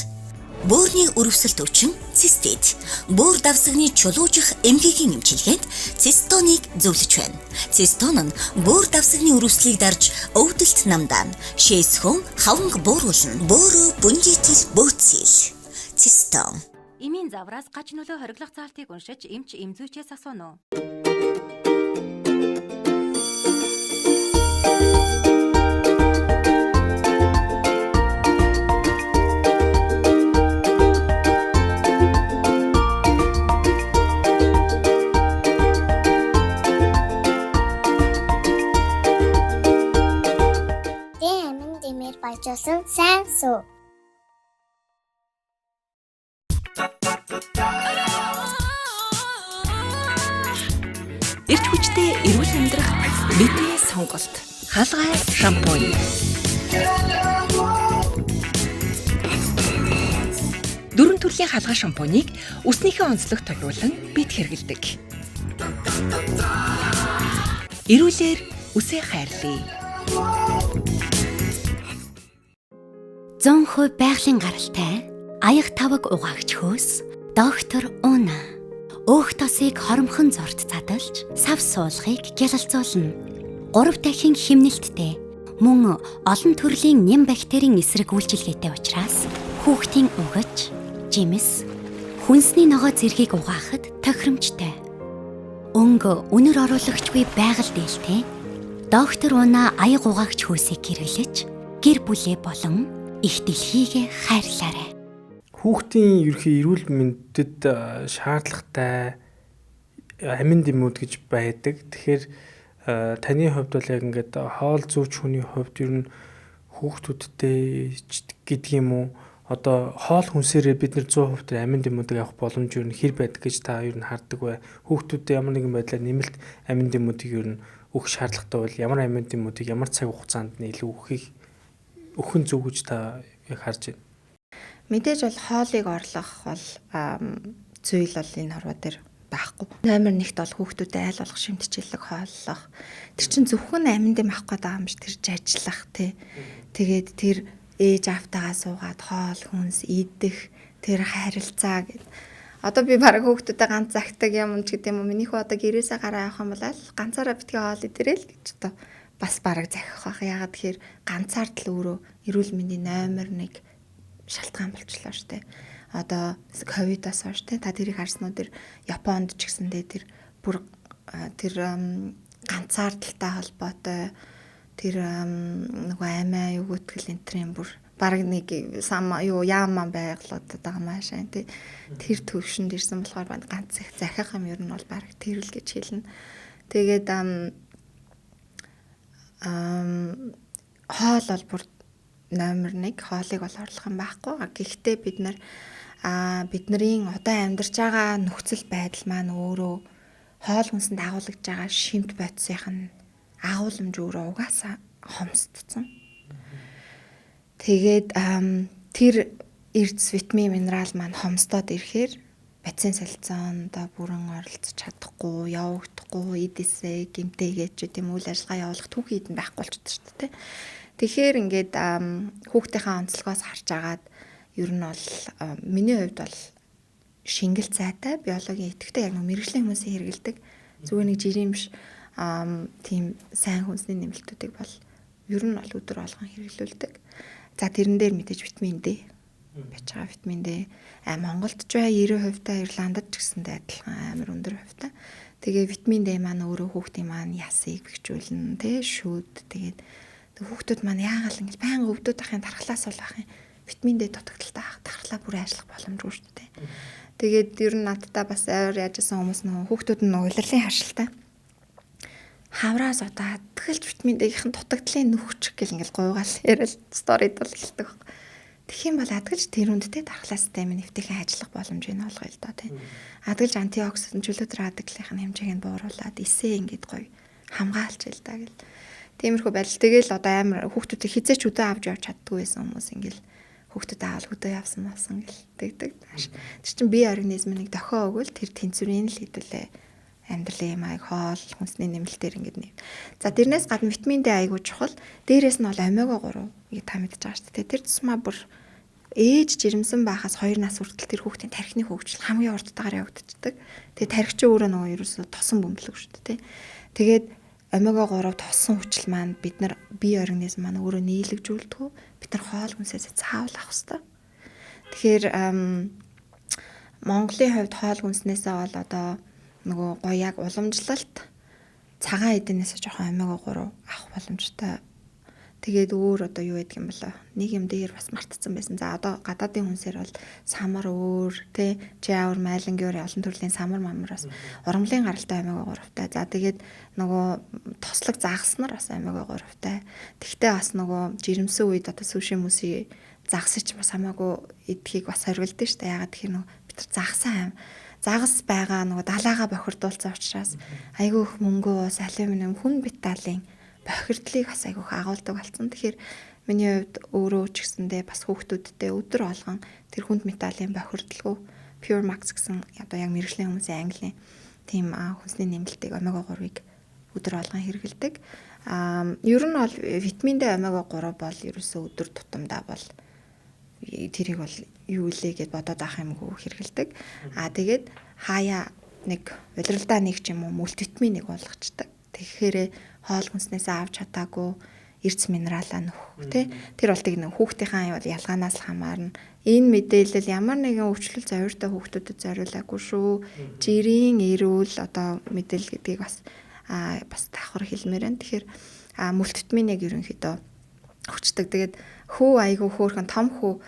бөөрийн өрөвсөлт өвчин цистит, бөөр давсагны чулуужих эмгэгийн эмчилгээнд цистоныг зөвлөж байна. Цистон нь бөөр давсагны өрөвслийг дарж өвдөлт намдаана, шээс хүн хаванг бууруулна, бөөрөө бүнжитэл бөөцөл. Цистон. Эмийн завраас гач нөлөө хориглох заалтыг уншиж эмч эмзүүчээс асууна уу? Баяжуулсан сайн суу. Эрч хүчтэй эрүүл амьдрах бидний сонголт. Халгай шампунь. Дөрвөн төрлийн халгай шампуныг үснийхээ онцлог толиулан бид хэрэглэдэг. Эрүүлэр үсээ хайрлая. 100% байгалийн гаралтай аяг таваг угаагч хөөс доктор Уна. Өөх тосыг хоромхон зурт задалж сав суулгыг гялалзуулна. 3 дахин химнэлттэй мөн олон төрлийн нэм бактерийн эсрэг үйлчилгээтэй учраас хүүхдийн угаж, жимс, хүнсний ногоо зэргийг угаахад тохиромжтой. Өнгө үнэр оруулагчгүй байгаль дээлтэй доктор Уна аяг угаагч хөөсийг хэрэглэж гэр бүлээ болон их дэлхийг хайрлаарай. Хүүхдийн ерөнхий эрүүл мэндэд шаардлагатай амин дэмүүд гэж байдаг. Тэгэхээр таны хувьд бол яг ингээд хоол зүүч хүний хувьд ер нь хүүхдүүдтэй гэдэг юм уу? Одоо хоол хүнсээрээ бид нэр 100% тэр амин дэмүүдийг авах боломж ер нь хэр байдаг гэж та ер нь хардаг вэ? Хүүхдүүдэд ямар нэгэн байдлаар нэмэлт амин дэмүүдийг ер нь өгөх шаардлагатай бол ямар амин дэмүүдийг ямар цаг хугацаанд нь илүү өгөхийг өгөх нь зөв гэж та яг харж байна? Мэдээж бол хоолыг орлох бол зүйл бол энэ хорвоо дээр байхгүй. Номер 1-т бол хүүхдүүдэд айл болох шимтчилэг хооллох. Тэр чинь зөвхөн амин дэм авах гэдэг юм биш, тэр жажлах тий. Тэгээд тэр ээж аавтайгаа суугаад хоол хүнс идэх тэр харилцаа гэд. Одоо би бараг хүүхдүүдэд ганц загтаг юм ч гэдэг юм уу. Миний хүү одоо гэрээсээ гараа явах юм бол аль ганцаараа битгий хоол идэрэй л гэж одоо бас бараг захих байх. Яагаад тэгэхээр ганцаардл өөрөө эрүүл мэндийн номер 1 шалтгаан болчлоо штэ. Одоо ковидоос хойш те та тэрийг харсан уу, тэр Японд ч гэсэндээ тэр бүр тэр ганцаардaltaй холбоотой тэр нөгөө амиа өгөөтгөл энтрийн бүр Бараг нэг сам юу яаман байглаад байгаа маашаа тий. Тэр төвшөнд ирсэн болохоор ганц их захих юм ер нь бол бараг тэр л гэж хэлнэ. Тэгээд хоол бол бүр номер 1 хоолыг бол орлох юм байхгүй. Гэхдээ бид нар бидний одоо амьдарч байгаа нөхцөл байдал маань өөрөө хоол хүнсэнд агуулгаж байгаа шимт бодисынх нь агууламж өөрөө угаасаа хомсдсон. Тэгээд тэр эрдэс витамин минерал маань хомсдоод ирэхээр бодисын солилцоонд бүрэн оролцож чадахгүй, явагдахгүй, эдээсээ гэмтээгээд ч гэдэм үйл ажиллагаа явуулах түүхий эд нь байхгүй болчихдог шүү дээ. Тэгэхээр ингээд хүүхдийнхээ онцлогоос харж агаад ер нь бол миний хувьд бол шингэл цайтай биологийн идэвхтэй яг нэг мэргэжлийн хүмүүсийн хэрэгэлдэг зүгээр нэг жирийн биш тийм сайн хүнсний нэмэлтүүдийг бол ер нь бол өдөр болгон хэрэглүүлдэг. За тэрэн дээр мэдээж витамин D байж байгаа витамин D. Монголд ч бай 90% та Ирландд ч гэсэндээ адилхан амар өндөр хувьтай. Тэгээ витамин D маань өөрөө хүүхдийн маань ясыг бэхжүүлнэ тий шүд. Тэгээд хүүхдүүд маань яагаал ингэж байнга өвдөд ахын тархлаас бол ахын витамин D дутагдaltaй ах тархлаа бүр ажиллах боломжгүй шүү дээ. Тэгээд ер нь надтай бас ойр яажсэн хүмүүс нөө хүүхдүүд нь улирлын харшилтай. Хавраас одоо адгэлж витамин D-ийн дутагдлын нүхч гэл ингээл гуйгаал яриад сторид бол хэлдэг баг. Тэгэх юм бол адгэлж тэр үндтэй тархлаа систем нь нэвтэйхэн ажиллах боломжийг олгоё л доо тий. Адгэлж антиоксидант чөлөөт радиклын хэмжээг нь бууруулад эсээ ингээд гоё хамгаалж ил да гэл. Тиймэрхүү байдал. Тэгэл одоо амар хүүхдүүдийг хизээч өдөө авч явж чаддгүй байсан хүмүүс ингээл хүүхдүүд аавал хөдөө явсан мавсан гэл тэгдэг. Тэр чинь бие организм нэг дохио өгвөл тэр тэнцвэрийн л хэдүүлээ амьдралын юм аяг хоол хүнсний нэмэлтээр ингээд нэв. За тэрнээс гадна витамин D айгүй чухал. Дээрээс нь бол омега 3 гэж та мэдж байгаа шүү дээ. Тэр тусмаа бүр ээж жирэмсэн байхаас 2 нас хүртэл тэр хүүхдийн тархины хөгжил хамгийн урттайгаар явагдчихдаг. Тэгээ тархи чинь өөрөө нөгөө ерөөсөө тосон бөмбөлөг шүү дээ. Тэгээд омега 3 тосон хүчил маань бид нар бие организм маань өөрөө нийлэгжүүлдэг. Бид нар хоол хүнсээс заавал авах хэрэгтэй. Тэгэхээр Монголын хувьд хоол хүнснээсээ бол одоо нөгөө гоё яг уламжлалт цагаан эдэнээс жоохон омега 3 авах боломжтой. Тэгээд өөр одоо юу гэдэг юм бэлээ. Нэг юм дээр бас мартцсан байсан. За одоо гадаадын хүнсээр бол самар өөр тий чиавр майлангийн өөр олон төрлийн самар мамар бас ургамлын гаралтай омега 3-тай. За тэгээд нөгөө тослог загаснар бас омега 3-тай. Тэгтээ бас нөгөө жирэмсэн үед одоо суши мүси загасч бас хамаагүй идэхийг бас хориглодог шүү дээ. Ягаад тэгэхээр нөгөө бид нар загсан аим загас байгаа нөгөө далаагаа бохирдуулсан учраас айгүй их мөнгөө ус алюминиум хүн металлын бохирдлыг бас айгүй их агуулдаг болсон. Тэгэхээр миний хувьд өөрөө ч гэсэндээ бас хүүхдүүдтэй өдөр болгон тэр хүнд металлын бохирдлгүй Pure Max гэсэн одоо яг мэргэжлийн хүмүүсийн английн тийм хүнсний нэмэлтийг омега 3-ыг өдөр болгон хэрэглэдэг. Ер нь бол витамин D омега 3 бол ерөөсөө өдөр тутамдаа бол тэрийг бол юу илээ гэд бодоод авах юмгүй хэрэгэлдэг. Тэгээд хаяа нэг улиралдаа нэг ч юм уу мультивитаминыг уулгачдаг. Тэгэхээр хоол хүнснээс авч чадаагүй эрдэс минералаа нөх тий. Тэр бол тэг нэг хүүхдийнхаа бол ялгаанаас л хамаарна. Энэ мэдээлэл ямар нэгэн өвчлөл зориутай хүүхдүүдэд зориулаагүй шүү. Жирийн эрүүл одоо мэдээлэл гэдгийг бас бас давхар хэлмээр байна. Тэгэхээр мультивитаминыг ерөнхийдөө өгчдөг. Тэгээд хүү айгүй хөөрхөн том хүү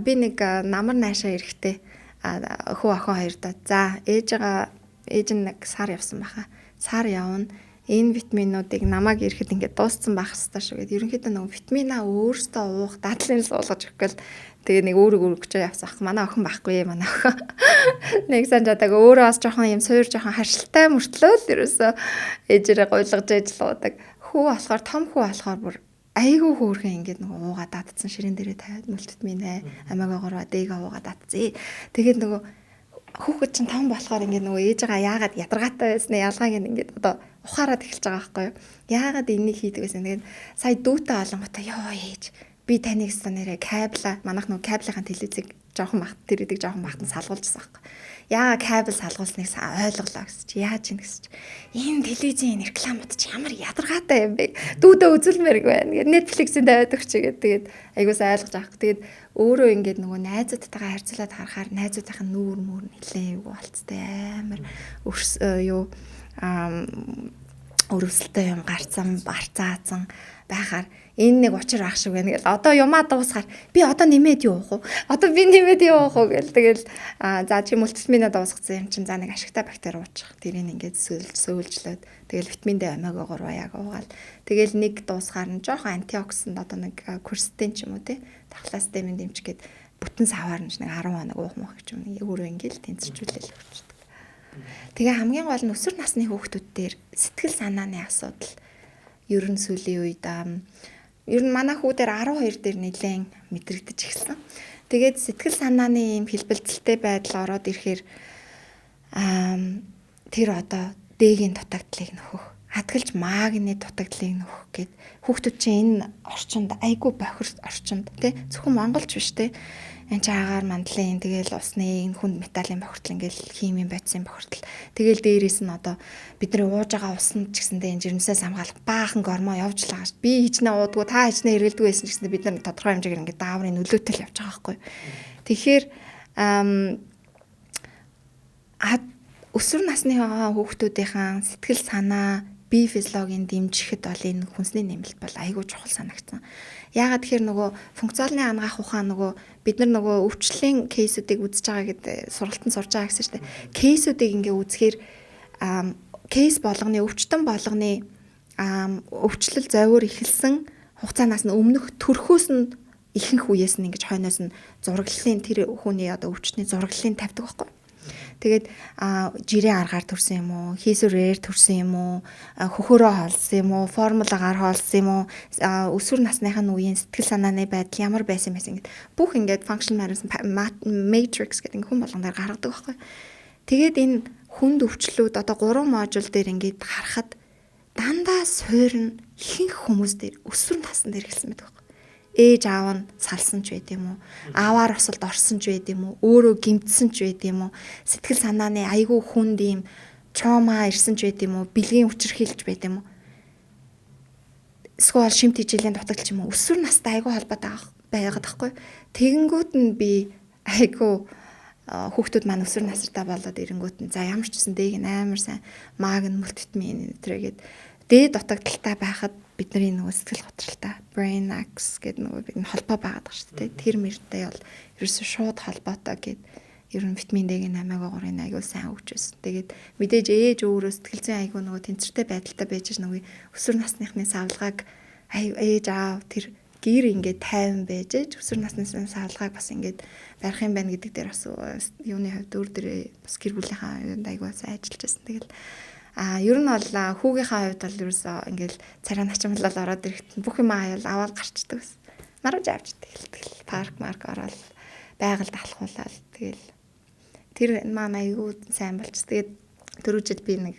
би нэг намар наашаа эрэхтэй хүү охин хоёрдоо. За ээж нь нэг сар явсан баха. Сар явна. Энэ витаминуудыг намайг ирэхэд ингээд дууссан байх хэвээр шүү гэд. Ерөнхийдөө нөгөө витаминаа өөрөөсөө уух дадлын суулгаж өгөх гэл тэгээ нэг өөрөө өгч явсан ах. Манай охин байхгүй манай охин. Нэг сан чадаг өөрөө бас жоохон юм суур жоохон харшилтай мөртлөө л ерөөсөө ээжээрээ гуйлгаж ээж л уудаг. Хүү болохоор том хүү болохоор бүр айгүй хөөрхөн ингээд нөгөө уугаа даатсан ширээн дээрээ тавиад мультивитамин омега 3 D-г уугаа даатсан. Тэгээд нөгөө хүүхэд чинь том болохоор ингээд нөгөө ээжигээ яагаад ядаргаатай байсны ялгааг ингээд одоо ухаарад эхэлж байгаа байхгүй юу? Яагаад энийг хийдэг байсан. Тэгээд сая дүүтэй олонготой ёо ээж би таныг өстө нэрээ кабла манайх нөгөө каблынхаа телевизийг жоохон бахт тэр идэг жоохон бахт нь салгуулжсан байхгүй. Яагаад кабел салгуулсныг ойлголоо гэсэн чи яаж юм гэсэн чи энэ телевизийн рекламууд чи ямар ядаргаатай юм бэ? Дүүдээ үзүүлмээрг байна. Ингээд Netflix-ийн тавиад өгч гээд тэгээд айгуус ойлгож авах. Тэгээд өөрөө ингээд нөгөө найзуудтайгаа харьцуулаад харахаар найзуудынхаа нүүр мөр нэлээ юу болцтой амар юу Өрөвсөлтэй юм гарцсан, барцаацсан байхаар энэ нэг учир ах шиг байна гэл. Одоо юмаа дуусгаар би одоо нэмээд юу уух уу? Одоо би нэмээд юу уух уу гэл. Тэгэл за чи мультивитаминаа дуусгацсан юм чин за нэг ашигтай бактери уучих. Тэрийг ингээд сөөлжлөөд тэгэл витамин D омега 3 яг уугаал. Тэгэл нэг дуусгаар нь жоохон антиоксидант одоо нэг курсетин ч юм уу те дархлаа системийн дэмжих гээд бүтэн саваар нь нэг 10 хоног уух мөх гэж юм. Өөрөө ингээд тэнцвэржүүлэл өгчдөг. Тэгээ хамгийн гол нь өсвөр насны хүүхдүүд дээр сэтгэл санааны асуудал ер нь сүүлийн үед ер нь манай хүү дээр 12 дээр нэлээд мэдрэгдэж эхэлсэн. Тэгээд сэтгэл санааны ийм хэлбэлзэлтэй байдал ороод ирэхээр тэр одоо Д-ийн дутагдлыг нөхөх, хадгалж магны дутагдлыг нөхөх гэд хүүхдүүд чинь энэ орчинд айгүй бохир орчинд тий зөвхөн монголч биш тий энэ чи агаар мандлын тэгэл усны энэ хүнд металлын бохирдол ингээл химийн бодисын бохирдол тэгэл дээрээс нь одоо бидний ууж байгаа усанд ч гэсэндээ энэ жирэмсээс хамгаалах баахан гормон явж л байгаа ш. Би хичнээн уудгүй та хичнээн хэргэлдэггүй байсан ч гэсэндээ бид нар тодорхой хэмжээгээр ингээд дааврын нөлөөтэй л явж байгаа байхгүй. Тэгэхээр өсвөр насны хүүхдүүдийнхаа сэтгэл санаа бие физиологийн дэмжихэд бол энэ хүнсний нэмэлт бол айгүй чухал санагдсан. Яагаад тэгэхээр нөгөө функционалны анагаах ухаан нөгөө бид нар нөгөө өвчлөлийн кейсүүдийг үзэж байгаа гэдэг сургалтанд сурж байгаа гэсэн шүү дээ. Кейсүүдийг ингээ үзэхээр кейс болгоны өвчтөн болгоны өвчлөл зовиор эхэлсэн хугацаанаас нь өмнөх төрхөөс нь ихэнх үеэс нь ингэж хойноос нь зураглалын тэр хүний одоо өвчтний зураглалын тавьдаг байхгүй. Тэгээд жирийн аргаар төрсэн юм уу, хийсвэрээр төрсэн юм уу, хөхөрөө хоолсон юм уу, формулагаар хоолсон юм уу, өсвөр насныхаа үеийн сэтгэл санааны байдал ямар байсан байсан гэд бүх ингээд functional matrix гэдэг хүн болгон дээр гаргадаг байхгүй. Тэгээд энэ хүнд өвчлүүд одоо 3 модуль дээр ингээд харахад дандаа суурь нь ихэнх хүмүүс дээр өсвөр насн дээр эхэлсэн байдаг. Ээж аав нь салсан ч байд юм уу? Ааваар осолд орсон ч байд юм уу? Өөрөө гэмтсэн ч байд юм уу? Сэтгэл санааны айгүй хүнд ийм траума ирсэн ч байд юм уу? Бэлгийн хүчирхийлж байд юм уу? Эсвэл шимт хичээлийн дутагдал ч юм уу? Өсвөр настай айгүй холбоотой байгаад байхгүй. Тэгэнгүүт нь би айгүй хүүхдүүд маань өсвөр настай болоод ирэнгүүт нь за ямар ч гэсэн дээг нь амар сайн маг нь мультивитамин энэ тэргээд Д дутагдaltaй байхад бидний нөгөө сэтгэл готролтой brain axis гэдэг нөгөө бидний холбоо байгаад байгаа шүү дээ. Тэр мөртэй бол ерөөсөө шууд холбоотой гэд ер нь витамин D-ийн омега 3-ын айгүй сайн өгч байсан. Тэгээд мэдээж ээж өөрөө сэтгэл зүйн айгүй нөгөө тэнцвэртэй байдалтай байж нөгөө өсвөр насныхны савлгааг ээж аав тэр гэр ингээд тайван байж өсвөр насны савлгааг бас ингээд барих юм байна гэдэг дээр бас юуны хувьд өөр дээрээ бас гэр бүлийнхаа юунд айгүй сайн ажиллаж байсан. Тэгэл ер нь бол хүүгийнхаа хувьд бол ерөөсөө ингээл царай начимлал ороод ирэхэд бүх юм аяал аваад гарчдаг гэсэн. Марууж авч тэгэл парк марк ороод байгальд алхуулаад тэгэл тэр маань айгүй сайн болч. Тэгээд түрүү жил би нэг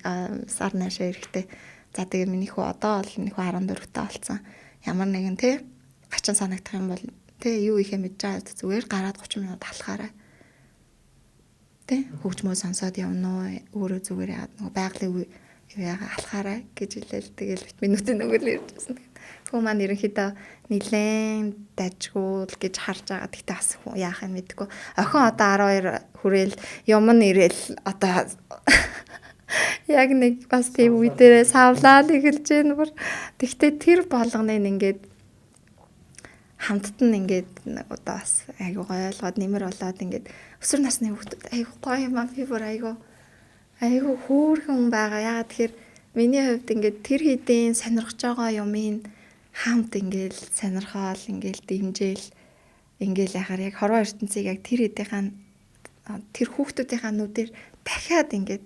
сар наашаа ирэхдээ за тэгээ миний хүү одоо бол миний хүү 14 таа болсон. Ямар нэгэн те гачин санагдах юм бол те юу ихэ мэдж байгаа зүгээр гараад 30 минут алхаарай. Тэ хөгжмөө сонсоод явна уу өөрөө зүгээр яагаад нөгөө байгалийн юу яагаа алхаарай гэж хэлээл тэгэл витаминуудын нөгөө л ирж байсан. Хүү маань ерөнхийдөө нилээн дажгүй л гэж харж байгаа. Тэгтээ бас яах юм мэдгүй. Охин одоо 12 хүрээл юм нь ирээл одоо яг нэг бас тийм үе дээрээ савлаад эхэлж байна бүр. Тэгтээ тэр болгоныг ингээд хамтд нь ингээд одоо бас айгуу гоё ойлгоод нэмэр болоод ингээд өсвөр насны хүүхдүүд айгуу гоё юм аа би бүр айгуу хөөрхөн байгаа. Яагаад тэгэхээр миний хувьд ингээд тэр хэдийн сонирхож байгаа юмыг хамт ингээд сонирхоол ингээд дэмжээл ингээд яхаар яг хорвоо ертөнцийг яг тэр хэдийнхаа тэр хүүхдүүдийнхаа нүдээр дахиад ингээд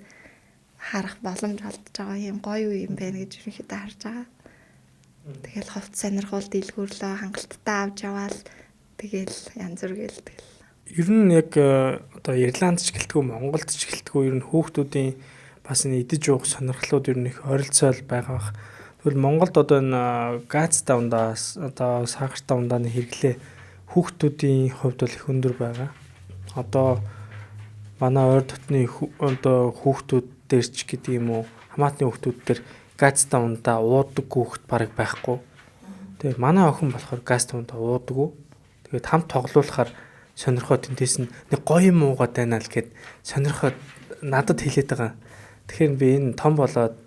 харах боломж олдож байгаа юм гоё юм байна гэж ерөнхийдөө харж байгаа. Тэгэл ховт сонирхол дэлгүүрлөө хангалттай авч яваал тэгэл янз бүр гээл тэгэл. Ер нь яг одоо Ирланд ч гэлтгүй Монголд ч гэлтгүй ер нь хүүхдүүдийн бас энэ идэж уух сонирхлууд ер нь их ойролцоол байгаа бах. Тэгвэл Монголд одоо энэ газтай ундаас одоо сахартай ундааны хэрэглээ хүүхдүүдийн хувьд бол их өндөр байгаа. Одоо манай ойр дотны одоо хүүхдүүд дээр ч гэдэг юм уу хамаатны хүүхдүүд дээр газтай ундаа уудаг хүүхэд бараг байхгүй. Тэгээ манай охин болохоор газтай ундаа уудаггүй. Тэгээд хамт тоглуулахаар сонирхоо тэнтээс нь нэг гоё юм уугаад байна л гэд сонирхоо надад хэлээд байгаа. Тэгэхээр би энэ том болоод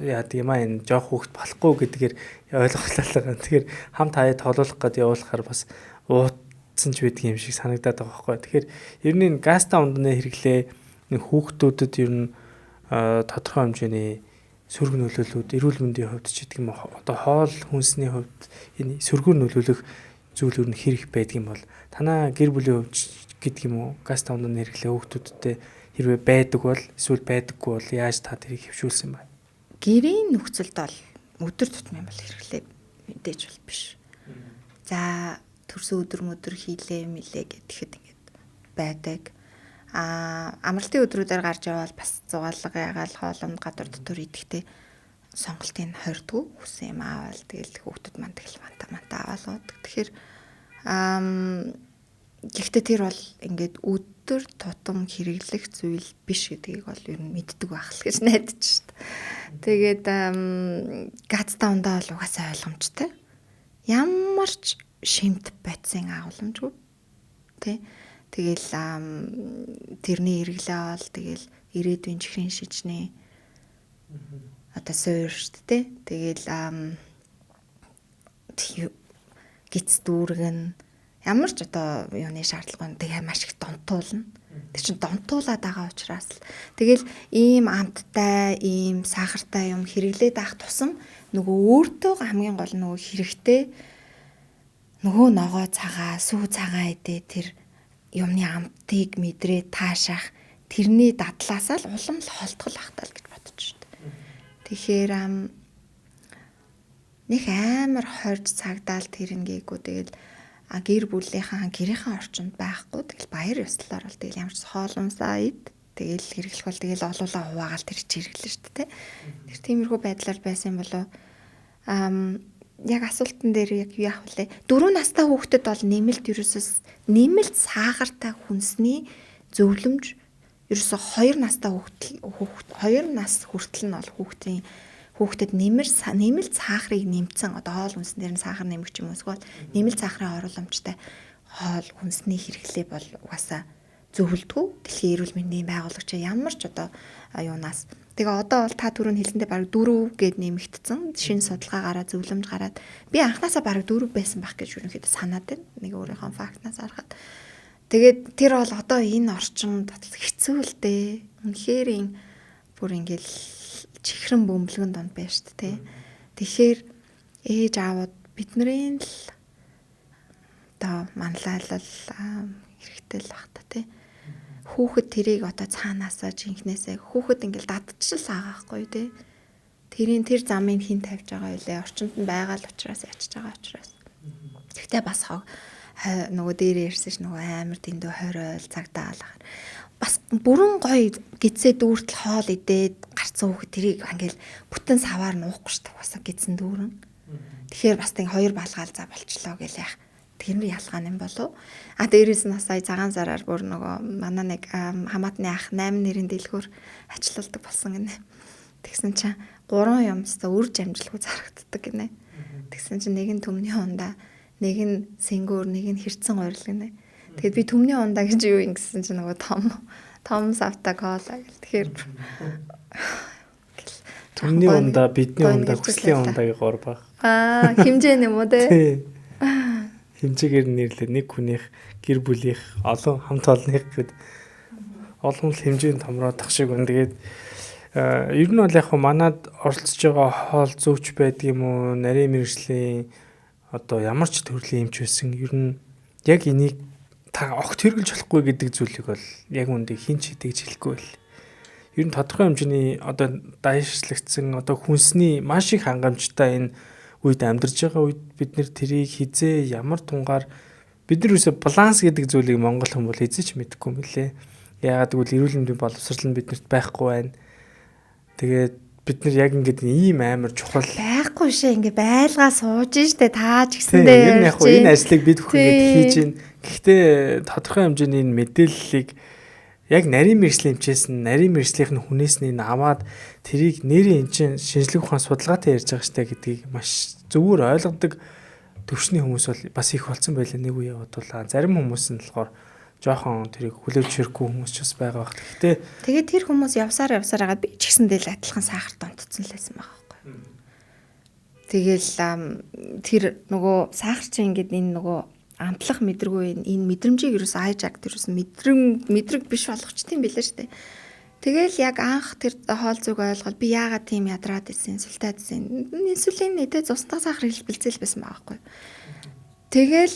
яадаг юм аа энэ жоох хүүхд болохгүй гэдгээр ойлголоо байгаа. Тэгэхээр хамт хаяа тоглуулах гээд явуулахаар бас уутсан ч байдаг юм шиг санагдаад байгаа байхгүй. Тэгэхээр ер нь энэ газтай унданы хэрэглээ хүүхдүүдэд ер нь тодорхой хэмжээний сөрөг нөлөөлүүд эрүүл мэндийн хувьд ч гэдэг юм уу одоо хоол хүнсний хувьд энэ сөргөөр нөлөөлөх зүйл ер нь хэрэг байдаг юм бол танаа гэр бүлийн хувьд гэдэг юм уу газтай унданы хэрэглээ хүүхдүүдтэй хэрвээ байдаг бол эсвэл байдаггүй бол яаж та тэрийг хөвшүүлсэн бэ? Гэрийн нөхцөлд бол өдөр тутмын бол хэрэглээ мэдээж бол биш. За төрсөн өдөр мөдөр хийлээ мэлээ гэхэд ингээд байдаг. Амралтын өдрүүдээр гарч явбал бас зугаалга ягаал хоолунд гадуур дотор идэхдээ сонголтыг хордгоо хүсэн юм аавал тэгэл хүүхдүүд маань тэгэл манта аваал уудаг. Тэгэхээр гэхдээ тэр бол ингээд өдөр тутам хэрэглэх зүйл биш гэдгийг бол ер нь мэддэг байх л гэж найдаж шít. Тэгээд газтай ундаа бол угаасаа ойлгомжтой. Ямар ч шимт бодисын агуулмжгүй. Тэ? Тэгэл тэрний хэрэглээ бол тэгэл ирээдүйн чихрийн шижнээ одоо суур шүү дээ. Тэгэл гиц дүүргэн ямар ч одоо юуны шаардлагагүй тэгээ маш их донтуулна. Тэр чинь донтуулаад байгаа учраас л тэгэл ийм амттай, ийм сахартай юм хэрэглээд авах тусам нөгөө өөртөө хамгийн гол нөгөө хэрэгтэй нөгөө ногоо цагаа, сүү цагаан идэ тэр юмны амтыг мэдрээ таашаах тэрний дадлаасаа л улам л холтгол ахтал гэж бодож шүү дээ. Тэгэхээр нэг амар хорж цагдаал тэрнгээгүй тэгэл гэр бүлийнхаа гэрийнхээ орчинд байхгүй тэгэл баяр ёслолоор бол тэгэл ямар ч хоолумсаа ид тэгэл хэрэглэх бол тэгэл олуулаа хуваагаал тэр чи хэрэглэн шүү дээ. Тэр тиймэрхүү байдлаар байсан болов яг асуултан дээр яг юу яах вүлээ? 4 настай хүүхдэд бол нэмэлт ерөөсөөс нэмэлт сахартай хүнсний зөвлөмж ерөөсөө 2 настай хүүхд 2 нас хүртэл нь бол хүүхдэд нэмэлт сахарыг нэмсэн одоо хоол хүнсэн дээр нь сахар нэмэх юм уу эсвэл нэмэлт сахарын орууламжтай хоол хүнсний хэрэглээ бол угаасаа зөвлөдгөө. Дэлхийн эрүүл мэндийн байгуулагч ямар ч одоо юунаас тэгээ одоо бол та түрүүн хэлсэндээ бараг 4 гэд нэмэгдсэн. Шинэ судалгаа гараад зөвлөмж гараад би анханасаа бараг 4 байсан байх гэж ерөнхийдөө санаад байна. Нэг өөрийнхөө фактнаас харахад. Тэгээд тэр бол одоо энэ орчинд хэцүү л дээ. Үнэхээр бүр ингээл чихрэн бөмбөлгөн донд байна шүү дээ. Тэгэхээр ээж аавууд бидний л одоо манлайлал хэрэгтэй л баг та тий. Хүүхэд тэрийг одоо цаанаасаа жинхнээсээ хүүхэд ингээл дадчихл байгаа байхгүй тий. Тэрийн тэр замыг хэн тавьж байгаа вэ? Орчинд нь байгаа л учраас ячиж байгаа учраас. Гэхдээ бас нөгөө дээрээ ирсэн ш нөгөө амар дэндүү хориол цагдаал ахаар бас бүрэн гоё гидсээ дүүртэл хоол идээд гарцсан хүүхэд тэрийг ингээл бүтэн саваар нуухгүй ш угаасаа гидсэн дүүрэн. Тэгэхээр бас тэг хоёр балгаал за болчлоо гэл яах. Тэр нь ялгаа юм болов. А дээрээс нь бас сая цагаан сараар бүр нөгөө манай нэг хамаатны ах 8 нэрийн дэлгүүр ажилтдаг болсон гинэ. Тэгсэн чинь 3 юмстай үр жамжилгүй зарагддаг гинэ. Тэгсэн чинь нэг нь төмний хундаа, нэг нь сэнгүүр, нэг нь хэрцэн гурил гинэ. Тэгээд би төмний ундаа гэж юу юм гэсэн чинь нөгөө том савта кола гэл. Тэгэхээр төмний ундаа, бидний ундаа, хүслийн ундаагийн гур баг. Аа, хэмжээ юм уу те? Хэмжээгээр нэрлээ нэг хүнийх гэр бүлийнх олон хамт олонных гэд олон л хэмжээнд томроод тах шиг байна. Тэгээд ер нь бол яг хөө манад оролцож байгаа хоол зүйч байдаг юм уу, нарийн мэргэжлийн одоо ямар ч төрлийн эмч байсан ер нь яг энийг та огт хэрэглэж болохгүй гэдэг зүйлийг бол яг үндэ хин ч тэгж хэлэхгүй байл. Ер нь тодорхой хэмжээний одоо дайшлагдсан одоо хүнсний маш их хангамжтай энэ үед амьдарч байгаа үед бид нэр тэрийг хизээ ямар тунгаар бид нар үсэ баланс гэдэг зүйлийг монгол хүн бол хизээ ч мэдэхгүй юм лээ. Яагаад гэвэл эрүүл мэндийн боловсрол нь биднэрт байхгүй байна. Тэгээд бид нар яг ингээд ийм амар чухал байхгүй шээ ингээ байлгаа сууж штэ таа ч гэсэндээ. Тэр нь яг хөө энэ ажлыг бид бүхэн ингээд хийж гин. Гэхдээ тодорхой хэмжээний энэ мэдээллийг яг нарийн мэргэжлийн эмчээс нь нарийн мэргэжлийнх нь хүнээс нь аваад тэрийг нэрийн эн чинь шинжлэх ухаан судалгаатай ярьж байгаа штэ гэдгийг маш зөвөр ойлгодог төвшний хүмүүс бол бас их болсон байлаа нэг үе бодвол. Зарим хүмүүс нь болохоор Жохон тэрийг хүлээж зөвшөөрөхгүй хүмүүс ч бас байгаа бах. Гэхдээ тэгээд тэр хүмүүс явсаар явсаар хагаад би ч гэсэндээ л адилхан сахарт донтцсон л байсан байгаа байхгүй. Тэгэл тэр нөгөө сахар чинь ингээд энэ нөгөө амтлах мэдргүй энэ мэдрэмжийг ерөөс хайжаг тэрээс мэдрэг биш болгочт юм билээ шүү дээ. Тэгэл яг анх тэр хоол зүг ойлгоод би яагаад тийм ядраад исэн, султаад исэн. Инсулин нэ цусндах сахар хэлбэлзэл байсан байгаа байхгүй. Тэгэл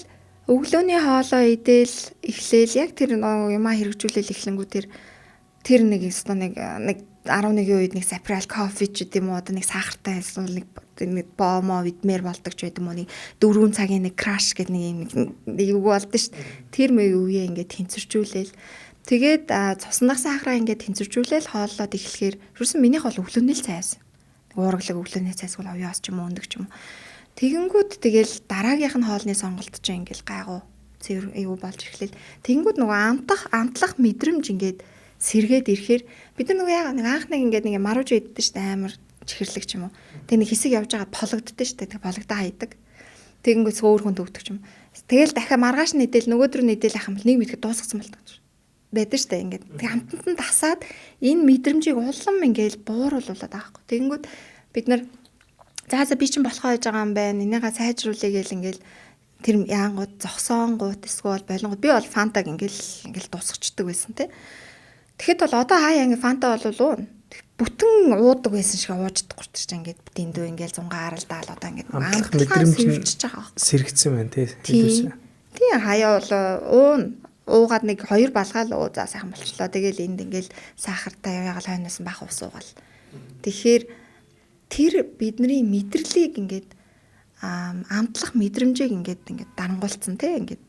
өглөөний хоолоо идэл эхлээл яг тэр юмаа хэрэгжүүлэл эхлэнгүү тэр нэг өстө нэг 11-ийн үед нэг сапрал кофе ч гэдэм үү одоо нэг сахартай эсвэл нэг бомоо видмэр болдог ч байд юм уу нэг 4 цагийн нэг краш гэдэг нэг юм нэг юу болдсон шүү дээ. Тэр мэй үеэ ингээд тэнцвэржүүлээл тэгээд цуснах сахараа ингээд тэнцвэржүүлээл хооллоод эхлэхээр юусэн минийх бол өглөөний л цай байсан. Уураглаг өглөөний цай эсвэл овёос ч юм уу өндөг ч юм уу. Тэгэнгүүт тэгэл дараагийнх нь хоолны сонголт чинь ингээл гайгүй цэвэр юу болж эхлэв. Тэгэнгүүт нөгөө амтлах мэдрэмж ингээд сэргээд ирэхээр бид нар нөгөө яагаад нэг анх нэг ингээд нэг маруулж иддэг шүү дээ амар чихэрлэг ч юм уу. Тэг нэг хэсэг явж байгаад пологддээ шүү дээ. Тэг пологдоо хайдаг. Тэгэнгүүт өөр хүн төгдөг ч юм. Тэгэл дахиад маргааш нийтэл нөгөөдөр нийтэл ах юм бол нэг мэдхэд дуусгацсан болдог байдаг шүү дээ ингээд. Тэг амтанд нь тасаад энэ мэдрэмжийг улам ингээд бууруулуулаад байгаа хгүй. Тэгэнгүүт бид нар за би чинь болохоо хийж байгаа юм байна. Энийгээ сайжруулъя гэл ингээл тэр яангууд зогсоонгууд эсвэл болонгууд би бол фантаг ингээл дуусгачдаг байсан те. Тэгэхэд бол одоо хаяа ингээ фанта бол уу бүтэн уудаг байсан шиг ууж чадахгүй ч ингээд дэндүү ингээл зунгаа аралдаал одоо ингээд амтлах мэдрэмж байгаа сэрэгцсэн байна те. Тийм хаяа бол уун уугаад нэг хоёр балгаал уу за сайхан болчлоо. Тэгэл энд ингээл сахартай яваагаал хойноос бах ус уугаал. Тэгэхээр тэр бидний мэдрэлийг ингээд амтлах мэдрэмжийг ингээд дарангуулсан те ингээд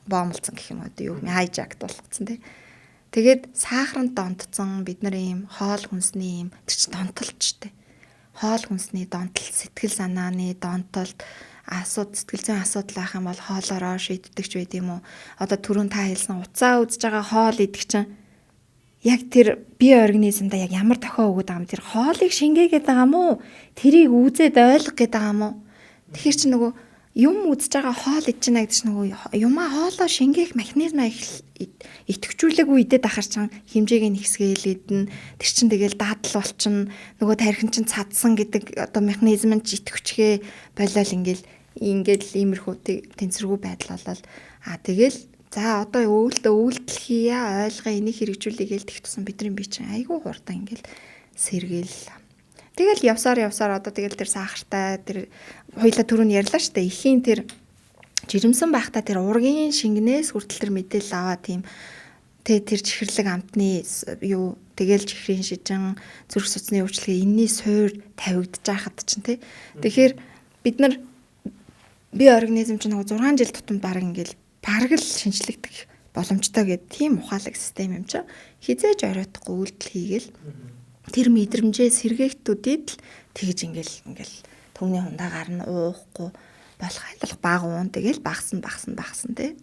боомлцсон гэх юм уу юу хайжакт болгоцсон те. Тэгээд сахаранд донтцсон бид нар ийм хоол хүнсний ийм тэр чинь донтолчтэй. Хоол хүнсний донтол, сэтгэл санааны донтолт, асуудал сэтгэл зүйн асуудал байх юм бол хоолоороо шийддэг ч байд юм уу. Одоо түрүүн та хэлсэн уцаа үзэж байгаа хоол идэх чинь яг тэр бие организмда яг ямар тохио өгöd байгаа юм тэр хоолыг шингээгээд байгаа юм уу? Тэрийг үзээд ойлгох гээд байгаа юм уу? Тэгэхээр чи нөгөө юм үзэж байгаа хоол идэж байна гэдэг чинь нөгөө юмаа хоолоо шингээх механизмаа идэвхжүүлээгүй идээд ахар чинь хэмжээг нь ихсгээл идэн тэр чинь тэгэл даадал болчин нөгөө тархин чинь цадсан гэдэг одоо механизм нь ч идэвхжихээ болиол ингээл иймэрхүү тэнцвэргүй байдал болол а тэгэл за одоо үйлдэл хийя ойлгоо энийг хэрэгжүүлэе гээл тэгэх тусам бидний бие чинь айгүй хурдан ингээл сэргээл. Тэгэл явсаар одоо тэгэл тэр сахартай тэр хоёлаа түрүүн ярьлаа штэ эхийн тэр жирэмсэн байхдаа тэр ургийн шингэнээс хүртэл тэр мэдээлэл аваа тийм тэр чихэрлэг амтны юу тэгэл чихрийн шижин зүрх судасны өвчлөгээ энэний суур тавигдж байхад чинь тий. Тэгэхээр бид нар бие организм чинь нөгөө 6 жил тутамд баг ингээл бараг л шинжлэгдэх боломжтой гэдэг тийм ухаалаг систем юм чинь хизээж оройтхгүй үйлдэл хийгээл тэр мэдрэмжээ сэргээхтүүдэд л тэгж ингээл түүний хундаа гарна уухгүй болох айлах баг уун тэгэл багсан тий.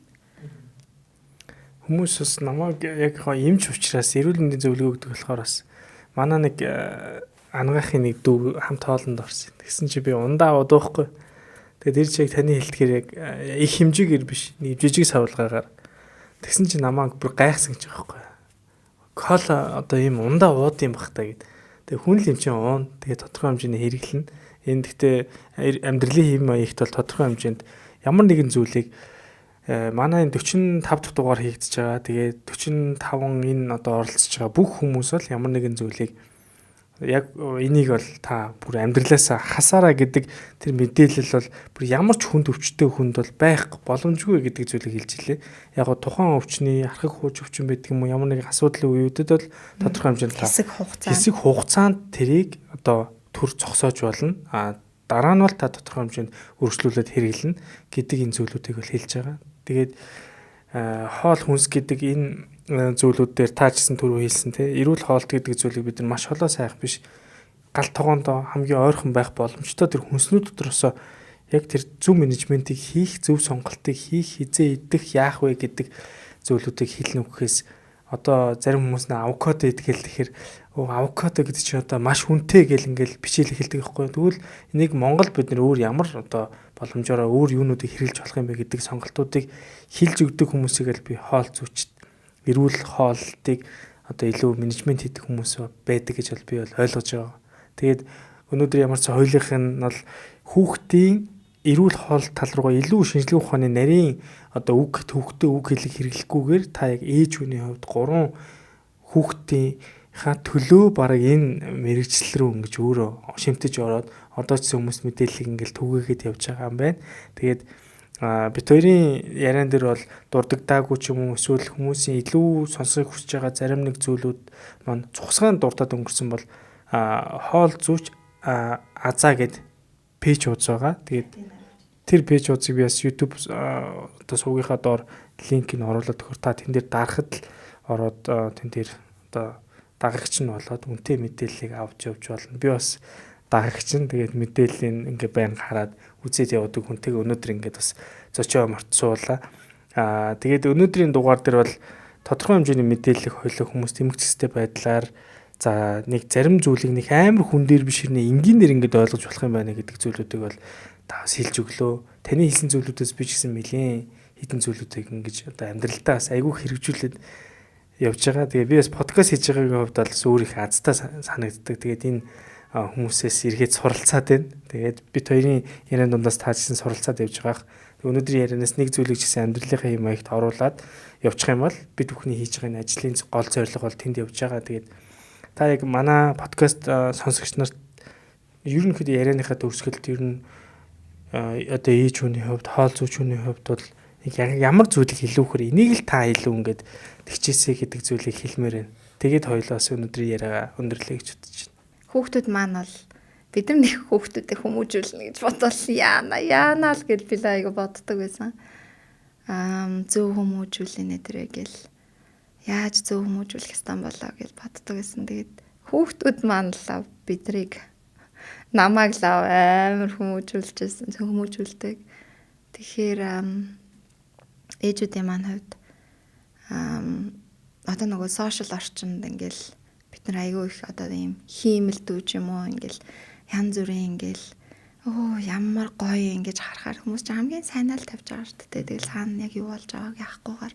Хүмүүс бас намайг яг эмч учраас эрүүл мэндийн зөвлөгөө өгдөг болохоор бас манай нэг ангаахын нэг дүү хамт хоолнд орсон. Тэгсэн чи би ундаа аваад уухгүй. Тэгээд тэр чиг таны хэлтгэр яг их хэмжээгээр биш нэг жижиг савлгаагаар тэгсэн чи намайг бүр гайхсан гэж байгаа байхгүй. Кола одоо ийм ундаа ууд юм бах та гэд. Тэгээ хүн л юм чинь уун. Тэгээ тодорхой хэмжээний хэрэглэн. Энэ гэхдээ амьдралын хэв маягт бол тодорхой хэмжээнд ямар нэгэн зүйлийг манай энэ 45 дахь дугаар хийгдэж байгаа. Тэгээ 45 энэ одоо оролцож байгаа бүх хүмүүс бол ямар нэгэн зүйлийг яг энийг бол та бүр амьдралаасаа хасаараа гэдэг тэр мэдээлэл бол бүр ямар ч хүнд өвчтөй хүнд бол байх боломжгүй гэдэг зүйлийг хэлж илээ. Яг го тухайн өвчний архаг хууч өвчин байдаг юм уу ямар нэгэн асуудлын үеүүдэд бол тодорхой хэмжээнд хэсэг хугацаанд тэрийг одоо төр зогсоож болно. А дараа нь бол та тодорхой хэмжээнд өргөжлүүлээд хэрэглэнэ гэдэг энэ зүйлүүдийг бол хэлж байгаа. Тэгээд хоол хүнс гэдэг энэ зүйлүүд дээр та ч гэсэн түрүү хэлсэн те эрүүл хоолт гэдэг зүйлийг бид нар маш холоо сайх биш гал тогоондоо хамгийн ойрхон байх боломжтой тэр хүнснүүд дотроосоо яг тэр зөв менежментийг хийх, зөв сонголтыг хийх, хизээ идэх, яах вэ гэдэг зүйлүүдийг хэлнэ үхэхээс Одоо зарим хүмүүс нэ авокадо идгээл тэгэхээр авокадо гэдэг чинь одоо маш хүнтэй гэл ингээл бичээл эхэлдэг байхгүй. Тэгвэл энийг Монгол бид нэр өөр ямар одоо боломжоор өөр юунуудыг хэрэглэж болох юм бэ гэдэг сонголтуудыг хэлж өгдөг хүмүүсийг л би хоол зүйчд, эрүүл хоолтыг одоо илүү менежмент хийдэг хүмүүс байдаг гэж бол би бол ойлгож байгаа. Тэгээд өнөөдөр ямар ч хоёулынх нь бол хүүхдийн эрүүл хоол тал руугаа илүү шинжилгээ ухааны нарийн одоо үг төвхтөө үг хэлэг хэрэглэхгүйгээр та яг ээж хүний хувьд 3 хүүхдийн ха төлөө бараг энэ мэрэгжил рүү ингэж өөрөө шимтэж ороод одоо ч хүмүүс мэдээллийг ингээл түгээгээд явж байгаа юм байна. Тэгээд бит хоёрын яриан дээр бол дурддагтаагүй ч юм уу эсвэл хүмүүсийн илүү сонсохыг хүсэж байгаа зарим нэг зүйлүүд маань цухсгаан дуртад өнгөрсөн бол хоол зүйч азаа гэд пэйж хуудас байгаа. Тэгээд тэр пэйж хуудсыг би бас YouTube одоо сувгийнхаа доор линкийг оруулаад өгөхөр та тэн дээр дарахад л ороод тэн дээр одоо дагагч нь болоод үнэтэй мэдээллийг авч явж болно. Би бас дагагч нь тэгээд мэдээллийг ингээ байнга хараад үзээд явдаг хүнтэйг өнөөдөр ингээд бас зочио мартсуулаа. Тэгээд өнөөдрийн дугаар дээр бол тодорхой хэмжээний мэдээллийг хойлоо хүмүүс тэмэгцэстэй байдлаар за нэг зарим зүйлийг нэг амар хүн дээр биш хэрнээ энгийнээр ингээд ойлгож болох юм байна гэдэг зүйлүүдийг бол та бас хэлж өглөө. Таны хэлсэн зүйлүүдээс би ч гэсэн нэлээн хідэн зүйлүүдийг ингэж одоо амьдралдаа бас айгүй хэрэгжүүлээд явж байгаа. Тэгээ би бас подкаст хийж байгаагийн хувьд бол өөр их азтай санагддаг. Тэгээд энэ хүмүүсээс эргээд суралцаад байна. Тэгээд бит хоёрын яриан дундаас таажсэн суралцаад явж байгаах. Өнөөдрийн ярианаас нэг зүйлийг ч гэсэн амьдралынхаа юм маягт оруулаад явчих юм бол бид бүхний хийж байгаа энэ ажлын гол зорилго бол тэнд явж байгаа. Тэгээд та яг манай подкаст сонсогч нарт ерөнхийдөө ярианыхаа төгсгөлд ер нь одоо ээж хүний хувьд, хоол зүйч хүний хувьд бол ямар зүйлийг илүүхээр энийг л та илүү ингээд тэгчээсэй гэдэг зүйлийг хэлмээр байна. Тэгээд хоёулаас өнөөдрийн яриагаа өндөрлөе гэж бодож байна. Хүүхдүүд маань бол бид нар нэг хүүхдүүдийг хүмүүжүүлнэ гэж бодвол яана л гэж би л айгу боддог байсан. Зөв хүмүүжүүлнэ тэрэ гэл яаж зөв хүмүүжүүлэх ёстой болоо гэж боддог байсан. Тэгээд хүүхдүүд маань л бидрийг намайг л амар хүмүүжүүлжсэн, хүмүүжүүлдэг. Тэгэхээр ээжүүдийн маань хувьд одоо нөгөө сошиал орчинд ингээл бид нар айгүй их одоо ийм хиймэлдүү ч юм уу ингээл янз бүрийн ингээл ямар гоё ингэж харахаар хүмүүс ч хамгийн сайнаа л тавьж байгаа шүү дээ. Тэгэл цаана яг юу болж байгааг яахгүйгээр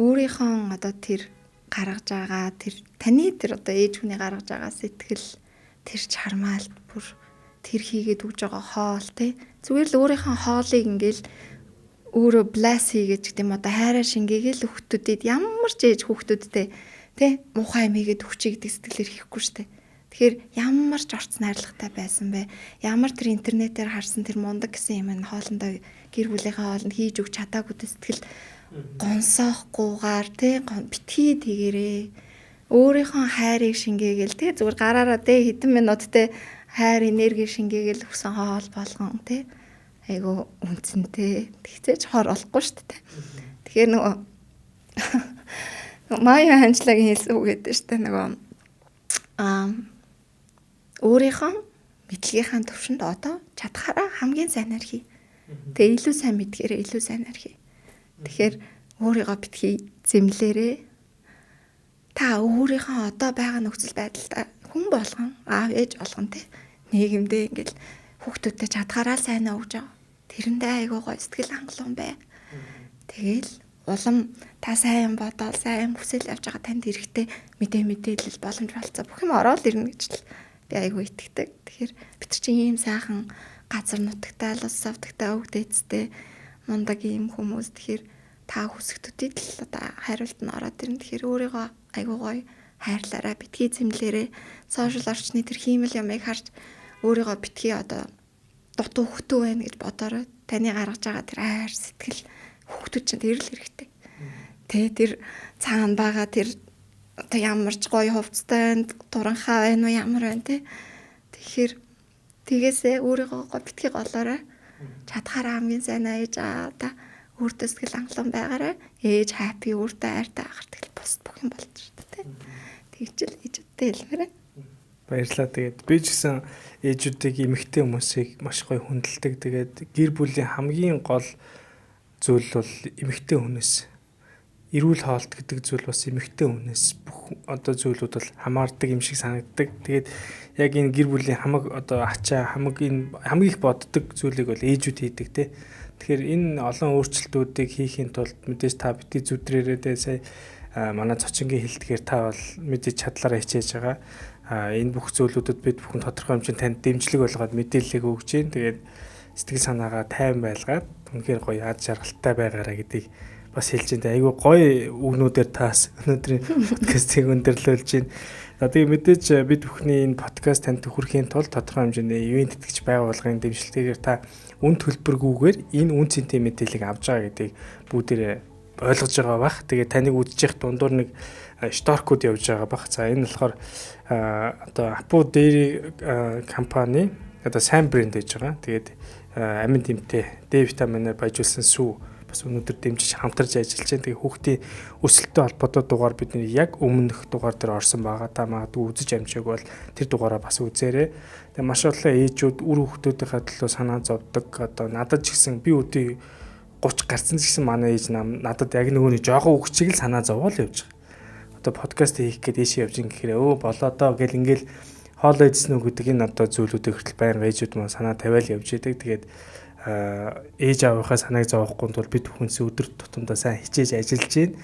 өөрийнхөө одоо тэр гаргаж байгаа тэр таны тэр одоо ээж хүний гаргаж байгаа сэтгэл тэр чармаалт бүр тэр хийгээд өгж байгаа хоол тий зүгээр л өөрийнхөө хоолыг ингээл өөрөө bless хийгээд гэдэг юм одоо хайраа шингээгээл хүүхдүүдэд ямар ч ээж хүүхдүүдтэй тий муухай юм хийгээд өгчий гэдэг сэтгэлээр хийхгүй шүү дээ. Тэгэхээр ямар ч орц найрлагатай байсан бэ? Ямар тэр интернетээр харсан тэр мундаг гэсэн юм нь хоолндоо гэр бүлийнхээ хоолнд хийж өгч чадаагүй сэтгэл гонсоохгүйгээр тий битгий тэгэрээ өөрийнхөө хайрыг шингээгээл тий зүгээр гараараа тий хэдэн минут тий хайр энерги шингээгээл өгсөн хоол болгон тий айгу үнцэнтэй тэгцээж хор болохгүй шүү дээ. Тэгэхээр нөгөө Мая Анжелагийн хэлсэн үг гэдэг шүү дээ нөгөө өөрийнхөө мэдлэгийнхаа төвшөнд одоо чадхаараа хамгийн сайнаар хий. Тэгээ илүү сайн мэдгээрээ илүү сайнаар хий. Тэгэхээр өөрийгөө битгий зэмлээрээ. Та өөрийнхөө одоо байгаа нөхцөл байдалд хүн болгон аав ээж болгон те нийгэмдээ ингээл хүүхдүүдтэй чадхаараа сайн өгж байгаа. Тэрэндээ айгуу гоё сэтгэл хангалуун бай. Тэгэл улам та сайн бодоол сайн хүсэл явж байгаа танд эрэхтэй мэдээлэл боломж болцоо бүх юм ороод ирнэ гэж л би айгуу итгэдэг. Тэгэхээр бид нар чинь ийм сайхан газар нутагтай, улс авдагтай, өвөг дээдстэй мундаг ийм хүмүүс. Тэгэхээр та хүсэх төдийд л одоо хариулт нь ороод ирнэ. Тэгэхээр өөрийгөө айгуу гоё хайрлаарай, битгий зэмлээрэй. Сошиал орчны тэр хиймэл юмыг харж өөрийгөө битгий одоо дутуу хөтөө байна гэж бодоорой. Таны гаргаж байгаа тэр хайр сэтгэл хүүхдүүд чинь тэр л хэрэгтэй. Тэ тэр цаана байгаа тэр одоо ямар ч гоё хувцастай байна, туранхаа байна уу, ямар байна те. Тэгэхээр тэгээсээ өөрийгөө битгий голоорой. Чадхаараа хамгийн сайн ээж аа та өөртөө сэтгэл хангалуун байгаарай. Ээж happy өөртөө хайртай ахар тэгэл бус бүх юм болж шүү дээ. Тэгжэл ээжүүдтэй хэлмээр. Баярлалаа. Тэгээд би ч гэсэн ээжүүдийг эмэгтэй хүмүүсийг маш гоё хүндэлдэг. Тэгээд гэр бүлийн хамгийн гол зүйл бол эмэгтэй хүнээс Эрүүл хоолт гэдэг зүйл бас эмэгтэй хүнээс бүх одоо зүйлүүд бол хамаардаг юм шиг санагддаг. Тэгээд яг энэ гэр бүлийн хамаг одоо ачаа, хамаг энэ хамгийн их боддог зүйлийг бол ээжүүд хийдэг те. Тэгэхээр энэ олон өөрчлөлтүүдийг хийхийн тулд мэдээж та бити зүдрээрээ те сая манай зочингийн хэлдгээр та бол мэдээж чадлаараа хичээж байгаа. Энэ бүх зүйлүүдэд бид бүхэн тодорхой хэмжээнд танд дэмжлэг болгоод мэдээллийг өгч जैन. Тэгээд сэтгэл санаагаа тайван байлгаад үнэхээр гоё ад жаргалтай байгаараа гэдгийг бас хэлж байна. Айгүй гоё үгнүүдээр таас өнөөдрийн подкастыг өндөрлүүлж байна. За тэгээ мэдээж бид бүхний энэ подкаст танд хүрэхийн тулд тодорхой хэмжээний ивээн тэтгэгч байгууллагын дэмжлэгээр та үн төлбөргүйгээр энэ үн цэнтэй мэдээллийг авч байгаа гэдгийг бүгдээрээ ойлгож байгаа бах. Тэгээ таныг үдчих дундуур нэг шторкууд явж байгаа бах. За энэ болохоор одоо Apu Dairy компани одоо сайн брэнд гэж байгаа. Тэгээд амин тэмтэй D витаминаар баяжуулсан сүү бас өнөөдөр дэмжиж хамтарч ажиллаж байна. Тэгээ хүүхдийн өсөлттэй холбоотой дугаар бидний яг өмнөх дугаар дээр орсон байгаа. Та магадгүй үзэж амжааг бол тэр дугаараа бас үзээрэй. Тэгээ маш олон ээжүүд үр хүүхдүүдийнхээ төлөө санаа зовдөг. Одоо надад ч гэсэн би өдий 30 гарсан ч гэсэн манай ээж надад яг нөгөөний жоохон хүүхд чиг л санаа зовоол явж байгаа. Одоо подкаст хийх гээд ийшээ явж ин гэхээр өө болоо доо гэл ингээл хоолоо идсэн үү гэдэг энэ одоо зүйлүүдийг хүртэл байнга ээжүүд маань санаа тавиал явж идэг. Тэгээд ээж аавынхаа санааг зовохгүй тул бид бүхэнсээ өдөр тутамдаа сайн хичээж ажиллаж байна.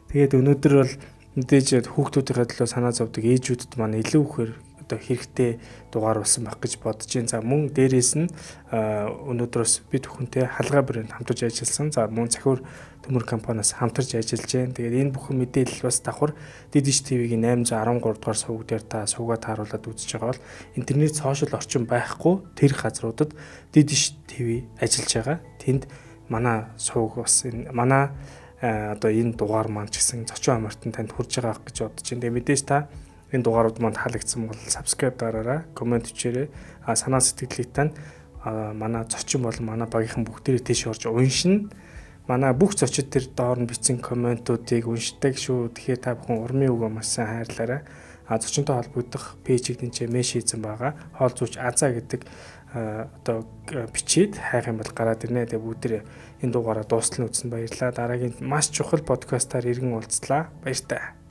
Тэгээд өнөөдөр бол мэдээж хүүхдүүдийнхээ төлөө санаа зовдөг ээжүүдэд маань илүү ихээр одоо хэрэгтэй дугаар болсон байх гэж бодож байна. За мөн дээрээс нь өнөөдрөөс бид бүхэнтэй халгаа брэнд хамтарч ажилласан. За мөн Цахиур төмөр компаниас хамтарч ажиллаж байна. Тэгээд энэ бүхэн мэдээлэл бас давхар Didish TV-гийн 813 дугаар сувг дээр та сувгаа тааруулаад үзэж байгаа бол интернет сошиал орчин байхгүй тэр газруудад Didish TV ажиллаж байгаа. Тэнд манай сувг бас энэ манай одоо энэ дугаар маань ч гэсэн зочин амартан танд хүрж байгаа гэж бодож байна. Тэгээд мэдээж та энэ дугаарууд маань таалагдсан бол subscribe дараарай, коммент бичээрэй. Санаа сэтгэлийг тань манай зочин болон манай багийнхан бүгдээрээ тийш орж уншина. Манай бүх зочид тэр доор нь бичсэн комментуудыг уншдаг шүү. Тэгэхээр та бүхэн урмын үгөө маш сайн хайрлаарай. Зочинтой холбогдох пэйжийг тэнцээ мэш хийсэн байгаа. Хоол зууч Азаа гэдэг одоо бичээд хайх юм бол гараад ирнэ. Тэгээ бүгдээрээ энэ дугаараа дуустал нь үзсэн баярлалаа. Дараагийн маш чухал подкастаар иргэн уулзлаа. Баяртай.